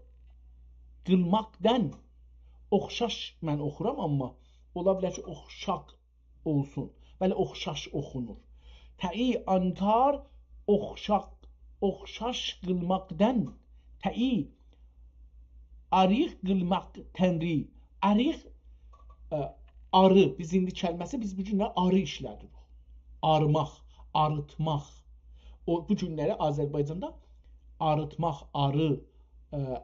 قیلماقدان. اوخشاش من اوخورام، آمما اولا بیلر کی، اوخشاق اولسون. بلی، اوخشاش اوخونور. تئی آنقار اوخشاق، اوخشاش قیلماقدان. تئی آریق قیلماق تنری. آریق، ائ، آری، بیز ایندی کلمه‌سی، بیز بو گونلر آری ایشله‌دیریک. آریماق، آریتماق. او، بو گونلری آذربایجاندا آریتماق، آری، ائ،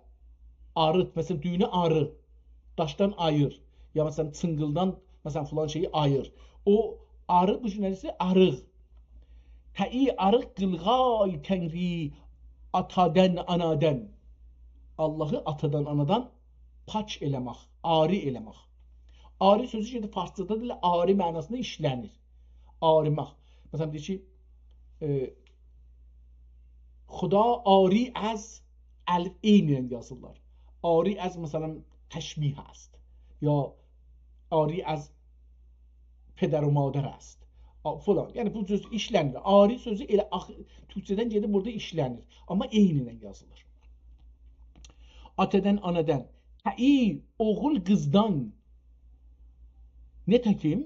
آریت، مثلا، دویونو آری، داشدان آییر. یا، مثلا، چینقیلدان، مثلا، فلان شئیی آییر. او آری، بو گونلری ایسه آریق. تئی آریق قیلغای تنری آتادان، آنادان. آللاهی آتادان، آنادان پاک ائله‌مک، آری ائله‌مک. آری سؤزو کی، فارسجادا دا ائله آری معناسیندا ایشله‌نیر. آریماق. مثلا، دئییر کی، ائ، خدا عاری از، الف عین ایله یازیرلار. عاری از، مثلا، تشبیه است. یا عاری از پدر و مادر است. آ، فلان. یعنی بو سؤز ایشله‌نیر. آری سؤزو ائله آخ-، تورکجه‌دن گئدیب بورادا ایشله‌نیر. آمما عینینن یازیلیر. آتادان، آنادان. تایی اوغول قیزدان. نئته‌کیم،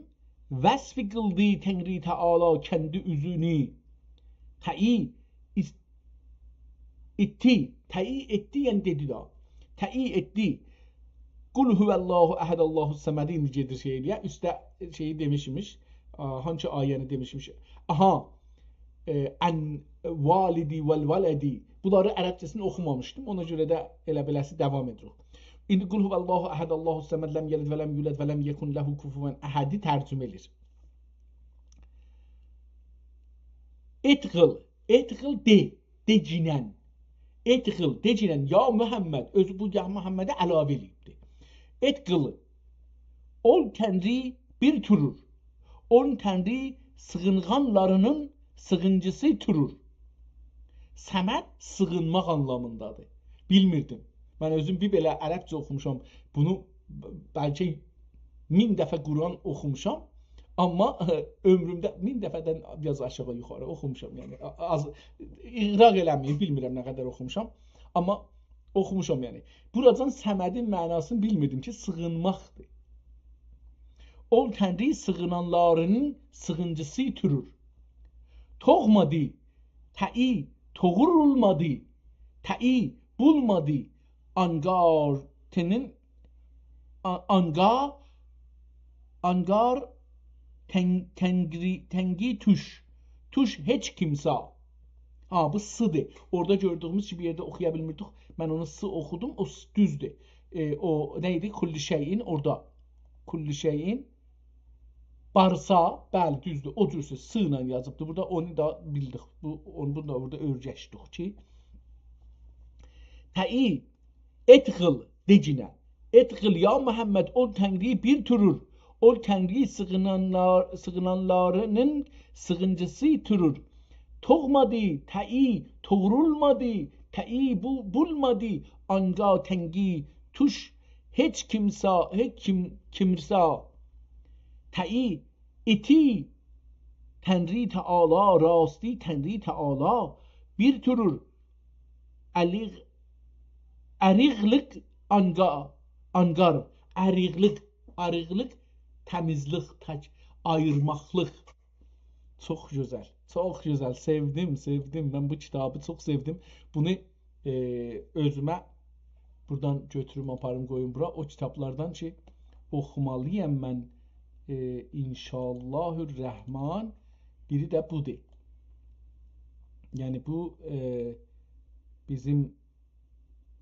وصف قیلدی تنگری تعالی کندی اوزونو. تایی ایس-، ائتدی، تایی ائتدی، یعنی دئدی ده. تایی ائتدی. قل هو الله احد، الله الصمد، ایندی گئدیر شئی ائله‌یه. اوسته شئیی دئمیشمیش، آ، هانسی آیه‌نی دئمیشمیش. آها، ائ، ان والدی والولدی. بونلاری عربجه‌سینی اوخومامیشدیم. اونا گؤره ده ائله بئله‌سی داوام ائدیریک. ایندی قل هو الله احد، الله الصمد، لم یلد ولم یولد ولم یکن له کفوا احدی ترجمه ائله‌ییر. ائت قیل، ائت قیل دئ، دئگینن. ائت قیل دئگینن، یا محمد، اؤزو بو یا محمده علاوه ائله‌ییبدی. ائت قیل، اول تنری بیر تورور. اول تنری سیغینغانلارینین سیغینجیسی تورور. صمد سیغینماق آنلامیندادیر. بیلمیردیم. من اؤزوم بیر بئله عربجه اوخوموشام. بونو ب-، بلکه مین دفعه قرآن اوخوموشام. آمما عؤمرومده مین دفعه‌دن بیر آز آشاغی یوخاری اوخوموشام. یعنی آ-، آز، اغراق ائله‌مه‌یین، بیلمیرم نه قدر اوخوموشام. آمما اوخوموشام یعنی. بوراجان صمدین معناسینی بیلمیردیم کی، سیغینماقدیر. اول تنری سیغینانلارینین سیغینجیسی تورور. توغمادی، تایی توغرولمادی، تایی بولمادی، آنگار تنین، آ-، آنگا، آنگار تن-، تنگری، تنگی توش، توش هئچ کیمسا. ها، بو سی‌دیر. اورادا گؤردویوموز کی، بیر یئرده اوخویا بیلمیردیک. من اونو سی اوخودوم، او س-، دوزدور. ائ، او نه ایدی؟ کل شیئین اورادا. کل شیئین بارسا، بلی، دوزدور. او جور سؤز، سی ایله یازیبدیر. بورادا اونو دا بیلدیک. بو، اونو، بونو دا بورادا اؤیرشدیک کی، تایی، ائت قیل، دئگینن. ائت قیل، یا محمد، اول تنری بیر تورور. اول تنری سیغینانلار-، سیغینانلارینین سیغینجیسی تورور. توغمادی، تایی توغرولمادی، تایی بو-، بولمادی، آنگا تنگی توش هئچ کیمسا، هئچ کیم-، کیمسا. تایی، ائتی، تنری تعالی، راستی تنری تعالی بیر تورور. الیق-، اریقلیق آنگا-، آنگار، اریقلیق، اریقلیق، تمیزلیک، تک، آییرماقلیق. چوخ گؤزل، چوخ گؤزل. سئودیم، سئودیم. من بو کیتابی چوخ سئودیم. بونو، ائ، اؤزومه بورادان گؤتوروم، آپاریم، قویوم بورا. او کیتابلاردان کی، اوخومالییام من، ائ، ان‌شاءالله الرحمن، بیری ده بودور. یعنی بو، ائ، بیزیم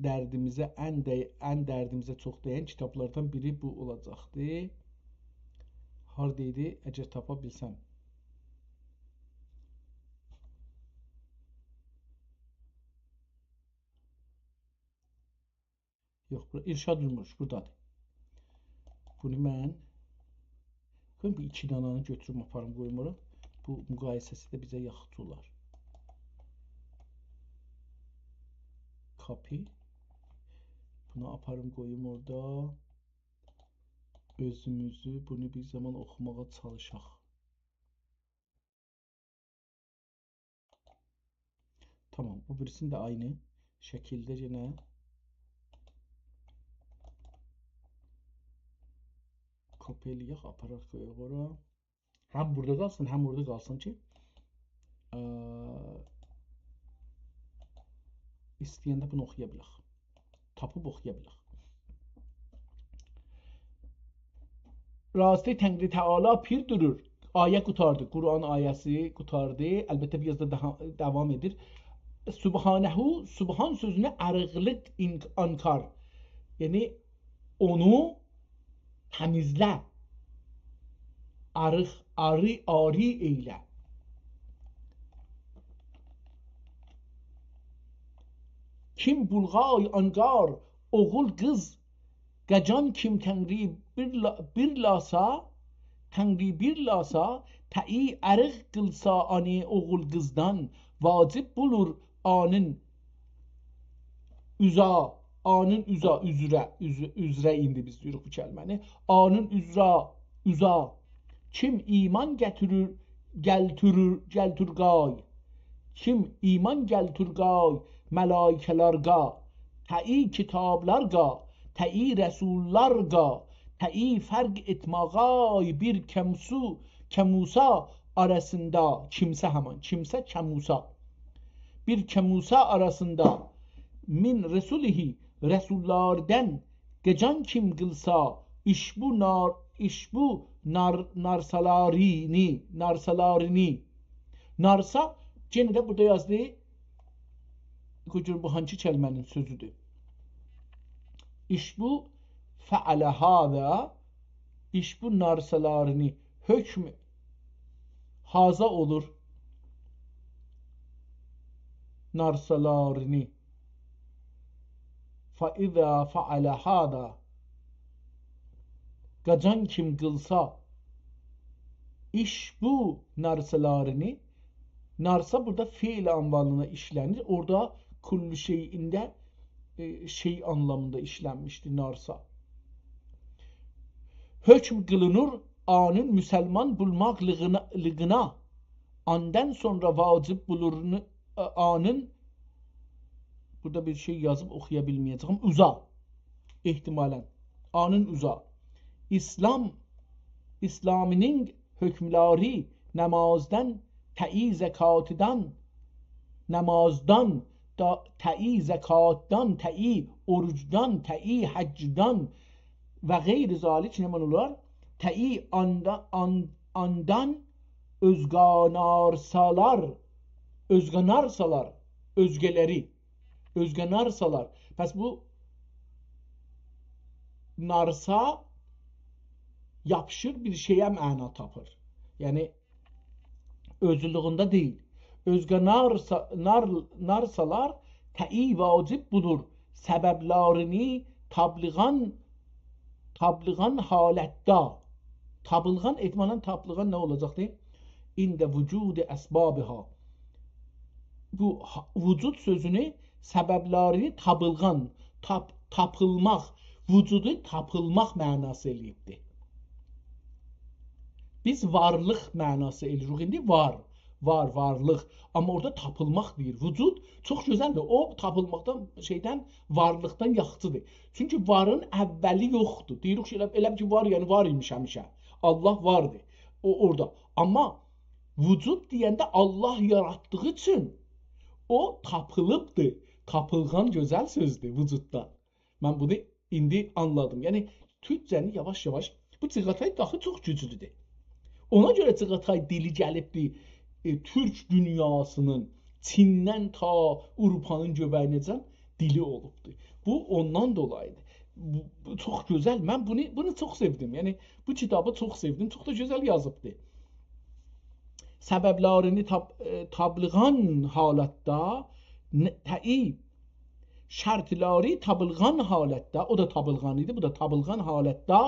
دردیمیزه ان ده-، ان دردیمیزه چوخ دَین کیتابلاردان بیری بو اولاجاقدی. هاردایدی، اگر تاپا بیلسم. یوخ، بورا ارشاد العموم بورادادیر. بونو من، قویون بو ایکی دانانی گؤتوروم، آپاریم، قویوم اورا. بو مقایسه‌سی ده بیزه یاخشی اولار. Copy. بونو آپاریم، قویوم اورادا. اؤزوموزو، بونو بیر زامان اوخوماغا چالیشاق. تامام، بو بیریسینی ده عینی شکیلده یئنه copy ائله‌یک، آپاراق قویاق اورا. هم بورادا قالسین، هم اورادا قالسین کی، ا، ایسته‌ینده بونو اوخویا بیلک. تاپیب اوخویا بیلک. راستی تنگری تعالی پیر دورور. آیه قوتاردی. قرآن آیه‌سی قوتاردی. البته، بیر آز دا داها داوام ائدیر. سبحانه، سبحان سؤزونه آریقلیق این-، آنکار. یعنی، اونو تمیزله. آریق، آری، آری ائیله. کیم بولغای آنگار، اوغول قیز، قاجان کیم تنگری بیر لا-، بیر لاسا، تنگری بیر لاسا، تایی آریق قیلسا آنی اوغول قیزدان، واجب بولور آنین اوزا، آنین اوزا، اوزره، اوز-، اوزره ایندی بیز دئییریک بو کلمه‌نی. آنین اوزرا، اوزا. کیم ایمان گتیریر، گلتورور، گلتورقای. کیم ایمان گلتورقای ملائکه‌لارغا، تایی کیتابلارغا، تایی رسوللارغا، تایی فرق ائتماغای بیر کمسو، کموسا آراسیندا، کیمسه همان، کیمسه کموسا. بیر کموسا آراسیندا من رسله، رسوللاردان قاچان کیم قیلسا، ایشبو نار، ایشبو نار، نارسالارینی، نارسالارینی. نارسا، یئنه ده بورادا یازدی. قوی گؤروم بو هانسی کلمه‌نین سؤزودور. ایشبو فعل هذا، ایشبو نارسالارینی، حکم هذا اولور. نارسالارینی. فاذا فعل هذا. قاچان کیم قیلسا، ایشبو نارسالارینی، نارسا بورادا فعل عنوانینا ایشله‌نیر. اورادا کل شیء ده، ائ، شئی آنلامیندا ایشلنمیشدی نارسا. حکم قیلینیر آنین مسلمان بولماقلیغینا، لیغینا. آندان سونرا واجب بولور، ائ، آنین، بورادا بیر شئی یازیب اوخویا بیلمه‌یه‌جه‌یم. اوزا. احتمالاً. آنین اوزا. ایسلام، ایسلامینین حکملاری نمازدان، تایی زکاتدان، نمازدان، دا، تایی زکاتدان، تایی اوروجدان، تایی حجدان و غیر ذلک نمنه اولار؟ تایی آندا-، آن-، آندان اؤزگا نارسالار، اؤزگا نارسالار، اؤزگه‌لری، اؤزگا نارسالار. پس بو نارسا یاپیشیر بیر شئیه معنا تاپیر. یعنی اؤزلویونده دئییل. اؤزگه نارسا-، نار-، نارسالار تایی واجب بودور سببلرینی تابلیغان، تابلیغان حالتده. تابیلغان، احتمالاً تابلیغان نه اولاجاقدی؟ عند وجود اسبابها. بو ها-، وجود سؤزونو سببلرینی تابیلغان، تاپ-، تاپیلماق، وجودو تاپیلماق معناسی ائله‌ییبدی. بیز وارلیق معناسی ائله‌ییریک ایندی، وار، وار، وارلیق. آمما اورادا تاپیلماق دئییر. وجود چوخ گؤزلدیر. او تاپیلماقدان، شئیدن، وارلیقدان یاخشیدیر. چونکی وارین اوّلی یوخدور. دئییریک کی، ائله، ائله بیل کی، وار، یعنی وار ایمیش همیشه. الله واردیر. او اورادا. آمما وجود دئینده الله یاراتدیغی اوچون او تاپیلیبدیر. تاپیلغان گؤزل سؤزدور وجوددان. من بونو ایندی آنلادیم. یعنی، تورکجه‌نی یاواش-یاواش، بو چغاتای داخی چوخ گوجلودور. اونا گؤره چغاتای دیلی گلیبدی، ائ، تورک دونیاسینین چیندن تا آوروپانین گؤبه‌یینه‌جن دیلی اولوبدو. بو اوندان دولاییدیر. بو، بو چوخ گؤزل. من بونو، بونو چوخ سئودیم. یعنی، بو کیتابی چوخ سئودیم. چوخ دا گؤزل یازیبدی. سببلرینی تاب-، ائ، تابلیغان حالتده ن-، تایی شرطلری تابیلغان حالتده، او دا تابیلغان ایدی، بو دا تابیلغان حالتده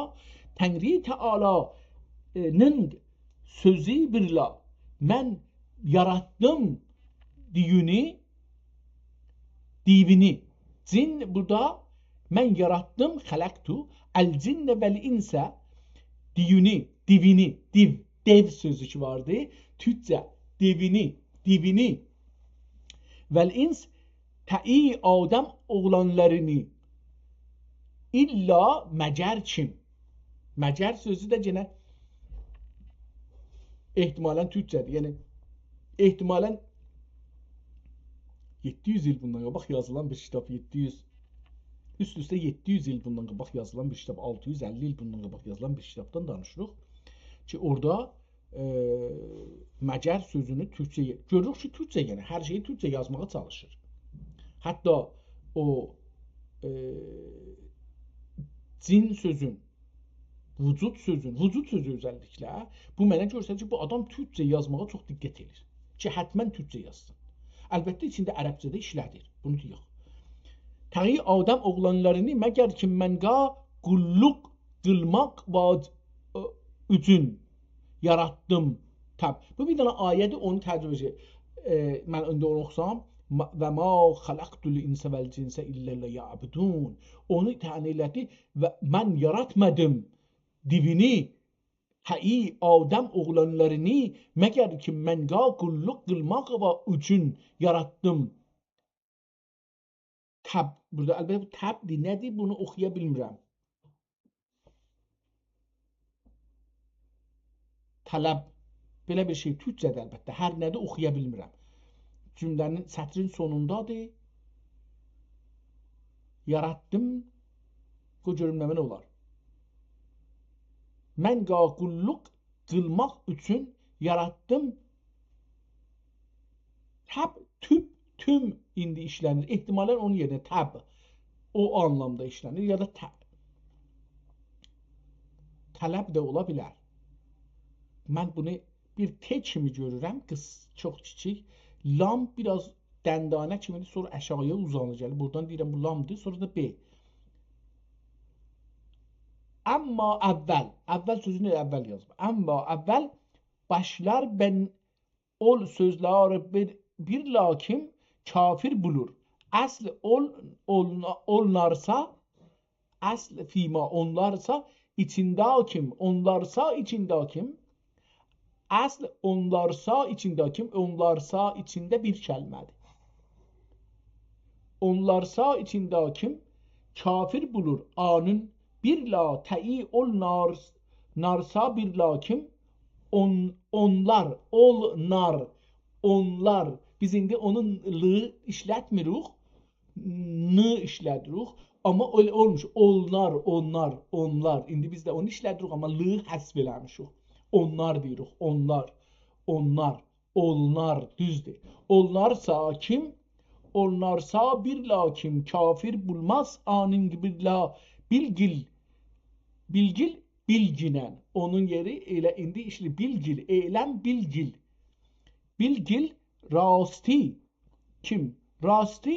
تنگری تعالی‌نین سؤزو بیرله من یاراتدیم دیونی، دیوینی. جن بورادا من یاراتدیم، خلقت الجن والانس، دیونی، دیوینی، دیو، دئو سؤزو کی واردی، تورکجه، دیوینی، دیوینی. والانس، تایی آدم اوغلانلارینی، الا مگر کیم. مگر سؤزو ده یئنه احتمالاً تورکجه‌دیر. یعنی، احتمالاً یئددی یوز ایل بوندان قاباق یازیلان بیر کیتاب، یئددی یوز، اوست-اوسته یئددی یوز ایل بوندان قاباق یازیلان بیر کیتاب، آلتی یوز اللی ایل بوندان قاباق یازیلان بیر کیتابدان دانیشیریق کی، اورادا، ائ، مگر سؤزونو تورکجه‌یه، گؤروروک کی، تورکجه، یعنی هر شئیی تورکجه یازماغا چالیشیر. حتی او، ائ، جن سؤزون، وجود سؤزون، وجود سؤزو اؤزللیکله، بو منه گؤستریر کی، بو آدام تورکجه یازماغا چوخ دقت ائدیر. کی، حتماً تورکجه یازسین. البته، ایچینده عربجه ده ایشله‌دیر. بونو دئیک. تایی آدم اوغلانلارینی مگر کی، منقا قوللوق قیلماق واج-، اوچون یاراتدیم. تب-، بو بیر دنه آیه‌دیر، اونو ترجمه ائدیر. ائ، من ایندی اونو اوخوسام، ما-، «و ما خلقت الانس والجن الا لیعبدون.» اونو تعیین ائله‌دی و من یاراتمادیم دیوینی، هئی آدم اوغلانلارینی، مگر کی منقا قوللوق قیلماق اوچون یاراتدیم. تب، بورادا البته بو تب‌دیر، نه‌دیر، بونو اوخویا بیلمیرم. طلب، بئله بیر شئی، تورکجه‌دیر البته. هر نه‌دیر، اوخویا بیلمیرم. جمله‌نین، سطرین سونوندادیر. یاراتدیم. قوی گؤروم نمنه اولار. منقا قوللوق قیلماق اوچون یاراتدیم. تب، تب، تم ایندی ایشله‌نیر. احتمالاً اونون یئرینه تب، او آنلامدا ایشله‌نیر، یا دا ت، طلب ده اولا بیلر. من بونو بیر ت کیمی گؤرورم، قیس، چوخ کیچیک. لام بیر آز دندانه کیمی‌دیر، سونرا آشاغییا اوزانیر گلیر. بورادان دئییرم، بو لام‌دیر، سونرا دا ب. اما اول، اول سؤزونو اول یازیب. اما اول باشلار بن اول سؤزلری بیر، بیر لاکیم کافر بولور. اصل اول، اول، اولنارسا، اصل فیما اونلارسا ایچینده کیم، اونلارسا ایچینده کیم، اصل اونلارسا ایچینده کیم، اونلارسا ایچینده بیر کلمه‌دیر. اونلارسا ایچینده کیم کافر بولور، آنین بیر لا تئی اول نارس، نارسا بیر لاکیم اون، اونلار، اول نار، اونلار. بیز ایندی اونون ل ایشلتمیریک، ن ایشله‌دیریک. آمما ائله اولموش. اولنار، اونلار، اونلار. ایندی بیز ده اونو ایشله‌دیریک، آمما ل حذف ائله‌میشیک. اونلار دئییریک، اونلار، اونلار، اولنار، دوزدور. اولنارسا کیم، اولنارسا بیر لاکیم کافر بولماز، آنین بیر لا، بیلگیل، بیلگیل، بیلگینن. اونون یئری ائله ایندی ایشلی بیلگیل، ائلم بیلگیل. بیلگیل راستی کیم، راستی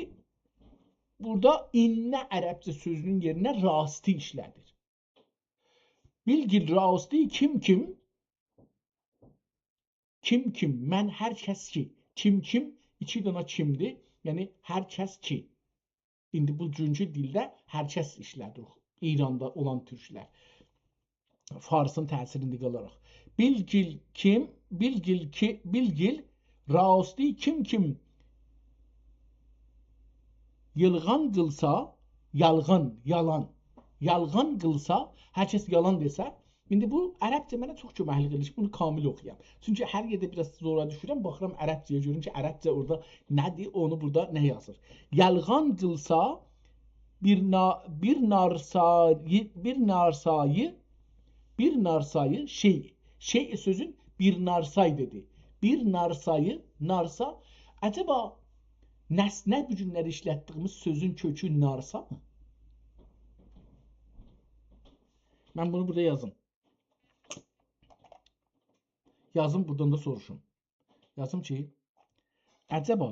بورادا ایننه عربجه سؤزونون یئرینه راستی ایشله‌دیر. بیلگیل راستی کیم کیم، کیم کیم، من هر کس کی. کیم کیم، ایکی دانا کیم‌دیر، یعنی هر کس کی. ایندی بوگونکو دیلده هر کس ایشله‌دیر، ایراندا اولان تورکلر. فارسین تأثیرینده قالاراق. بیلگیل کیم، بیلگیل کی، بیلگیل راستی کیم کیم یالغان قیلسا، یالغان، یالان، یالغان قیلسا، هر کس یالان دئسه، ایندی بو عربجه منه چوخ کؤمکلیک ائدیر کی، بونو کامل اوخویام. چونکی هر یئرده بیر آز زورا دوشورم، باخیرام عربجه‌یه، گؤروم کی، عربجه اورادا نه‌دیر، اونو بورادا نه یازیر. یالغان قیلسا، بیر نا، بیر نارسایی، بیر نارسایی، بیر نارسایی، شئی، شئی سؤزون بیر نارسای دئدی. بیر نارسایی، نارسا. عجبا نسنه بو گونلری ایشلتدیییمیز سؤزون کؤکو نارسامی؟ من بونو بورادا یازیم. یازیم، بورادان دا سوروشوم. یازیم کی، عجبا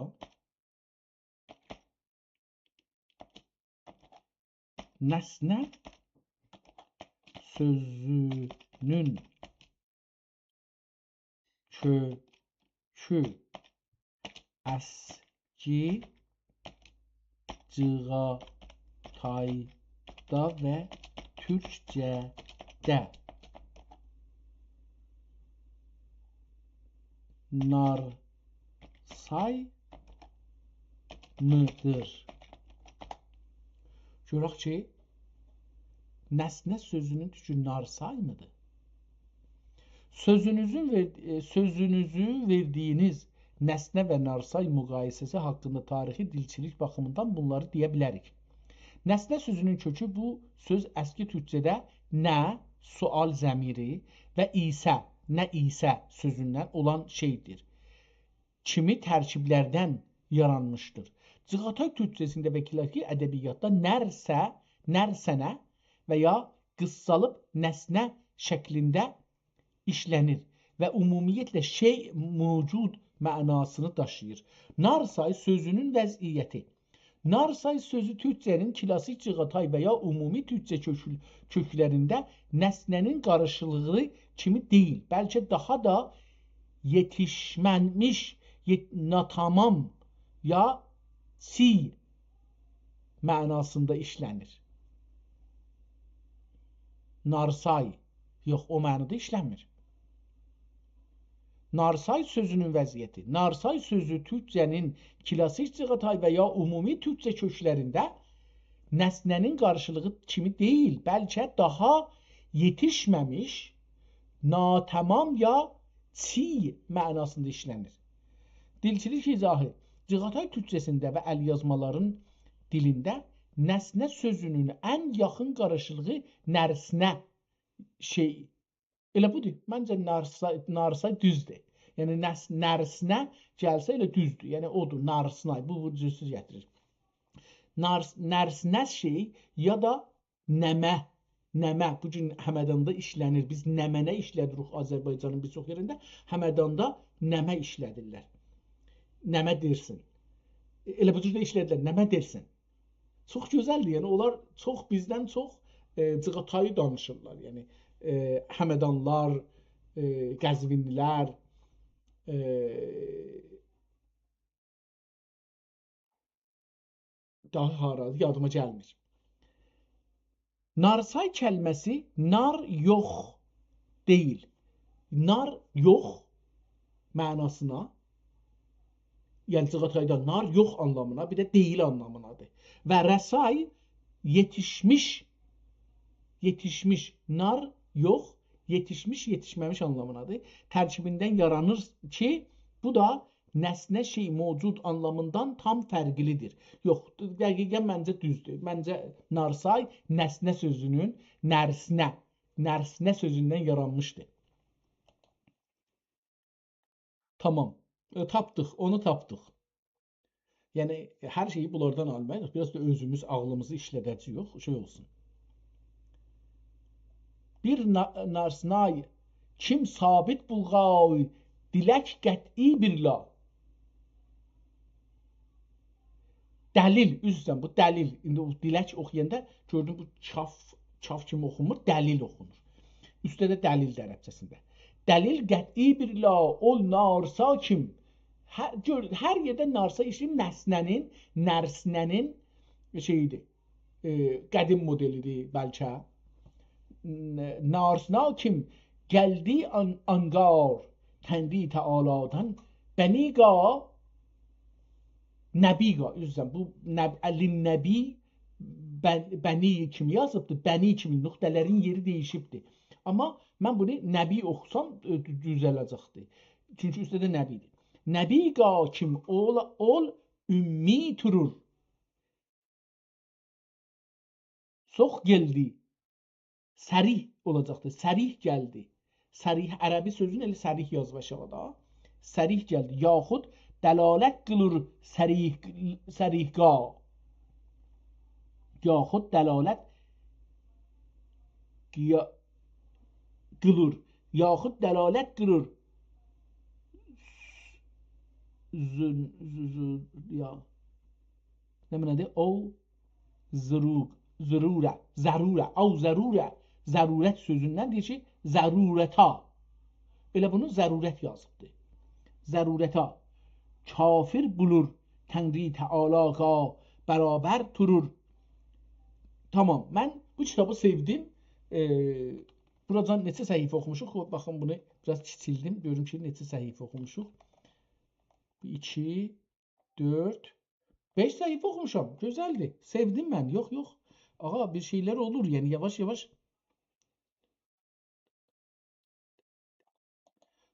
نسنه سؤزونون کؤکو اسکی چیغاتایدا و تورکجه‌ده نارسای می‌دیر؟ گؤرک کی، نسنه سؤزونون تؤکو نارسای می‌دیر؟ سؤزونوزون وئر، ائ، سؤزونوزو وئردیگینیز نسنه و نارسای مقایسه‌سی حاقیندا تاریخی دیلچیلیک باخیمیندان بونلاری دئیه بیلریک. نسنه سؤزونون کؤکو بو سؤز اسکی تورکجه‌ده نه، سؤال ضمیری، و ایسه، نه ایسه سؤزوندن اولان شئی‌دیر کیمی ترکیبلردن یارانمیشدیر. چیغاتای تورکجه‌سینده و کلاسیک ادبیاتدا نرسه، نرسنه و یا قیسسالیب نسنه شکلینده ایشله‌نیر و عمومیتله شئی موجود معناسینی داشیییر. نارسای سؤزونون وضعیتی. نارسای سؤزو تورکجه‌نین کلاسیک چیغاتای و یا عمومی تورکجه کؤکل، کؤکلرینده نسنه‌نین قاریشیقلیغی کیمی دئییل، بلکه داها دا یئتیشمه‌میش، یئت، ناتامام یا سی معناسیندا ایشله‌نیر. نارسای. یوخ، او معنادا ایشلنمیر. نارسای سؤزونون وضعیتی. نارسای سؤزو تورکجه‌نین کلاسیک چیغاتای و یا عمومی تورکجه کؤکلرینده نسنه‌نین قارشیلیغی کیمی دئییل، بلکه داها یئتیشمه‌میش، ناتمام یا چیی معناسیندا ایشلنیر. دیلچیلیک ایضاحی. چیغاتای تورکجه‌سینده و ال‌یازمالارین دیلینده نسنه سؤزونون ان یاخین قارشیلیغی نرسنه شئی. ائله بودور. منجه نارسا، نارسای دوزدور. یعنی نس، نرسنه گلسه ائله دوزدور. یعنی اودور، نارسنای. بو، بو جور سؤز گتیریر. نارس، نرسنه شئی یا دا نمه. نمه. بو گون همداندا ایشلنیر. بیز نمنه ایشله‌دیریک آذربایجانین بیر چوخ یئرینده. همداندا نمه ایشله‌دیرلر. نمه دئرسین. ائله بو جور ده ایشله‌دیرلر. نمه دئرسین. چوخ گؤزلدیر. یعنی اونلار چوخ، بیزدن چوخ، ائ، جیغاتایی دانیشیرلار. یعنی، ائ، همدانلار، ائ، قزوینلیلر، ائ، داها هارا، یادیما گلمیر. نارسای کلمه‌سی نار یوخ دئییل. نار یوخ معناسینا، یعنی جیغاتایدا نار یوخ آنلامینا، بیر ده دئییل آنلامینادیر. و رسای یئتیشمیش، یئتیشمیش، نار یوخ، یئتیشمیش، یئتیشمه‌میش آنلامینادیر. ترکیبیندن یارانیر کی، بو دا نسنه شئی موجود آنلامیندان تام فرقلیدیر. یوخ، دقیقاً منجه دوزدور. منجه نارسای نسنه سؤزونون، نرسنه، نرسنه سؤزوندن یارانمیشدیر. تامام. ائ، تاپدیق، اونو تاپدیق. یعنی، هر شئیی بونلاردان آلمایاق، بیر آز دا اؤزوموز عاغلیمیزی ایشلده‌جه‌ییک، شئی اولسون. بیر نا، نارسنای کیم ثابت بولغای دیلک قطعی بیر لا. دلیل، عذر ایسته‌ییرم، بو دلیل. ایندی او دیلک اوخویاندا گؤردوم، بو کاف، کاف کیمی اوخونمور، دلیل اوخونور. اوسته ده دلیل عربجه‌سینده. دلیل قطعی بیر لا، اول نارسا کیم. هر، گؤر، هر یئرده نارسا ایشله‌ییب، نسنه‌نین، نرسنه‌نین شئییدیر. ائ، قدیم مدلیدیر بلکه. ن، نارسنا کیم گلدی آن، آنگار، تنگی تعالادان، بنی گا، نبی گا، عذر ایسته‌ییرم، بو نب، للنبی، بن، بنی کیمی یازیبدیر، بنی کیمی نقطه‌لرین یئری دییشیبدیر. آمما من بونو نبی اوخوسام، ائ، دو، دوزله‌جکدیر. چونکی اوسته ده نبی‌دیر. نبی گا کیم اول، اول امی تورور. سوخ گلدی. صریح اولاجاقدیر. صریح گلدی. صریح، عربی سؤزون ائله صریح یازیب آشاغیدا. صریح گلدی. یاخود دلالت قیلیر صریح، صریح گا. یاخود دلالت قیا، قیلیر. یاخود دلالت قیلیر. زون، زو، زو، یا. نمنه‌دیر؟ او ضرو، ضروره، ضروره، او ضروره، ضرورت سؤزوندن دئییر کی، ضرورتا. ائله بونو ضرورت یازیبدیر. ضرورتا. کافر بولور، تنگی تعالاغا برابر تورور. تامام، من بو کیتابی سئودیم. ائ، بوراجان نئچه صفحه اوخوموشوق؟ باخین، بونو بیر آز کیچیلدیم. گؤروم کی، نئچه صفحه اوخوموشوق. بو ایکی، دؤرد، بئش صفحه اوخوموشام. گؤزلدیر. سئودیم من. یوخ، یوخ. آغا، بیر شئیلر اولور. یعنی، یاواش-یاواش.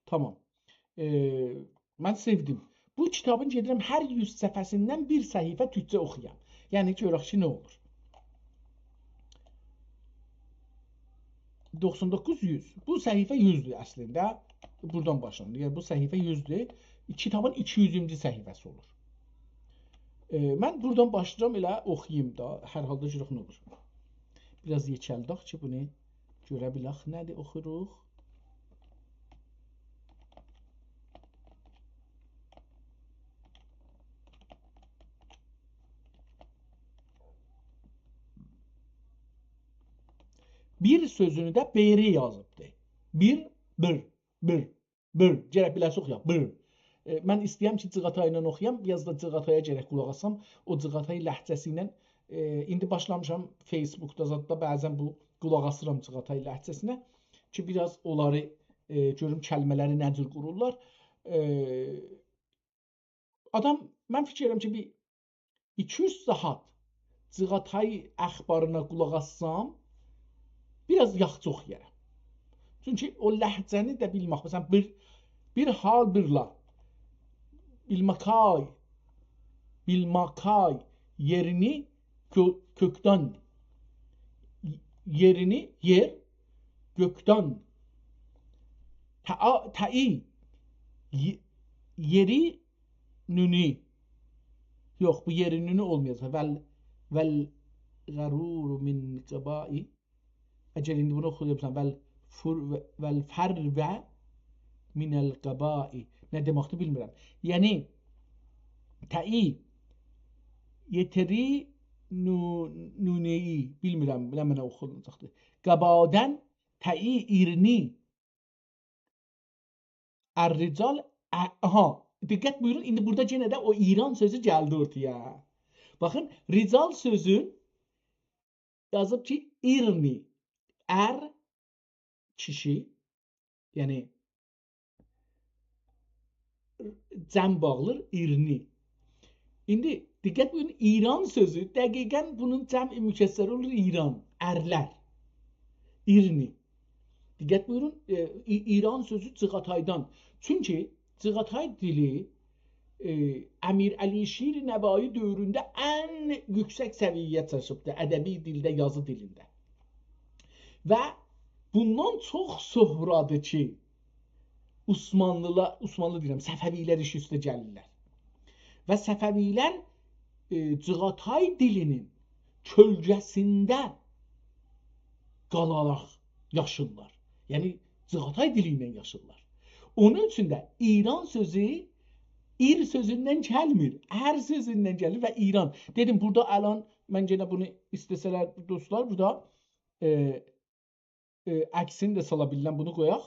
تامام. ائ، من سئودیم. بو کیتابین گئدیرم هر یوز صفحه‌سیندن بیر صفحه تورکجه اوخویام. یعنی، گؤرک کی، نه اولور. دوخسان دوققوز، یوز. بو صفحه یوزدور اصلینده. بورادان باشلانیر. یعنی، بو صفحه یوزدور. کیتابین ایکی یوزونجو صفحه‌سی اولور. ائ، من بورادان باشلاییرام، ائله اوخویوم دا. هر حالدا گؤرک نه اولور. بیر آز یئکلدک کی، بونو گؤره بیلک. نه‌دیر اوخویوروق؟ بیر سؤزونو ده بیر یازیبدی. بیر، بیر، بیر، بیر. گرک بیله‌سیز اوخویاق. بیر. ائ، من ایسته‌ییرم کی، جیغاتای ایله اوخویام. بیر آز دا جیغاتایا گرک قولاق آسام. او جیغاتای لهجه‌سی ایله، ائ، ایندی باشلامیشام فیس‌بوکدا، زاددا بعضاً بو قولاق آسیرام جیغاتای لهجه‌سینه. کی، بیر آز اونلاری، ائ، گؤروم کلمه‌لری نه جور قورورلار. ائ، آدام، من فیکیر ائدیرم کی، بیر ایکی اوچ ساعات جیغاتای اخبارینا قولاق آسسام، بیر آز یاخشی اوخویارام. چونکی او لهجه‌نی ده بیلمک، مثلا، بیر، بیر حال، بیر لا. بیلماکای، بیلماکای، یئرینی گؤ-، گؤکدن. یئرینی، یئر، گؤکدن. تع-، تئی، ی-، یئری، نونی. یوخ، بو یئری نونی اولمایاجاق. ول، ول غرور من قبائی. اگر ایندی بونو اوخویورسان، ول فر-، ول فرّ من القبائی. نه دئمکدیر، بیلمیرم. یعنی، تئی، یئتری، نو-، نونه‌ای. بیلمیرم، بیلمیرم نه اوخوناجاقدیر. قبادن، تئی، ایرنی. الرجال، ا-، آها، دقت بویورون، ایندی بورادا یئنه ده او ایران سؤزو گلدی اورتایا. باخین، رجال سؤزون یازیب کی، ایرنی، ار، کیشی، یعنی جمع باغلیر، ایرنی. ایندی دقت بویورون، ایران سؤزو دقیقاً بونون جمع مکسری اولور ایران، ارلر. ایرنی. دقت بویورون، ائ، ای-، ایران سؤزو جیغاتایدان. چونکی جیغاتای دیلی، ائ، امیر علی شیر نوایی دؤورونده ان یوکسک سویه‌یه چاتیبدی ادبی دیلده، یازی دیلینده. و بوندان چوخ سونرادیر کی، عثمانلی‌لار، عثمانلی دئییرم، صفوی‌لر ایش اوسته گلیرلر. و صفوی‌لر، ائ، جیغاتای دیلینین کؤلگه‌سینده قالاراق یاشیرلار. یعنی، جیغاتای دیلی ایله یاشیرلار. اونون اوچون ده ایران سؤزو ایر سؤزوندن گلمیر، ار سؤزوندن گلیر و ایران. دئدیم، بورادا الان، من یئنه بونو ایسته‌سه‌لر دوستلار، بورادا، ائ، ائ، عکسینی ده سالا بیلیرم، بونو قویاق.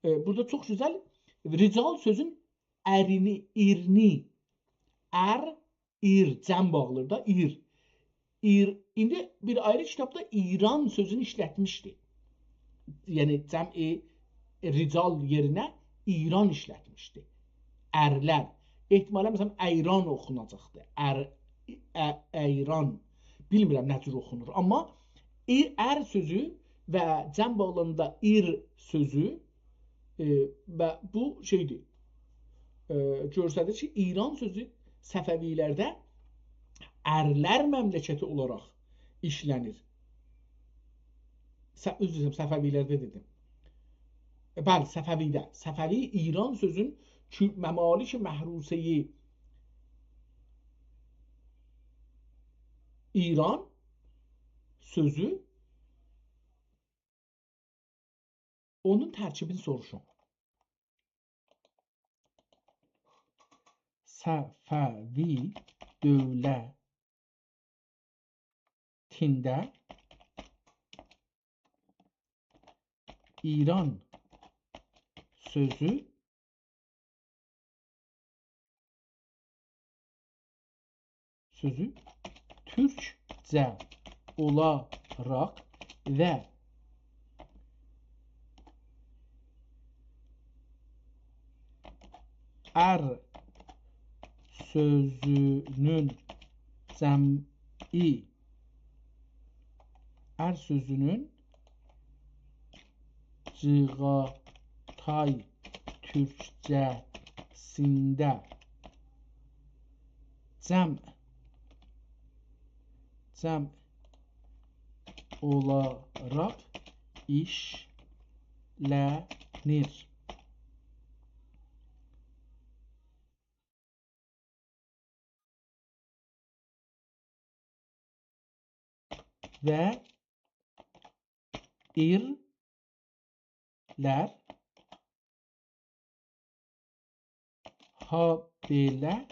ائ، بورادا چوخ گؤزل رجال سؤزون ارینی، ایرنی، ار، ایر، جمع باغلیر دا، ایر. ایر، ایندی بیر آیری کیتابدا ایران سؤزونو ایشلتمیشدی. یعنی جمع رجال یئرینه ایران ایشلتمیشدی. ارلر. احتمالاً، مثلا، ایران اوخوناجاقدی. ار، ا-، ایران. بیلمیرم نه جور اوخونور. آمما ای-، ار سؤزو و جمع باغلانیندا ایر سؤزو، ائ، و بو شئیدیر، ائ، گؤستریر کی، ایران سؤزو صفوی‌لرده ارلر مملکتی اولاراق ایشله‌نیر. ص-، عذر ایسته‌ییرم، صفوی‌لرده دئدیم. ائ، بلی، صفوی‌ده. صفوی ایران سؤزون کی، ممالک محروسه‌ی ایران سؤزو، اونون ترکیبینی سوروشون. صفوی دؤولتینده ایران سؤزو سؤزو تورکجه اولاراق و ار سؤزونون جمعی، ار سؤزونون جیغاتای تورکجه‌سینده جمع، جمع اولاراق ایشله‌نیر. و ایرلر هابئله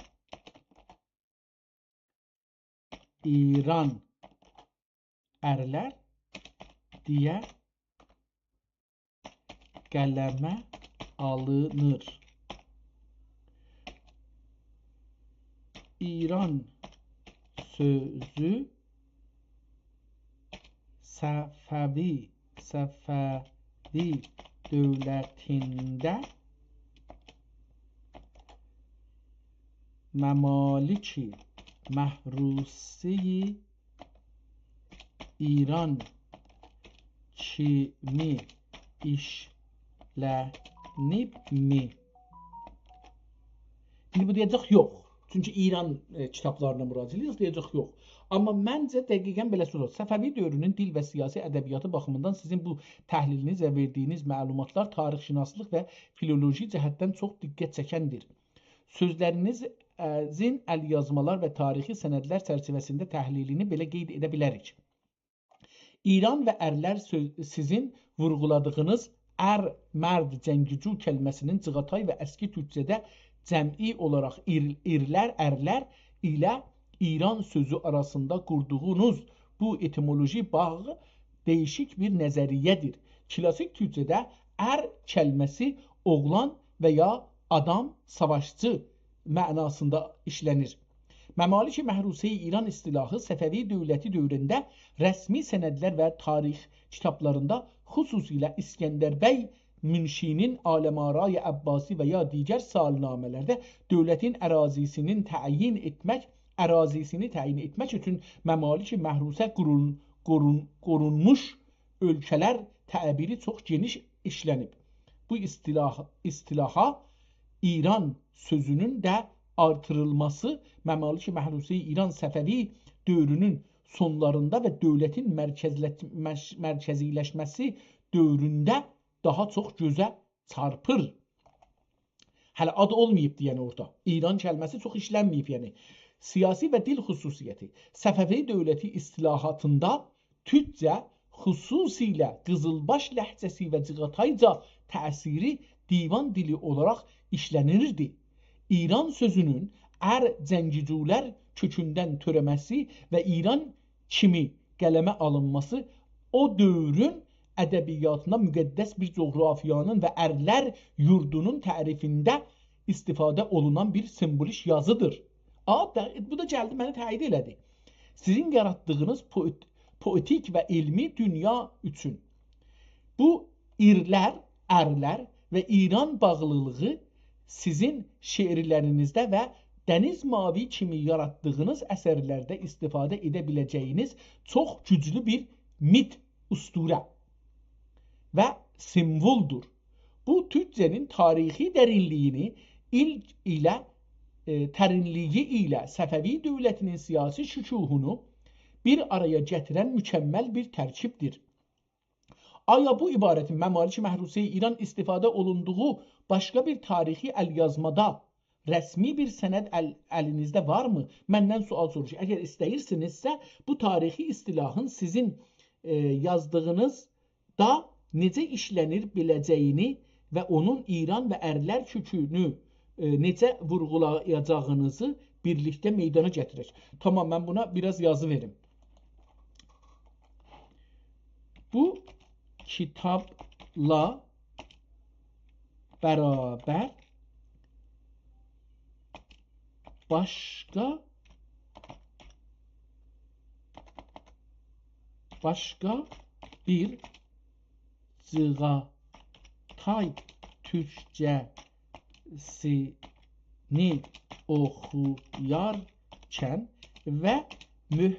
ایران ارلر دئیه قلمه آلینیر. ایران سؤزو صفوی، صفوی سفوی دؤولتینده ممالک محروسه‌ی ایران کیمی ایشلنیب‌می؟ ایندی بو دئیه‌جک یوخ. چونکی ایران، ائ، کیتابلارینا مراجعت ائدیر، دئیه‌جک یوخ. آمما منجه دقیقاً بئله سورور. صفوی دؤورونون دیل و سیاسی ادبیاتی باخیمیندان سیزین بو تحلیلینیز و وئردیگینیز معلوماتلار تاریخ‌شناسلیق و فیلولوژی جهتدن چوخ دقت چکندیر. سؤزلرینیزین الیازمالار و تاریخی سندلر چرچیوه‌سینده تحلیلینی بئله قید ائده بیلریک. ایران و ارلر سؤ-، سیزین وورغولادیغینیز ار، مرد، جنگی‌جو کلمه‌سینین جیغاتای و اسکی تورکجه‌ده جمعی اولاراق ایر-، ایرلر، ارلر ایله ایران سؤزو آراسیندا قوردوغونوز بو ائتیمولوژی باغ دَییشیک بیر نظریه‌دیر. کلاسیک تورکجه‌ده ار کلمه‌سی اوغلان و یا آدام، ساواشچی معناسیندا ایشله‌نیر. ممالک محروسه‌ی ایران اصطلاحی صفوی دؤولتی دؤورونده رسمی سندلر و تاریخ کیتابلاریندا، خصوصیله اسکندر بی منشی‌نین عالم‌آرای عباسی و یا دیگر سالنامه‌لرده دؤولتین اراضی‌سینین تعیین ائتمک، اراضی‌سینی تعیین ائتمک اوچون ممالک محروسه قورون-، قورون-، قورونموش اؤلکه‌لر تعبیری چوخ گئنیش ایشله‌نیب. بو اصطلاح، اصطلاحا ایران سؤزونون ده آرتیریلماسی ممالک محروسه‌ی ایران صفوی دؤورونون سونلاریندا و دؤولتین مرکزلت-، مش-، مرکزی‌لشمه‌سی دؤورونده داها چوخ گؤزه چارپیر. هله آد اولماییبدی، یعنی اورادا. ایران کلمه‌سی چوخ ایشلنمه‌ییب، یعنی. سیاسی و دیل خصوصیتی. صفوی دؤولتی اصطلاحاتیندا تورکجه، خصوصیله قیزیلباش لهجه‌سی و جیغاتایجا تأثیری دیوان دیلی اولاراق ایشله‌نیردی. ایران سؤزونون ار، جنگی‌جولر کؤکوندن تؤره‌مه‌سی و ایران کیمی قلمه آلینماسی او دؤورون ادبیاتینا مقدس بیر جغرافیانین و ارلر یوردونون تعریفینده استفاده اولونان بیر سمبولیک یازیدیر. آ، ده-، بو دا گلدی، منی تأیید ائله‌دی. سیزین یاراتدیغینیز پوئت-، پوئتیک و علمی دونیا اوچون. بو ایرلر، ارلر و ایران باغلیلیغی سیزین شعرلرینیزده و دنیز ماوی کیمی یاراتدیغینیز اثرلرده استفاده ائده بیله‌جه‌یینیز چوخ گوجلو بیر میت، اسطوره و سیموولدور. بو، تورکجه‌نین تاریخی درینلیگینی ایل-، ایله، ائ، درینلیگی ایله صفوی دؤولتینین سیاسی شکوهونو بیر آرایا گتیرن مکمل بیر ترکیبدیر. آیا بو عبارتین ممالک محروسه‌ی ایران استفاده اولوندوغو باشقا بیر تاریخی الیازمادا، رسمی بیر سند ال-، الینیزده وارمی؟ مندن سؤال سوروشور. اگر ایسته‌ییرسینیزسه، بو تاریخی اصطلاحین سیزین، ائ، یازدیغینیزدا نئجه ایشله‌نیر بیله‌جه‌یینی و اونون ایران و ارلر کؤکونو، ائ، نئجه وورغولایاجاغینیزی بیرلیکده میدانا گتیرک. تامام، من بونا بیر آز یازی وئریم. بو کیتابلا برابر باشقا، باشقا بیر جیغاتای تورکجه‌سینی اوخویارکن و مح-،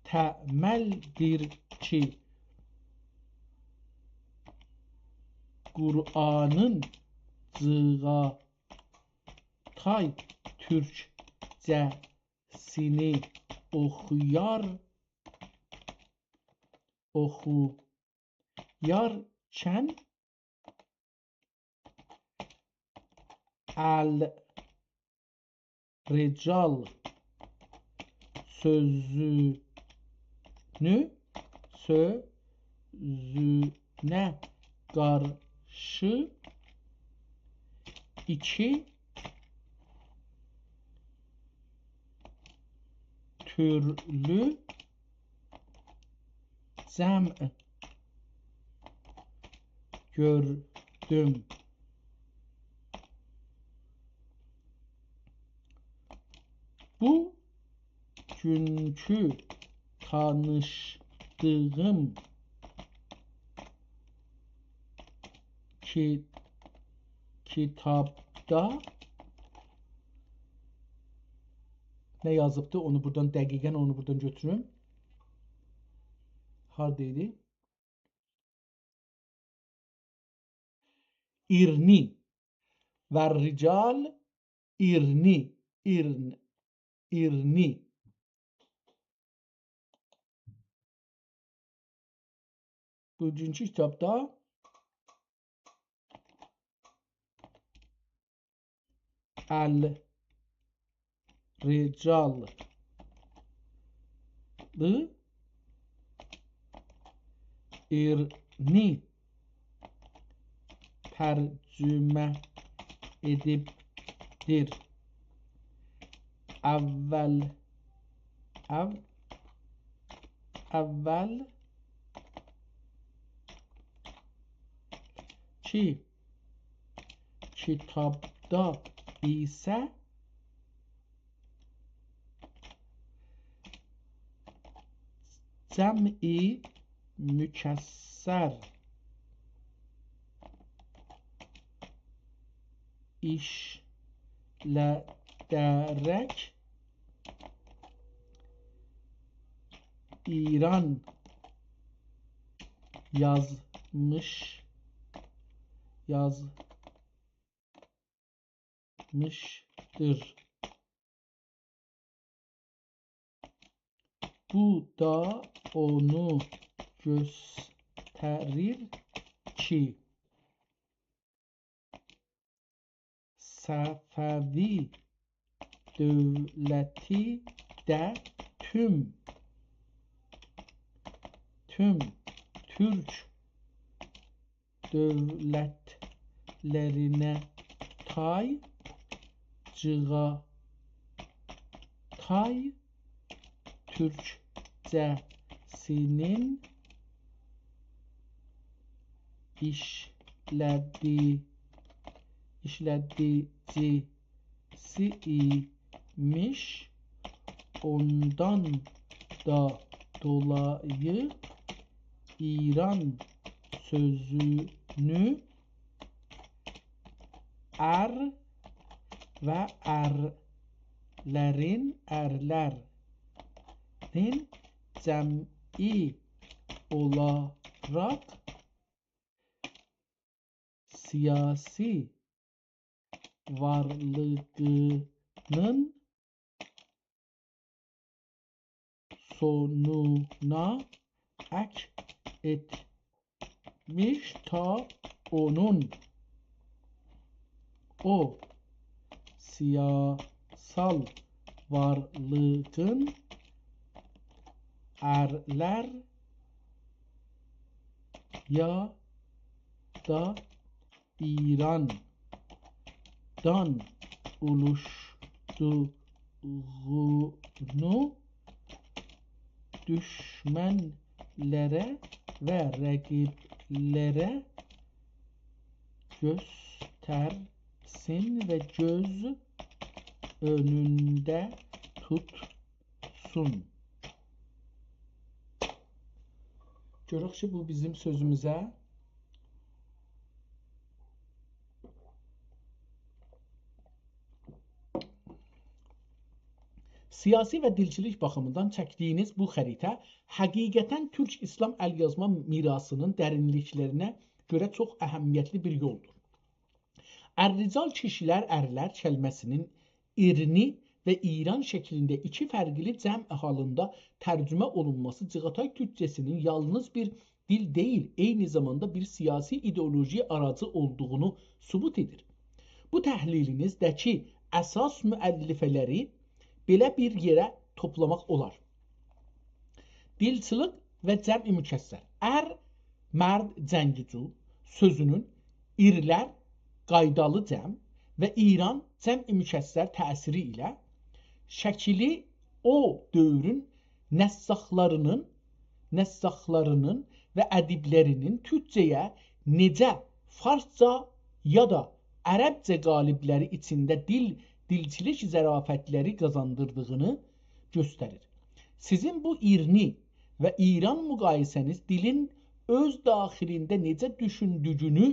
محتملدیر کی، قرآنین جیغاتای تورکجه‌سینی اوخویار، اوخویارکن الرجال سؤزونو، سؤزونه قارشی ایکی تورلو جمع گؤردوم. بوگونکو تانیشدیغیم کی-، کیتابدا نه یازیبدی؟ اونو بورادان، دقیقاً اونو بورادان گؤتوروم. هاردا ایدی؟ ایرنی. والرجال ایرنی. ایرن-، ایرنی. بوگونکو کیتابدا الرجال ایرنی ترجمه ائدیبدیر. اول، او-، اول کی، کیتابدا ایسه جمع مکسر ایشلده‌رک ایران یازمیش، یازمیشدیر. بو دا اونو گؤستریر کی، صفوی دؤولتی ده توم، توم تورک دؤولتلرینه تای، چیغاتای تورکجه‌سینین ایشله‌دی-، ایشله‌دیجیسی ایمیش. اوندان دا دولایی ایران سؤزونو ار و ارلرین، ارلرین جمعی اولاراق سیاسی وارلیغینین سونونا اک ائتمیش، تا اونون، او سیاسال وارلیغین ارلر یا دا ایراندان اولوشدوغونو دوشمنلره و رقیبلره گؤسترسین و گؤز اؤنونده توتسون. گؤرک کی، بو بیزیم سؤزوموزه سیاسی و دیلچیلیک باخیمیندان چکدیگینیز بو خریطه حقیقتاً تورک ایسلام ال‌یازما میراثینین درینلیکلرینه گؤره چوخ اهمیتلی بیر یولدور. الرجال کیشیلر، ارلر کلمه‌سینین ایرنی و ایران شکلینده ایکی فرقلی جمع حالیندا ترجمه اولونماسی چیغاتای تورکجه‌سینین یالنیز بیر دیل دئییل، عینی زاماندا بیر سیاسی ایدئولوژی آراجی اولدوغونو ثبوت ائدیر. بو تحلیلینیزده‌کی اساس مؤلفه‌لری بئله بیر یئره توپلاماق اولار. دیلچیلیک و جمع مکسر. ار، مرد، جنگجو سؤزونون ایرلر، قایدالی جمع، و ایران، جمع مکسر تأثیری ایله شکیلی او دؤورون نساخلارینین، نساخلارینین و ادیبلرینین تورکجه‌یه نئجه فارسجا یا دا عربجه قالیبلری ایچینده دیل، دیلچیلیک ظرافتلری قازاندیردیغینی گؤستریر. سیزین بو ایرنی و ایران مقایسه‌نیز دیلین اؤز داخیلینده نئجه دوشوندویونو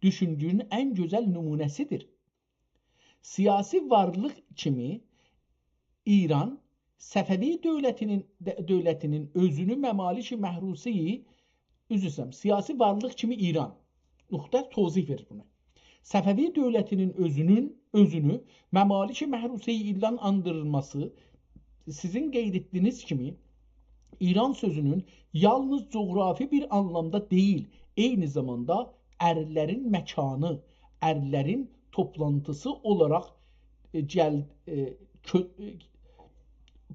دوشونجه‌نین ان گؤزل نمونه‌سیدیر. سیاسی وارلیق کیمی ایران صفوی دؤولتینین، ده-، دؤولتینین اؤزونو ممالک محروسه‌ی، عذر ایسته‌ییرم، سیاسی وارلیق کیمی ایران. نقطه، توضیح وئریر بونو. صفوی دؤولتینین اؤزونون، اؤزونو ممالک محروسه‌ی ایران آدلاندیریلماسی، سیزین قید ائتدیگینیز کیمی، ایران سؤزونون یالنیز جغرافی بیر آنلامدا دئییل، عینی زاماندا ارلرین مکانی، ارلرین توپلانتیسی اولاراق، ائ، گل-، ائ، کؤ-، ائ،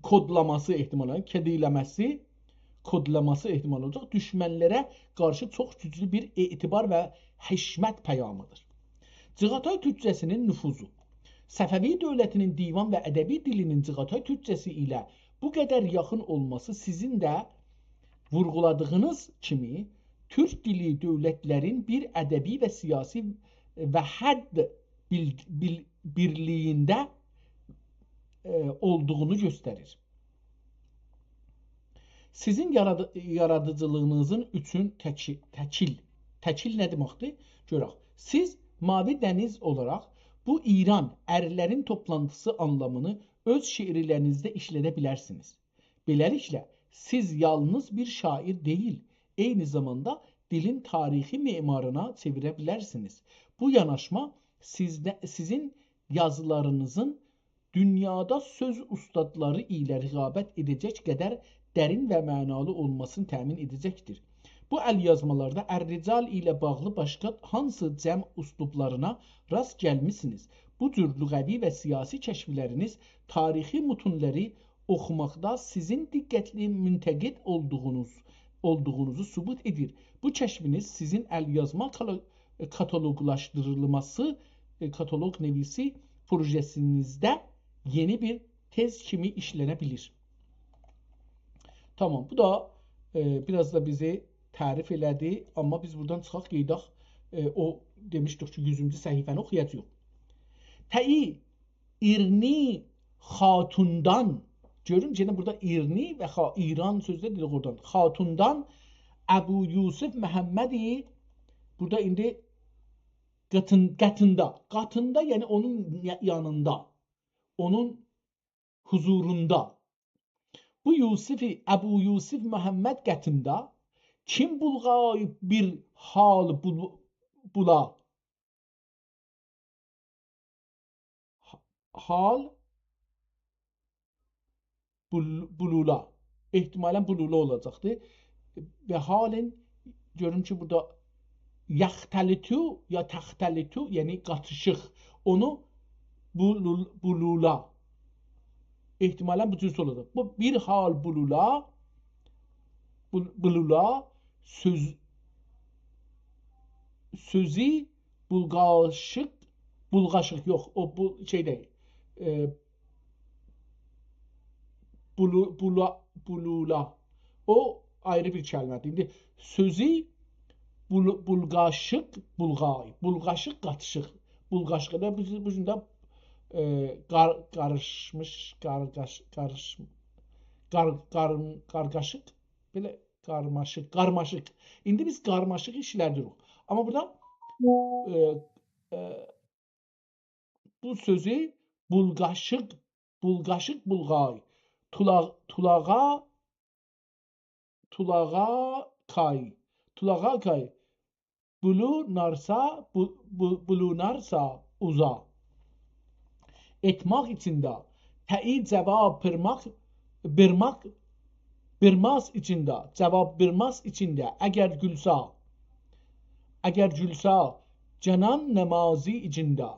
کودلاماسی احتمالاً، کدیله‌مه‌سی، کودلاماسی احتمال اولاجاق، دوشمنلره قارشی چوخ گوجلو بیر اعتبار و حشمت پیامیدیر. چغاتای تورکجه‌سینین نفوذو. صفوی دؤولتینین دیوان و ادبی دیلینین چغاتای تورکجه‌سی ایله بو قدر یاخین اولماسی سیزین ده وورغولادیغینیز کیمی تورک دیلی دؤولتلرین بیر ادبی و سیاسی و حد بیل-، بیل-، بیرلیگینده، ائ، اولدوغونو گؤستریر. سیزین یارادی-، یارادیجیلیغینیزین اوچون تکی-، تکیل. تکیل نه دئمکدیر؟ گؤرک. سیز ماوی دنیز اولاراق بو ایران ارلرین توپلانتیسی آنلامینی اؤز شعرلرینیزده ایشلده بیلرسینیز. بئله‌لیکله، سیز یالنیز بیر شاعر دئییل، عینی زاماندا دیلین تاریخی معمارینا چئویره بیلرسینیز. بو یاناشما سیزده، سیزین یازیلارینیزین دونیادا سؤز اوستادلاری ایله رقابت ائده‌جک قدر درین و معنالی اولماسینی تأمین ائده‌جکدیر. بو ال‌یازمالاردا الرجال ایله باغلی باشقا هانسی جمع اسلوبلارینا راست گلمیسینیز؟ بو جور لغوی و سیاسی کشفلرینیز تاریخی متونلری اوخوماقدا سیزین دقتلی منتقد اولدوغونوز، اولدوغونوزو ثبوت ائدیر. بو کشفینیز سیزین ال‌یازما کالا-، کاتالوقلاشدیریلماسی، ائ، کاتالوق نویسی پروژه‌سینیزده یئنی بیر تز کیمی ایشلنه بیلیر. تامام، بو دا، ائ، بیر آز دا بیزی تعریف ائله‌دی، آمما بیز بورادان چیخاق، گئدک، ائ، او دئمیشدیک کی، یوزونجو صفحه‌نی اوخویاجاغیق. تئی ایرنی خاتوندان. گؤرون، یئنه بورادا ایرنی و خا-، ایران سؤزو ده دئدیک اورادان. خاتوندان ابو یوسف محمدی، بورادا ایندی قاتین-، قاتیندا، قاتیندا، یعنی اونون یا-، یانیندا، اونون حضوروندا. بو یوسفی، ابو یوسف محمد قاتیندا، کیم بولغای بیر حال بول-، بولا، حال بول-، بولولا. احتمالاً بولولا اولاجاقدی. و حالین، گؤروم کی، بورادا یختلطو یا تختلطو، یعنی قاتیشیق. اونو بولول-، بولولا. احتمالاً بو جور اولاجاق. بو بیر حال بولولا، بول-، بولولا سؤز، سؤزو بولغاشیق، بولغاشیق یوخ، او بو شئی دئییل. ائ، بولو-، بولا-، بولولا. او آیری بیر کلمه‌دیر. ایندی سؤزو بول-، بولغاشیق، بولغای، بولغاشیق، قاتیشیق. بولغاشیق. ائله بیز بو گون ده، ائ، قار-، قاریشمیش، قارقاش-، قاریش-، قار-، قارم-، قارقاشیق، بئله قارماشیق، قارماشیق. ایندی بیز قارماشیق ایشله‌دیریک. آمما بورادا، ائ، ائ، بو سؤزو بولغاشیق، بولغاشیق، بولغای، تولاغ-، تولاغا، تولاغاکای، تولاغاکای، بولونارسا، بو-، بو-، بولونارسا اوزا. ائتماق ایچینده، تئی جواب پیرماق، بیرماق، بیرماز ایچینده، جواب بیرماز ایچینده، اگر گولسا، اگر گولسا، جانان نمازی ایچینده.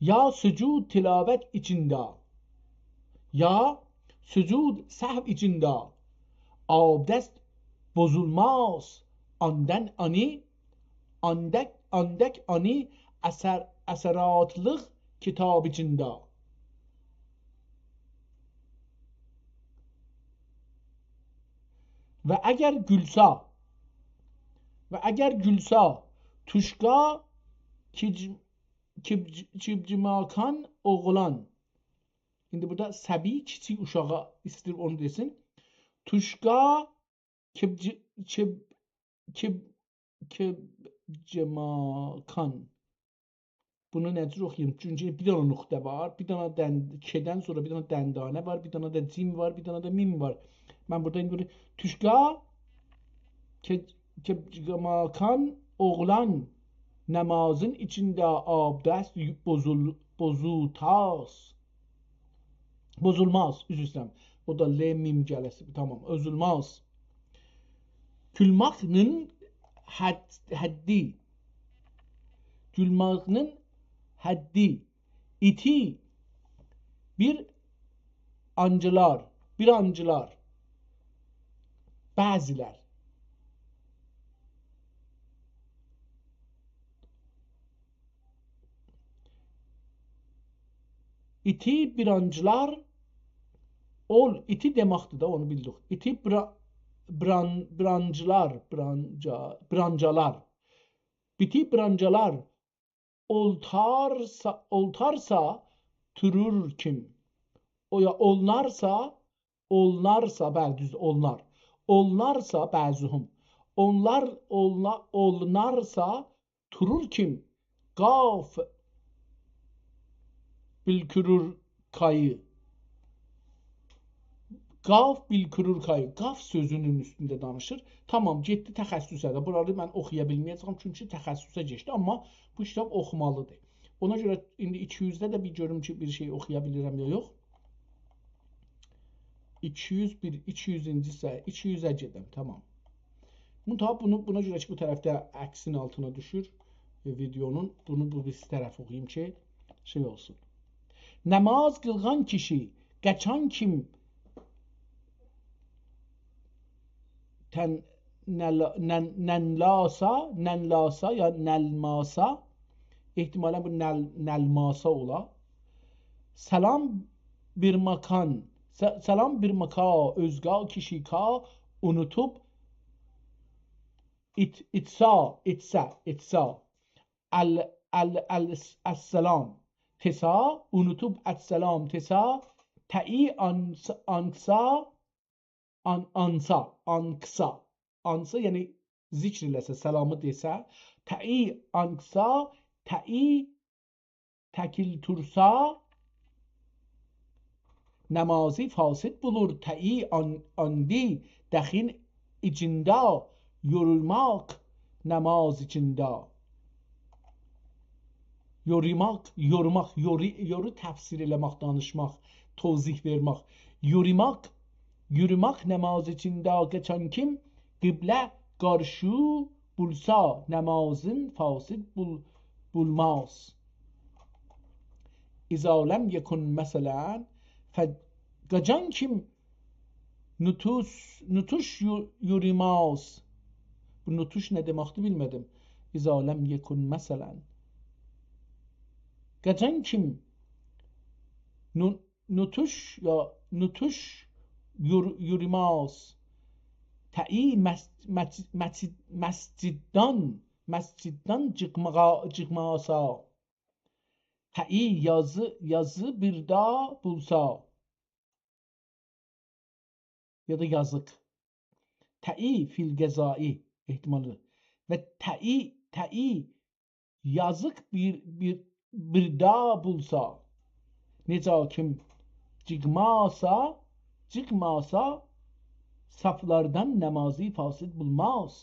یا سجود تلاوت ایچینده، یا سجود سهو ایچینده، آبدست بوزولماز آندان آنی، آندک، آندک آنی اثر-، اثراتلیق کیتاب ایچینده. و اگر گولسا، و اگر گولسا، توشقا کیج-، کیب-، کیبجیماکان اوغلان. ایندی بورادا صبی، کیچیک اوشاغا ایسته‌ییر اونو دئسین. توشقا کیبجی-، کیب-، کیب-، کبجماکان. بونو نه جور اوخویوم؟ چونکی بیر دنه نقطه وار، بیر دنه دن-، کدن سونرا بیر دنه دندانه وار، بیر دنه ده جیم وار، بیر دنه ده میم وار. من بورادا ایندی بونو توشکا، کبجماکان اوغلان نمازین ایچینده آبدست بوزول-، بوزوتاس. بوزولماز، عذر ایسته‌ییرم. او دا ل میم گله‌سی، تامام، بوزولماز. گولماغینین حد-، حدی. گولماغینین حدی. ایتی بیر آنجیلار، بیر آنجیلار. بعضیلر. ایتی بیر آنجیلار، اول، ایتی دئمکدیر ده، اونو بیلدیک. ایتی برا-، بران-، برانجیلار، برانجا-، برانجالار. بیتی برانجالار اولتارسا، اولتارسا تورور کیم. او یا اولنارسا، اولنارسا، بلی، دوزدور، اولنار. اولنارسا بعضهم. اونلار، اولنا-، اولنارسا تورور کیم. قاف بیلکورور کایی. قاف بیلکورور کایی. قاف سؤزونون اوستونده دانیشیر. تامام، گئتدی تخصصه ده. بورانی من اوخویا بیلمه‌یه‌جه‌یم، چونکی تخصصه کئچدی. آمما بو کیتاب اوخومالیدیر. اونا گؤره ایندی ایکی یوزده ده بیر گؤروم کی، بیر شئی اوخویا بیلیرم یا یوخ. ایکی یوز بیر، ایکی یوزونجو صفحه، ایکی یوزه گئدم، تامام. منتها بونو، بونا گؤره کی، بو طرفده عکسین آلتینا دوشور، ائ، ویدئونون. بونو بو بیریسی طرف اوخویوم کی، شئی اولسون. نماز قیلغان کیشی قاچان کیم تن-، نل-، نن-، ننلاسا، ننلاسا یا نلماسا، احتمالاً بو نل-، نلماسا اولا. سلام بیر مکان، س-، سلام بیر مکا، اؤزگا کیشی کا، اونوتوب ایت-، ایتسا، ایتسه، ایتسا. ال-، ال-، ال-، السلام. تسا، اونوتوب السلام، تسا، تئی آنس-، آنکسا، آن-، آنسا، آنکسا. آنسا، یعنی ذکر ائله‌سه، سلامی دئسه، تئی آنکسا، تئی تکیل تورسا، نمازی فاسد بولور، تئی آن-، آندی دخین ایچیندا، یوروماق نماز ایچیندا. یوروماق، یوروماق، یورو، یورو تفسیر ائله‌مک، دانیشماق، توضیح وئرمک. یوروماق، یوروماق نماز ایچیندا قاچان کیم قبله قارشی بولسا، نمازین فاسد بول-، بولماز. اذا لم یکن مثلاً، ف-، قاچان کیم نوتوش، نوتوش یو-، یوروماز. بو نوتوش نه دئمکدیر، بیلمه‌دیم. اذا لم یکن مثلاً. قاچان کیم نو-، نوتوش یا نوتوش یور-، یوروماز. تئی مس-، مس-، مس-، مسجددن، مسجددن چیخماغا، چیخماسا. تئی یازی، یازی بیر دا بولسا. یا دا یازیق. تئی فی القضاء احتمالی. و تئی، تئی یازیق بیر، بیر، بیر دا بولسا. نئجه کیم چیخماسا، چیخماسا صفلردن نمازی فاسد بولماز.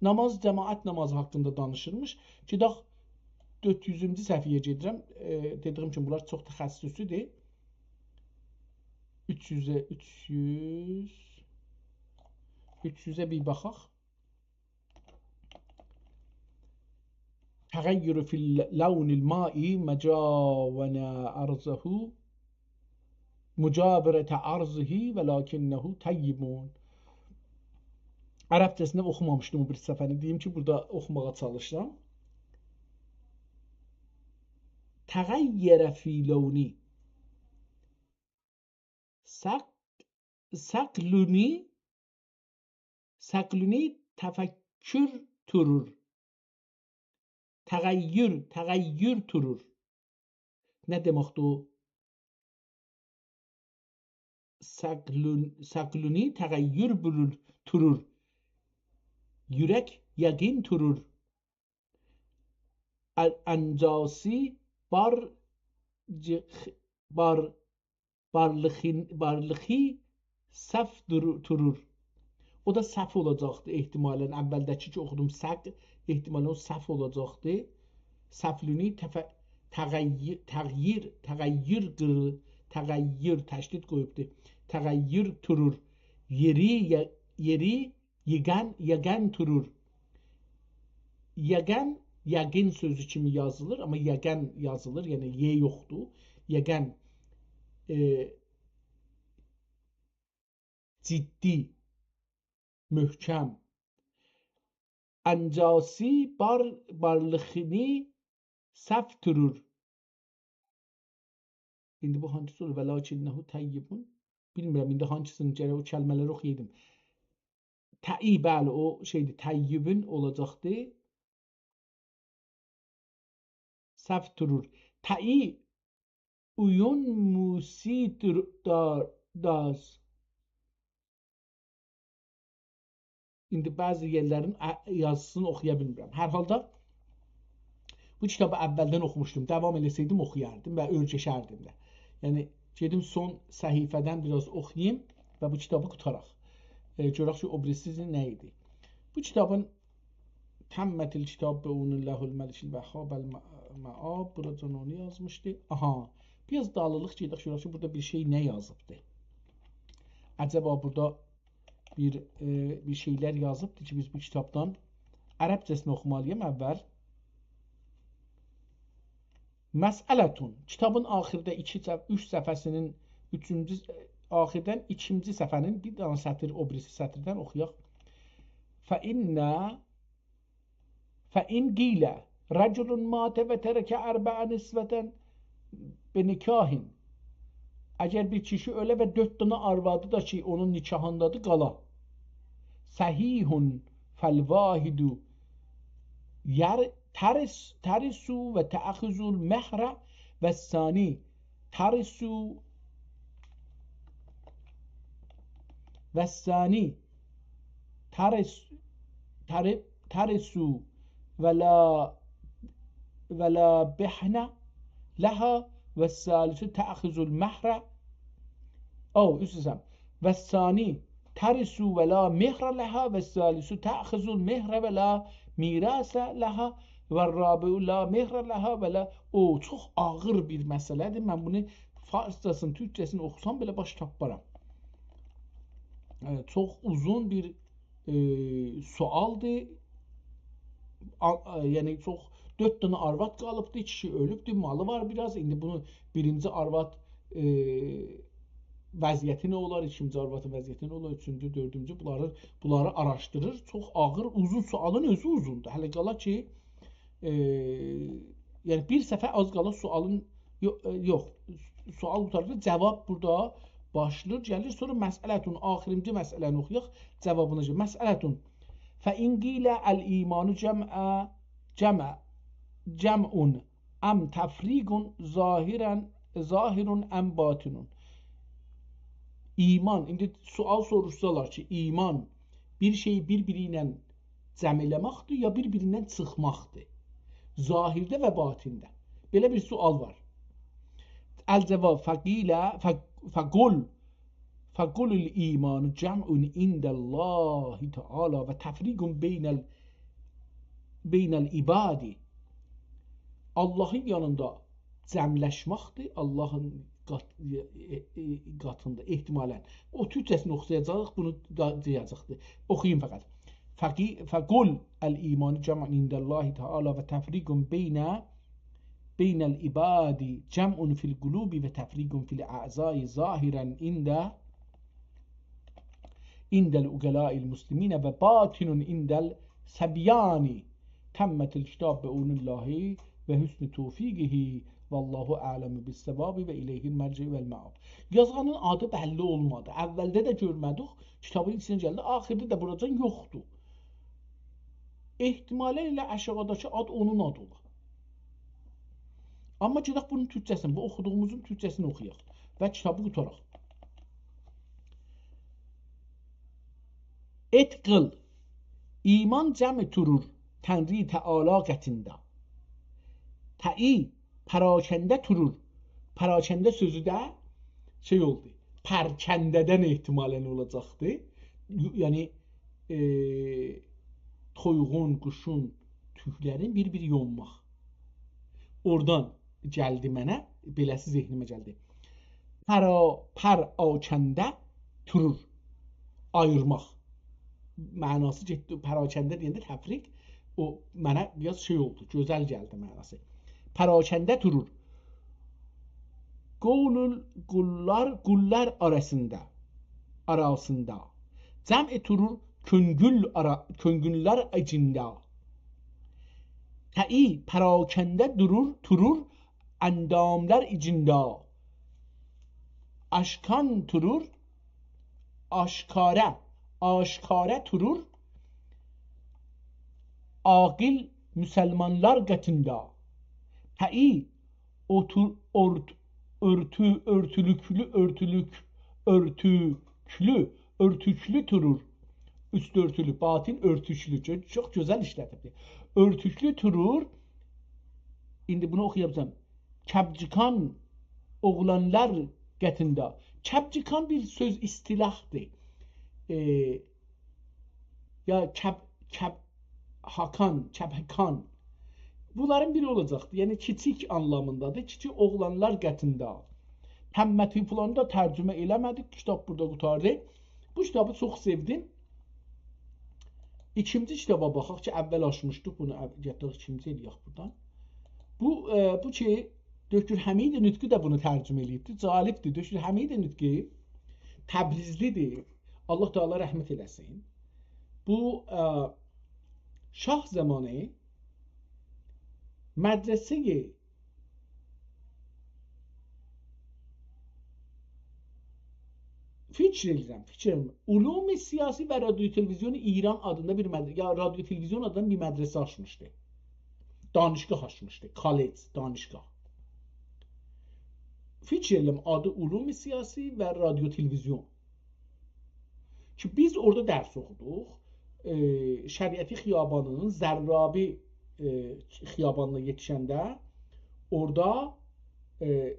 نماز، جماعت نمازی حاقیندا دانیشیرمیش. گئدک دؤرد یوزونجو صفحه‌یه گئدیرم. ائ، دئدیگیم کیمی، بونلار چوخ تخصصی‌دیر. اوچ یوزه، اوچ یوز، اوچ یوزه بیر باخاق. تغیر فی لون الماء مجاون ارضه، مجاورة ارضه ولکنه طیب. عربجه‌سینی اوخومامیشدیم او بیر صفحه‌نی. دئییم کی، بورادا اوخوماغا چالیشیرام. تغیر فی لونی. سق-، سقلونی، سقلونی تفکر تورور. تغیر، تغیر تورور. نه دئمکدیر او؟ سقلون-، سقلونی تغیر بولور، تورور. یورک یقین تورور. ا-، انجاسی بار-، جخ-، بار-، بارلیخین-، بارلیخی سف دورو-، تورور. او دا سف اولاجاقدی احتمالاً. اولده‌کی کی اوخودوم سق، احتمالاً او سف اولاجاقدی. سفلونی تف-، تغییر، تغییر، تغییر قیری-، تغییر، تشدید قویوبدو. تغییر تورور. یئری، ی-، یئری یگن، یگن تورور. یگن، یقین سؤزو کیمی یازیلیر، آمما یگن یازیلیر، یعنی ی یوخدور. یگن، ائ، جدی، محکم. انجاسی بار-، بارلیخینی سف تورور. ایندی بو هانسیسی اولور؟ «ولکنه طیبون». بیلمیرم، ایندی هانسیسینی گرک او کلمه‌لری اوخویایدیم. تئی، بلی، او شئیدیر، طیبون اولاجاقدی. سف تورور. تئی اویون موسی دور-، دا-، داز. ایندی بعضی یئرلرین ا-، یازیسینی اوخویا بیلمیرم. هر حالدا بو کیتابی اولدن اوخوموشدوم. داوام ائله‌سئیدیم اوخویاردیم و اؤرگشردیم ده. یعنی گئدیم سون صفحه‌دن بیر آز اوخویاییم و بو کیتابی قوتاراق. ائ، گؤرک کی او بیریسی نه ایدی. بو کیتابین «تمت الکتاب بعون الله الملک الوهاب المآب». بوراجان اونو یازمیشدی. آها، بیر آز دالیلیق گئدک، گؤرک کی بورادا بیر شئی نه یازیبدی. عجبا بورادا بیر، ائ، بیر شئیلر یازیبدی کی بیز بو کیتابدان عربجه‌سینی اوخومالی‌یام اول. مسئلةٌ. کیتابین آخیردا ایکی صف-، اوچ صفحه‌سینین اوچونجو، آخیردان ایکینجی صفحه‌نین بیر دنه سطیر، او بیریسی سطیردن اوخویاق. فإن، فإن قیل رجل مات وترک أربع نسوة بنکاح. اگر بیر کیشی اؤله و دؤرد دنه آروادی دا کی اونون نکاحیندادیر قالا. صحیح، فالواحد یر-، ترث، ترث و تأخذ المهر، والثانی ترث، والثانی ترث، تر-، ترث ولا، ولا بهن لها، والثالث تأخذ المهر. او، عذر ایسته‌ییرم. والثانی ترث ولا مهر لها، والثالث تأخذ المهر ولا میراث لها، والرابع لا مهر لها ولا. او، چوخ آغیر بیر مسئله‌دیر. من بونو فارسجاسینی، تورکجه‌سینی اوخوسام بئله باش تاپمارام. ائ، چوخ اوزون بیر، ائ، سؤالدیر. آ-، ائ، یعنی چوخ، دؤرد دنه آرواد قالیبدی، کیشی اؤلوبدو، مالی وار بیر آز. ایندی بونو بیرینجی آرواد، ائ، وضعیتی نه اولار، ایکینجی آروادین وضعیتی نه اولار، اوچونجو، دؤردونجو، بونلاری، بونلاری آراشدیریر. چوخ آغیر، اوزون، سؤالین اؤزو اوزوندور. هله قالا کی، ائ، یعنی بیر صفحه آز قالا سؤالین یو-، ائ، یوخ، سؤال قوتاریلیر، جواب بورادا باشلاییر، گلیر، سونرا مسئلةٌ، آخیرینجی مسئله‌نی اوخویاق، جوابینا گلیر. مسئلةٌ. فإن قیل الإیمان جمع، جمع، جمع أم تفریق ظاهراً، ظاهر أم باطن؟ ایمان، ایندی سؤال سوروشسالار کی، ایمان بیر شئیی بیر-بیری ایله جمع ائله‌مکدیر، یا بیر-بیریندن چیخماقدیر؟ ظاهرده و باطنده. بئله بیر سؤال وار. الجواب، فقیل، ف-، فقل، فقل الإیمان جمع عند الله تعالی و تفریق بین ال-، بین العباد. آللاهین یانیندا جمعلشمکدیر، آللاهین قات-، ائ، ائ، قاتیندا احتمالاً. او تورکجه‌سینی اوخویاجاق، بونو دا دئیه‌جکدیر. اوخویوم فقط. فقی-، فقل الإیمان جمع عند الله تعالی و تفریق بین، بین العباد، جمع فی القلوب و تفریق فی الأعضاء، ظاهراً عند، عند العقلاء المسلمین و باطن عند الصبیان. تمت الکتاب بعون الله و حسن توفیقه، والله أعلم بالصواب و الیه المرجع والمآب. یازانین آدی بللی اولمادی. اولده ده گؤرمه‌دیک، کیتابین ایچینه گلدی، آخیردا دا بوراجان یوخدور. احتمالاً ائله آشاغیداکی آد اونون آدی اولا. آمما گئدک بونون تورکجه‌سینی، بو اوخودوغوموزون تورکجه‌سینی اوخویاق و کیتابی قوتاراق. عتق ال-، ایمان جمع تورور تنری تعالی قتیندا. تأیی پراکنده تورور. پراکنده سؤزو ده شئی اولدو. پرکنده‌دن احتمالاً اولاجاقدی. یعنی، ائ، تویوغون، قوشون توکلرین بیر-بیر یونماق. اورادان گلدی منه، بئله‌سی ذهنیمه گلدی. پرا-، پراکنده تورور، آییرماق. معناسی گئتدی، پراکنده دئینده تفریق، او منه بیر آز شئی اولدو، گؤزل گلدی معناسی. پراکنده تورور. قولول قوللار، قوللار آراسیندا، آراسیندا. جمع تورور کؤنگول آرا-، کؤنگوللر ایچینده. تأیی پراکنده دورور، تورور انداملار ایچینده. آشکان تورور، آشکارا، آشکارا تورور عاقل مسلمانلار قتیندا. تأیی اوتور، اورت-، اؤرتو، اؤرتولوکلو، اؤرتولوک، اؤرتوکلو، اؤرتوکلو تورور. اوستو اؤرتولو، باطن اؤرتوکلو. چوخ، چوخ گؤزل ایشله‌دیبدیر. اؤرتوکلو تورور. ایندی بونو اوخویاجاغام. کبجیکان اوغلانلار قتیندا. کبجیکان بیر سؤز، اصطلاحدیر. ائ، یا کب-، کب-، هاکان، کبهکان. بونلارین بیری اولاجاقدی. یعنی کیچیک آنلامیندادیر. کیچیک اوغلانلار قتیندا. تمّتی فلانی دا ترجمه ائله‌مه‌دیک. کیتاب بورادا قوتاردی. بو کیتابی چوخ سئودیم. ایکینجی کیتابا باخاق کی، اول آچمیشدیق بونو. اول، گتیرک ایکینجی ائله‌یک بورادان. بو، ائ، بو کی، دکتر حمید نطقی ده بونو ترجمه ائله‌ییبدی. جالبدیر. دکتر حمید نطقی تبریزلی‌دیر. الله تعالی رحمت ائله‌سین. بو، ائ، شاه زامانی مدرسه‌ی، فیکر ائدیرم، فیکر ائدیرم، علوم سیاسی و رادیو تلویزیون ایران آدیندا بیر مدر-، یا رادیو تلویزیون آدیندا بیر مدرسه آچمیشدی. دانشگاه آچمیشدی، کالج، دانشگاه. فیکر ائدیرم، آدی علوم سیاسی و رادیو تلویزیون. کی بیز اورادا درس اوخودوق. ائ، شریعتی خیابانینین ضرابی، ائ، خیابانینا یئتیشنده اورادا، ائ،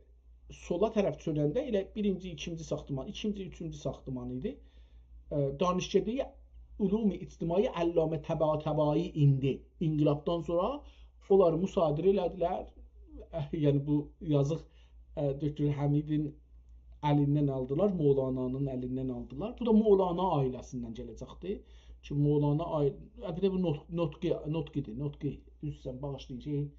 سولا طرف چؤننده ائله بیرینجی، ایکینجی ساختمان، ایکینجی، اوچونجو ساختمان ایدی. ائ، دانشکده‌ی علوم اجتماعی علامه طباطبایی ایندی. انقلابدان سونرا اونلاری مصادره ائله‌دیلر. اه، یعنی بو یازیق، اه، دکتر حمیدین الیندن آلدیلار، مولانانین الیندن آلدیلار. بو دا مولانا عائله‌سیندن گله‌جکدی. کی مولانا عائل-، البته بو نطق، نطقی، نطقی‌دیر، نطقی. عذر ایسته‌ییرم، باغیشلایین، شئی،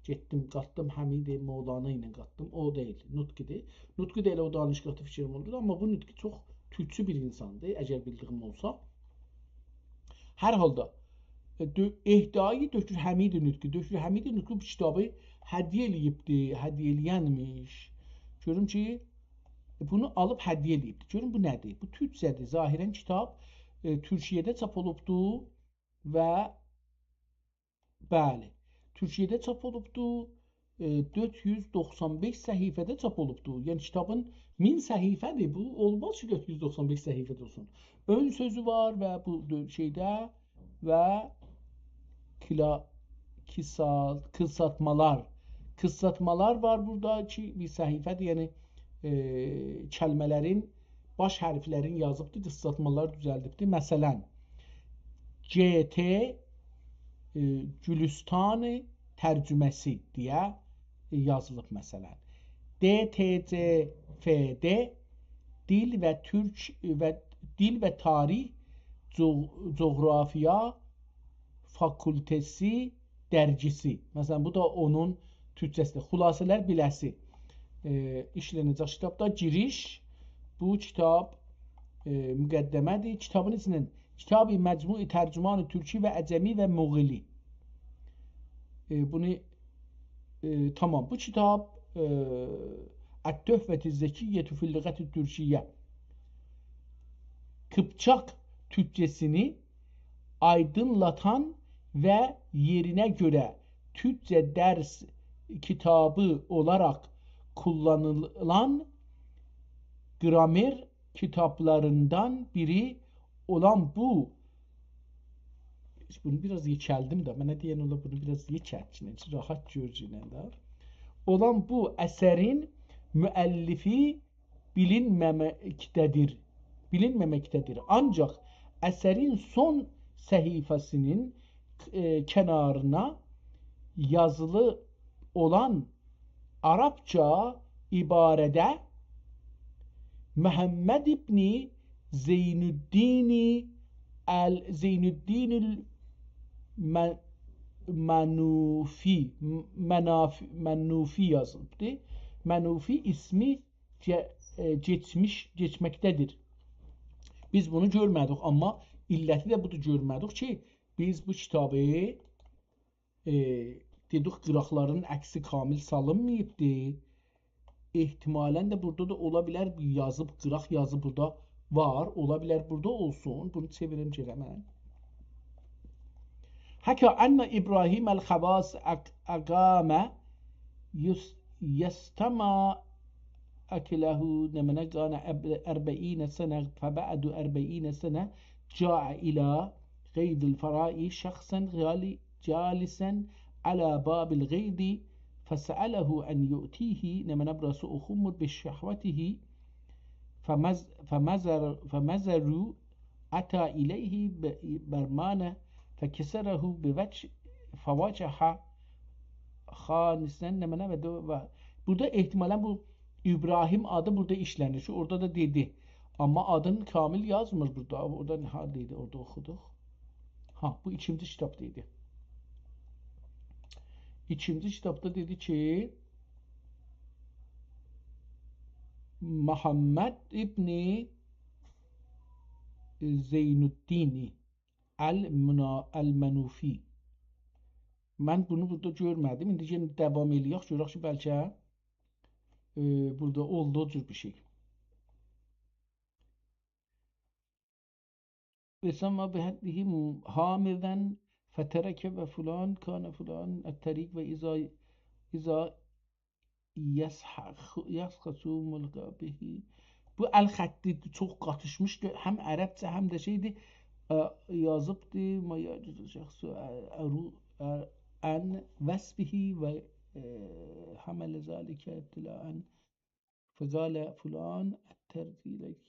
گئتدیم، قاتدیم، حمید مولانا ایله قاتدیم. او دئییل، نطقی‌دیر. نطقی ده ائله او دانشگاهدا فیکریم اولدو، آمما بو نطقی چوخ تورکچو بیر اینساندیر، اگر بیلدیگیم اولسا. هر حالدا، ائ، دؤ-، اهدای دکتر حمید نطقی. دکتر حمید نطقی بو کیتابی هدیه ائله‌ییبدی، هدیه ائله‌ینمیش. گؤروم کی، بونو آلیب هدیه ائله‌ییبدی. گؤروم بو نه‌دیر؟ بو تورکجه‌دیر. ظاهراً کیتاب، ائ، تورکیه‌ده چاپ اولوبدو و بلی. تورکیه‌ده چاپ اولوبدو. ائ، دؤرد یوز دوخسان بئش صفحه‌ده چاپ اولوبدو. یعنی کیتابین مین صفحه‌دیر. بو اولماز کی، دؤرد یوز دوخسان بئش صفحه‌ده اولسون. اؤن سؤزو وار و بو دؤ-، شئیده و کلا-، کیسال-، قیسالتمالار. قیسالتمالار وار بورادا کی، بیر صفحه‌دیر. یعنی، ائ، کلمه‌لرین، باش حرفلرین یازیبدی، قیسالتمالار دوزلدیبدی. مثلاً، ج ت، ائ، گولوستان ترجمه‌سی دئیه، ائ، یازیلیب مثلاً. د ت ج ف د، دیل و تورک و دیل و تاریخ جغ-، جغرافیا فاکولته‌سی درگیسی. مثلاً، بو دا اونون تورکجه‌سی‌دیر. خلاصه‌لر بیله‌سی، ائ، ایشله‌نه‌جک کیتابدا. گیریش، بو کیتاب، ائ، مقدمه‌دیر. کیتابین ایچیندن کتاب مجموع ترجمان ترکی و عجمی و مغولی. ائ، بونو، ائ، تامام. بو کیتاب، ائ، التحفة الذکیة فی اللغة الترکیة. قیپچاق تورکجه‌سینی آیدینلاتان و یئرینه گؤره تورکجه درس کیتابی اولاراق کوللانیلان گرامر کیتابلاریندان بیری اولان بو بونو بیر آز یئکلدیم ده، منه دئین اولار بونو بیر آز یئکلت کی، راحت گؤرگینن ده. اولان بو اثرین مؤلفی بیلینمه‌مکده‌دیر. بیلینمه‌مکده‌دیر. آنجاق اثرین سون صفحه‌سینین، ائ، کنارینا یازیلی اولان عربجه عباره‌ده محمد ابن زین‌الدین ال-، زین‌الدین ال-، من-، منوفی، مناف-، منوفی یازیلیبدیر. منوفی اسمی گئ-، ائ، گئچمیش، گئچمکده‌دیر. بیز بونو گؤرمه‌دیک، آمما علتی ده بودور، گؤرمه‌دیک کی، بیز بو کیتابی، ائ، دئدیک، قیراقلارین عکسی کامل سالینماییبدی. احتمالاً ده بورادا دا اولا بیلر، یازیب، قیراق یازی بورادا وار. اولا بیلر بورادا اولسون. بونو چئویرم گئدم من. حکی ان ابراهیم الخواص اق-، اقام یس-، یستمع اکله، نمنه، کان اب-، اربعین سنة، فبعد اربعین سنة جاء الی غیض الفراء شخصا جالی-، جالسا علی باب الغیض فسأله ان یؤتیه، نمنه، بوراسی اوخونمور، بشهوته، فمز-، فمزر-، فمزروا، اتی الیه ب-، برمانه فکسره بوجه-، فوجه خانسا، نمنه، و دو-، و بورادا احتمالاً بو ابراهیم آدی بورادا ایشله‌نیر کی، اورادا دا دئدی. آمما آدینی کامل یازمیر بورادا. اورادا هاردایدی، اورادا اوخودوق. ها، بو ایکینجی کیتابدا ایدی. ایکینجی کیتابدا دئدی کی، محمد ابن زین‌الدین المنا-، المنوفی. من بونو بورادا گؤرمه‌دیم. ایندی یئنه داوام ائله‌یک، گؤرک کی، بلکه، ائ، بورادا اولدو او جور بیر شئی. وسمى بحده حامدا فترك وفلان كان فلان الطريق وإذا، إذا يسخ-، يسخط ملقى به. بو ال خطی چوخ قاتیشمیشدی. هم عربجه، هم ده شئیدی. ا، یازیبدی، ما يجوز الشخص، ا، ارو-، ا، عن وصفه و، ا، حمل ذلك ابتداءً فقال فلان الطريق إليك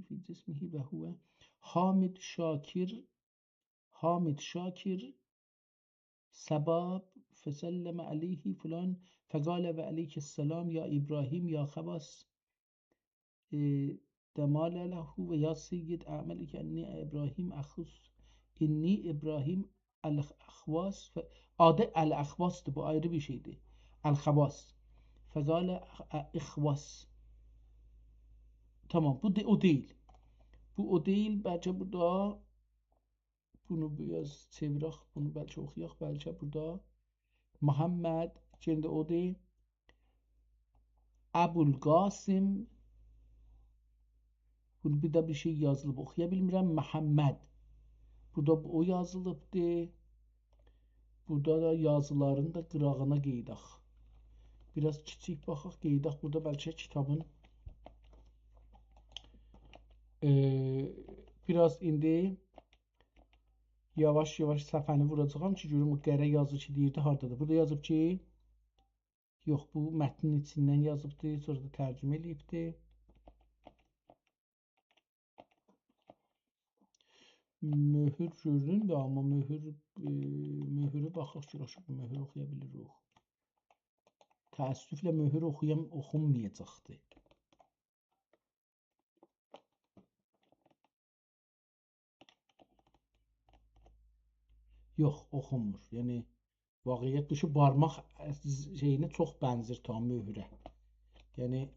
في جسمه وهو حامد شاكر، حامد شاكر سباب فسلم عليه فلان فقال وعليك السلام يا إبراهيم يا خواص، ائ، دمال له ويا سيد أعملك إني إبراهيم أخوص، إني إبراهيم الاخواص، ف-، آدی الاخواصدیر، بو آیری بیر شئیدیر. الخواص. فقال اخ-، اخواص. تامام، بو دئ-، او دئییل. بو او دئییل، بلکه بورادا بونو بیر آز چئویرک، بونو بلکه اوخویاق، بلکه بورادا محمد، یئنه ده اودور. ابوالقاسم. بونو بیر ده بیر شئی یازیلیب، اوخویا بیلمیرم. محمد. بورادا او یازیلیبدی. بورادا دا یازیلارین دا قیراغینا قئییداق. بیر آز کیچیک باخاق، قئییداق. بورادا بلکه کیتابین، ائ، بیر آز ایندی یاواش-یاواش صفحه‌نی ووراجاغام کی، گؤروم او قره یازی کی دئییردی، هاردادیر. بورادا یازیب کی، یوخ، بو متنین ایچیندن یازیبدی، سونرا دا ترجمه ائله‌ییبدی. مؤهور گؤردون ده، آمما مؤهور، ائ، مؤهورو باخاق گؤرک کی، بو مؤهورو اوخویا بیلیریک. تأسفله مؤهور اوخویام-، اوخونمایاجاقدی. یوخ، اوخونمور. یعنی، واقعیت بو کی، بارماق شئیینه چوخ بنزیر تا مؤهوره. یعنی،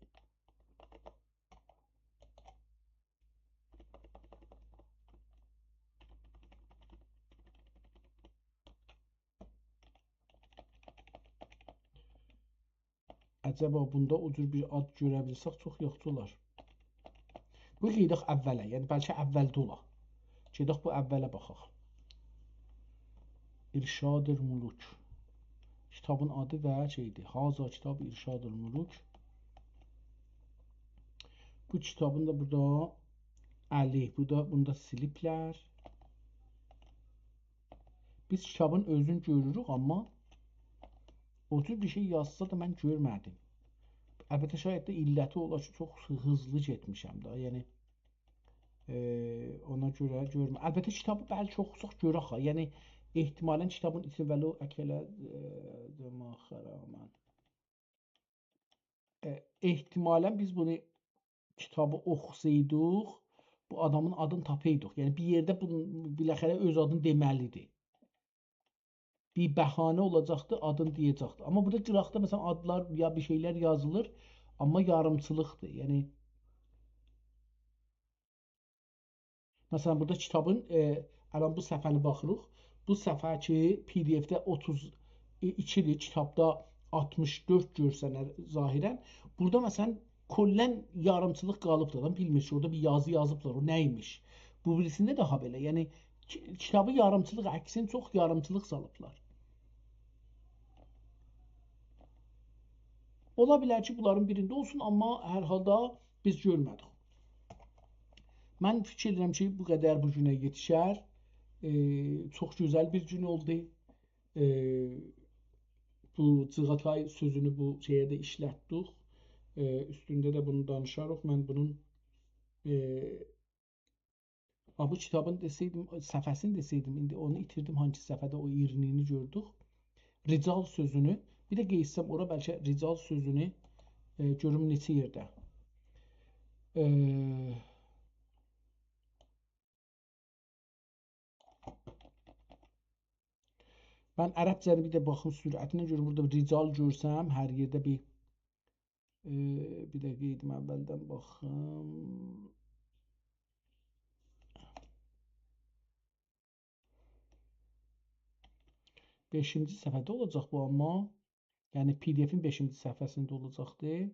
عجبا بوندا او جور بیر آد گؤره بیلسک چوخ یاخشی اولار. بو گئدک اوّله، یعنی بلکه اوّلده اولا. گئدک بو اوّله باخاق. ارشاد الملوک. کیتابین آدی و شئیدیر. هذا کتاب ارشاد الملوک. بو کیتابین دا بورادا الی، بورادا، بونو دا سیلیبلر. بیز کیتابین اؤزونو گؤروروک، آمما او جور بیر شئی یازسا دا من گؤرمه‌دیم. البته، شاید ده علتی اولا کی، چوخ هیزلی گئتمیشم ده. یعنی، ائ، اونا گؤره گؤرمه-، البته، کیتابی بلکه اوخوساق گؤرک ها. یعنی، احتمالاً کیتابین ایچین ولو اکله، ائ، دماغ خرامن. ائ، احتمالاً بیز بونو، کیتابی اوخوسایدیق، بو آدامین آدینی تاپایدیق. یعنی، بیر یئرده بونون، بالاخره اؤز آدینی دئمه‌لیدیر. بیر بهانه اولاجاقدی، آدینی دئیه‌جکدی. آمما بورادا قیراقدا، مثلاً، آدلار یا بیر شئیلر یازیلیر، آمما یاریمچیلیقدیر. یعنی، مثلاً، بورادا کیتابین، ائ، الان بو صفحه‌نی باخیریق. بو صفحه کی، پی دی اف‌ده اوتوز ایکی‌دیر، کیتابدا آلتمیش دؤرد گؤرسنر ظاهراً. بورادا، مثلاً، کلاً یاریمچیلیق قالیبدیر. آدام بیلمیر کی، اورادا بیر یازی یازیبلار، او نه ایمیش. بو بیریسینده داها بئله. یعنی، کی-، کیتابی یاریمچیلیق، عکسین چوخ یاریمچیلیق سالیبلار. اولا بیلر کی، بونلارین بیرینده اولسون، آمما هر حالدا بیز گؤرمه‌دیک. من فیکیر ائدیرم کی، بو قدر بو گونه یئتیشر. ائ، چوخ گؤزل بیر گون اولدو. ائ، بو جیغاتای سؤزونو بو شئیه ده ایشلتدیک. ائ، اوستونده ده بونو دانیشاریق. من بونون، ائ، آ، بو کیتابین دئسه‌یدیم، صفحه‌سینی دئسه‌یدیم، ایندی اونو ایتیردیم، هانسی صفحه‌ده او ایرینی‌نی گؤردوک. رجال سؤزونو، بیر ده قئییتسم اورا، بلکه رجال سؤزونو، ائ، گؤروم نئچه یئرده. ائ، من عربجه‌نی بیر ده باخیم سرعتینه گؤروم. بورادا رجال گؤرسم، هر یئرده بیر، ائ، بیر دقیقه ایدیم، اولدن باخیم. بئشینجی صفحه‌ده اولاجاق بو، آمما. یعنی، پی دی اف‌ین بئشینجی صفحه‌سینده اولاجاقدی.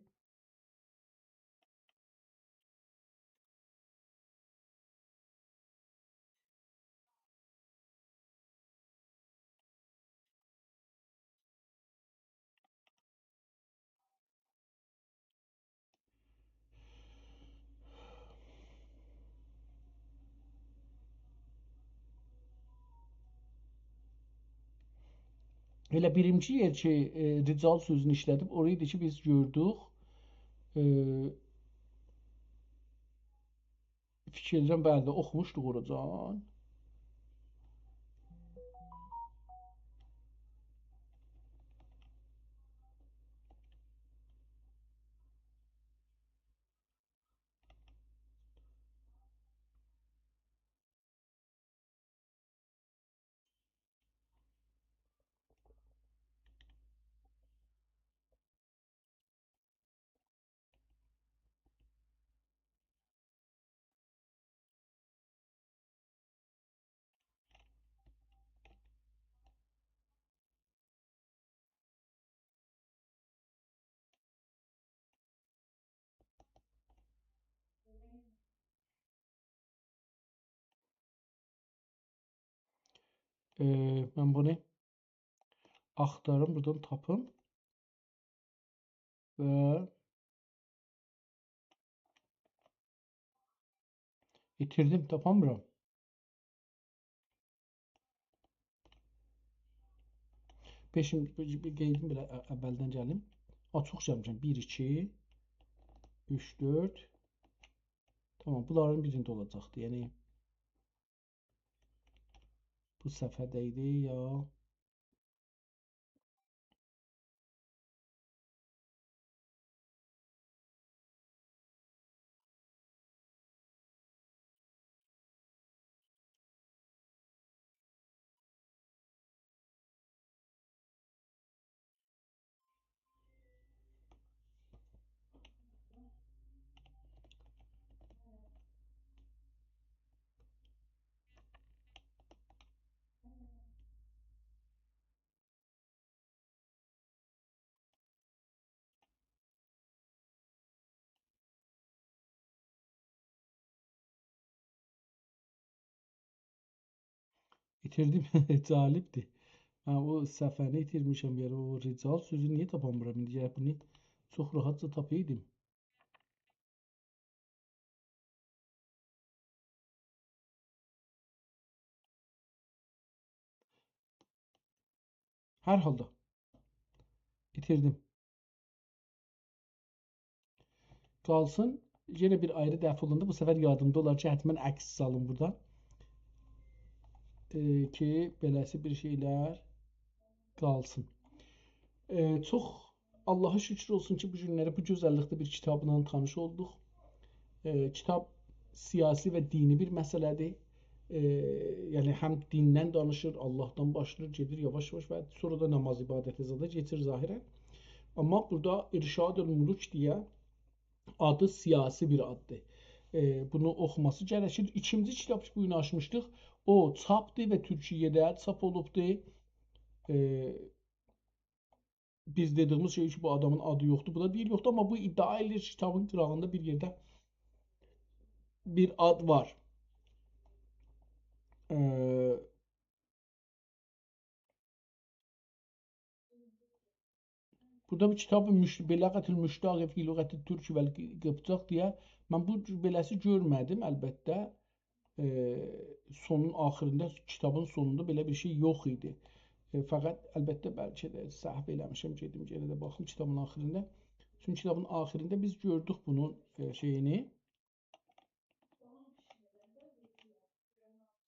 ائله بیرینجی یئر کی، ائ، رجال سؤزونو ایشله‌دیب، اورا ایدی کی، بیز گؤردوک. ائ، فیکیر ائدیرم، بلی ده، اوخوموشدوق اوراجان. ائ، من بونو آختاریم، بورادان تاپیم. و ایتیردیم، تاپامیرام. بئشیم، بیر، بیر قئییدیم بئله، ا-، اولدن گلیم. آ، چوخ گلمیشم. بیر، ایکی، اوچ، دؤرد. تامام، بونلارین بیرینده اولاجاقدی. یعنی، بو صفحه‌ده ایدی یا؟ ایتیردیم. جالبدیر. هه، او صفحه‌نی ایتیرمیشم، یعنی او رجال سؤزو نییه تاپامیرام ایندی؟ گرک بونو چوخ راحتجا تاپایدیم. هر حالدا. ایتیردیم. قالسین. یئنه بیر آیری دفعه اولاندا بو سفر یادیمدا اولار کی، حتماً عکس سالیم بورادا. ائ، کی، بئله‌سی بیر شئیلر قالسین. ائ، چوخ آللاها شوکور اولسون کی، بو گونلری بو گؤزللیکده بیر کیتابلا تانیش اولدوق. ائ، کیتاب سیاسی و دینی بیر مسئله‌دیر. ائ، یعنی هم دیندن دانیشیر، آللاهدان باشلاییر، گئدیر یاواش-یاواش و سونرا دا نماز عبادته زادا کئچیر ظاهراً. آمما بورادا ارشاد الملوک دئیه آدی سیاسی بیر آددیر. ائ، بونو اوخوماسی گرکیر. ایکینجی کیتاب کی، بو گون آچمیشدیق، او چاپدیر و تورکیه‌ده چاپ اولوبدور. ائ، بیز دئدیییمیز شئی کی، بو آدامین آدی یوخدور، بو دا دئییر یوخدور، آمما بو ادعا ائدیر کی، کیتابین قیراغیندا بیر یئرده بیر آد وار. ائ، بورادا بیر کیتاب مش-، بلغة المشتاق فی لغة الترک و القیپچاق دئیه من بو جور بئله‌سی گؤرمه‌دیم، البته. ائ، سونون آخیریندا، کیتابین سونوندا بئله بیر شئی یوخ ایدی. ائ، فقط، البته، بلکه ده سهو ائله‌میشم، گئدیم، یئنه ده باخیم کیتابین آخیریندا. چونکی کیتابین آخیریندا بیز گؤردوک بونون، ائ، شئیینی.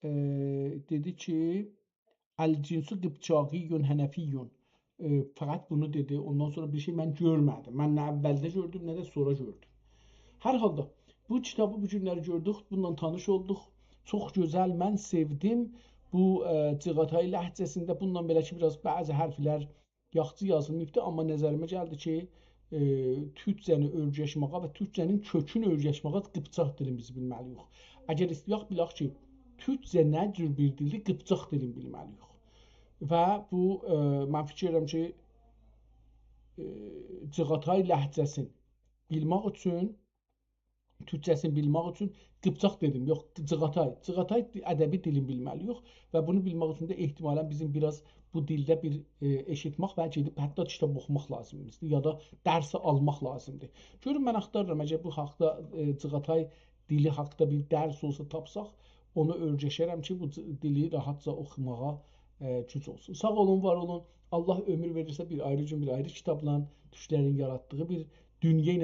ائ، دئدی کی، «الجنس قیپچاقیون حنفیون.» ائ، فقط بونو دئدی. اوندان سونرا بیر شئی من گؤرمه‌دیم. من نه اولده گؤردوم، نه ده سونرا گؤردوم. هر حالدا، بو کیتابی بو گونلری گؤردوک، بونونلا تانیش اولدوق. چوخ گؤزل، من سئودیم. بو، ائ، جیغاتای لهجه‌سینده بونونلا بئله کی، بیر آز بعضی حرفلر یاخشی یازیلماییبدی، آمما نظریمه گلدی کی، ائ، تورکجه‌نی اؤیرشمه‌یه و تورکجه‌نین کؤکونو اؤیرشمه‌یه قیپچاق دیلین بیز بیلمه‌لی‌ییک. اگر ایسته‌یک بیلک کی، تورکجه نه جور بیر دیلدیر، قیپچاق دیلین بیلمه‌لی‌ییک. و بو، ائ، من فیکیر ائدیرم کی، ائ، جیغاتای لهجه‌سینی بیلمک اوچون، تورکجه‌سینی بیلمک اوچون قیپچاق دئدیم، یوخ، جیغاتای. جیغاتای دی-، ادبی دیلین بیلمه‌لی‌ییک و بونو بیلمک اوچون ده احتمالاً بیزیم بیر آز بو دیلده بیر، ائ، ائشیتمک و گئدیب حتی کیتاب اوخوماق لازیمدیر، یا دا درس آلماق لازیمدیر. گؤرون، من آختاریرام، اگر بو حاقدا، ائ، جیغاتای دیلی حاقدا بیر درس اولسا تاپساق، اونو اؤیرشه‌رم کی، بو جی-، دیلی راحتجا اوخوماغا، ائ، گوج اولسون. ساغ اولون، وار اولون. آللاه عؤمور وئریرسه، بیر آیری گون، بیر آیری کیتابلا، تورکلرین یاراتدیغی بیر دونیا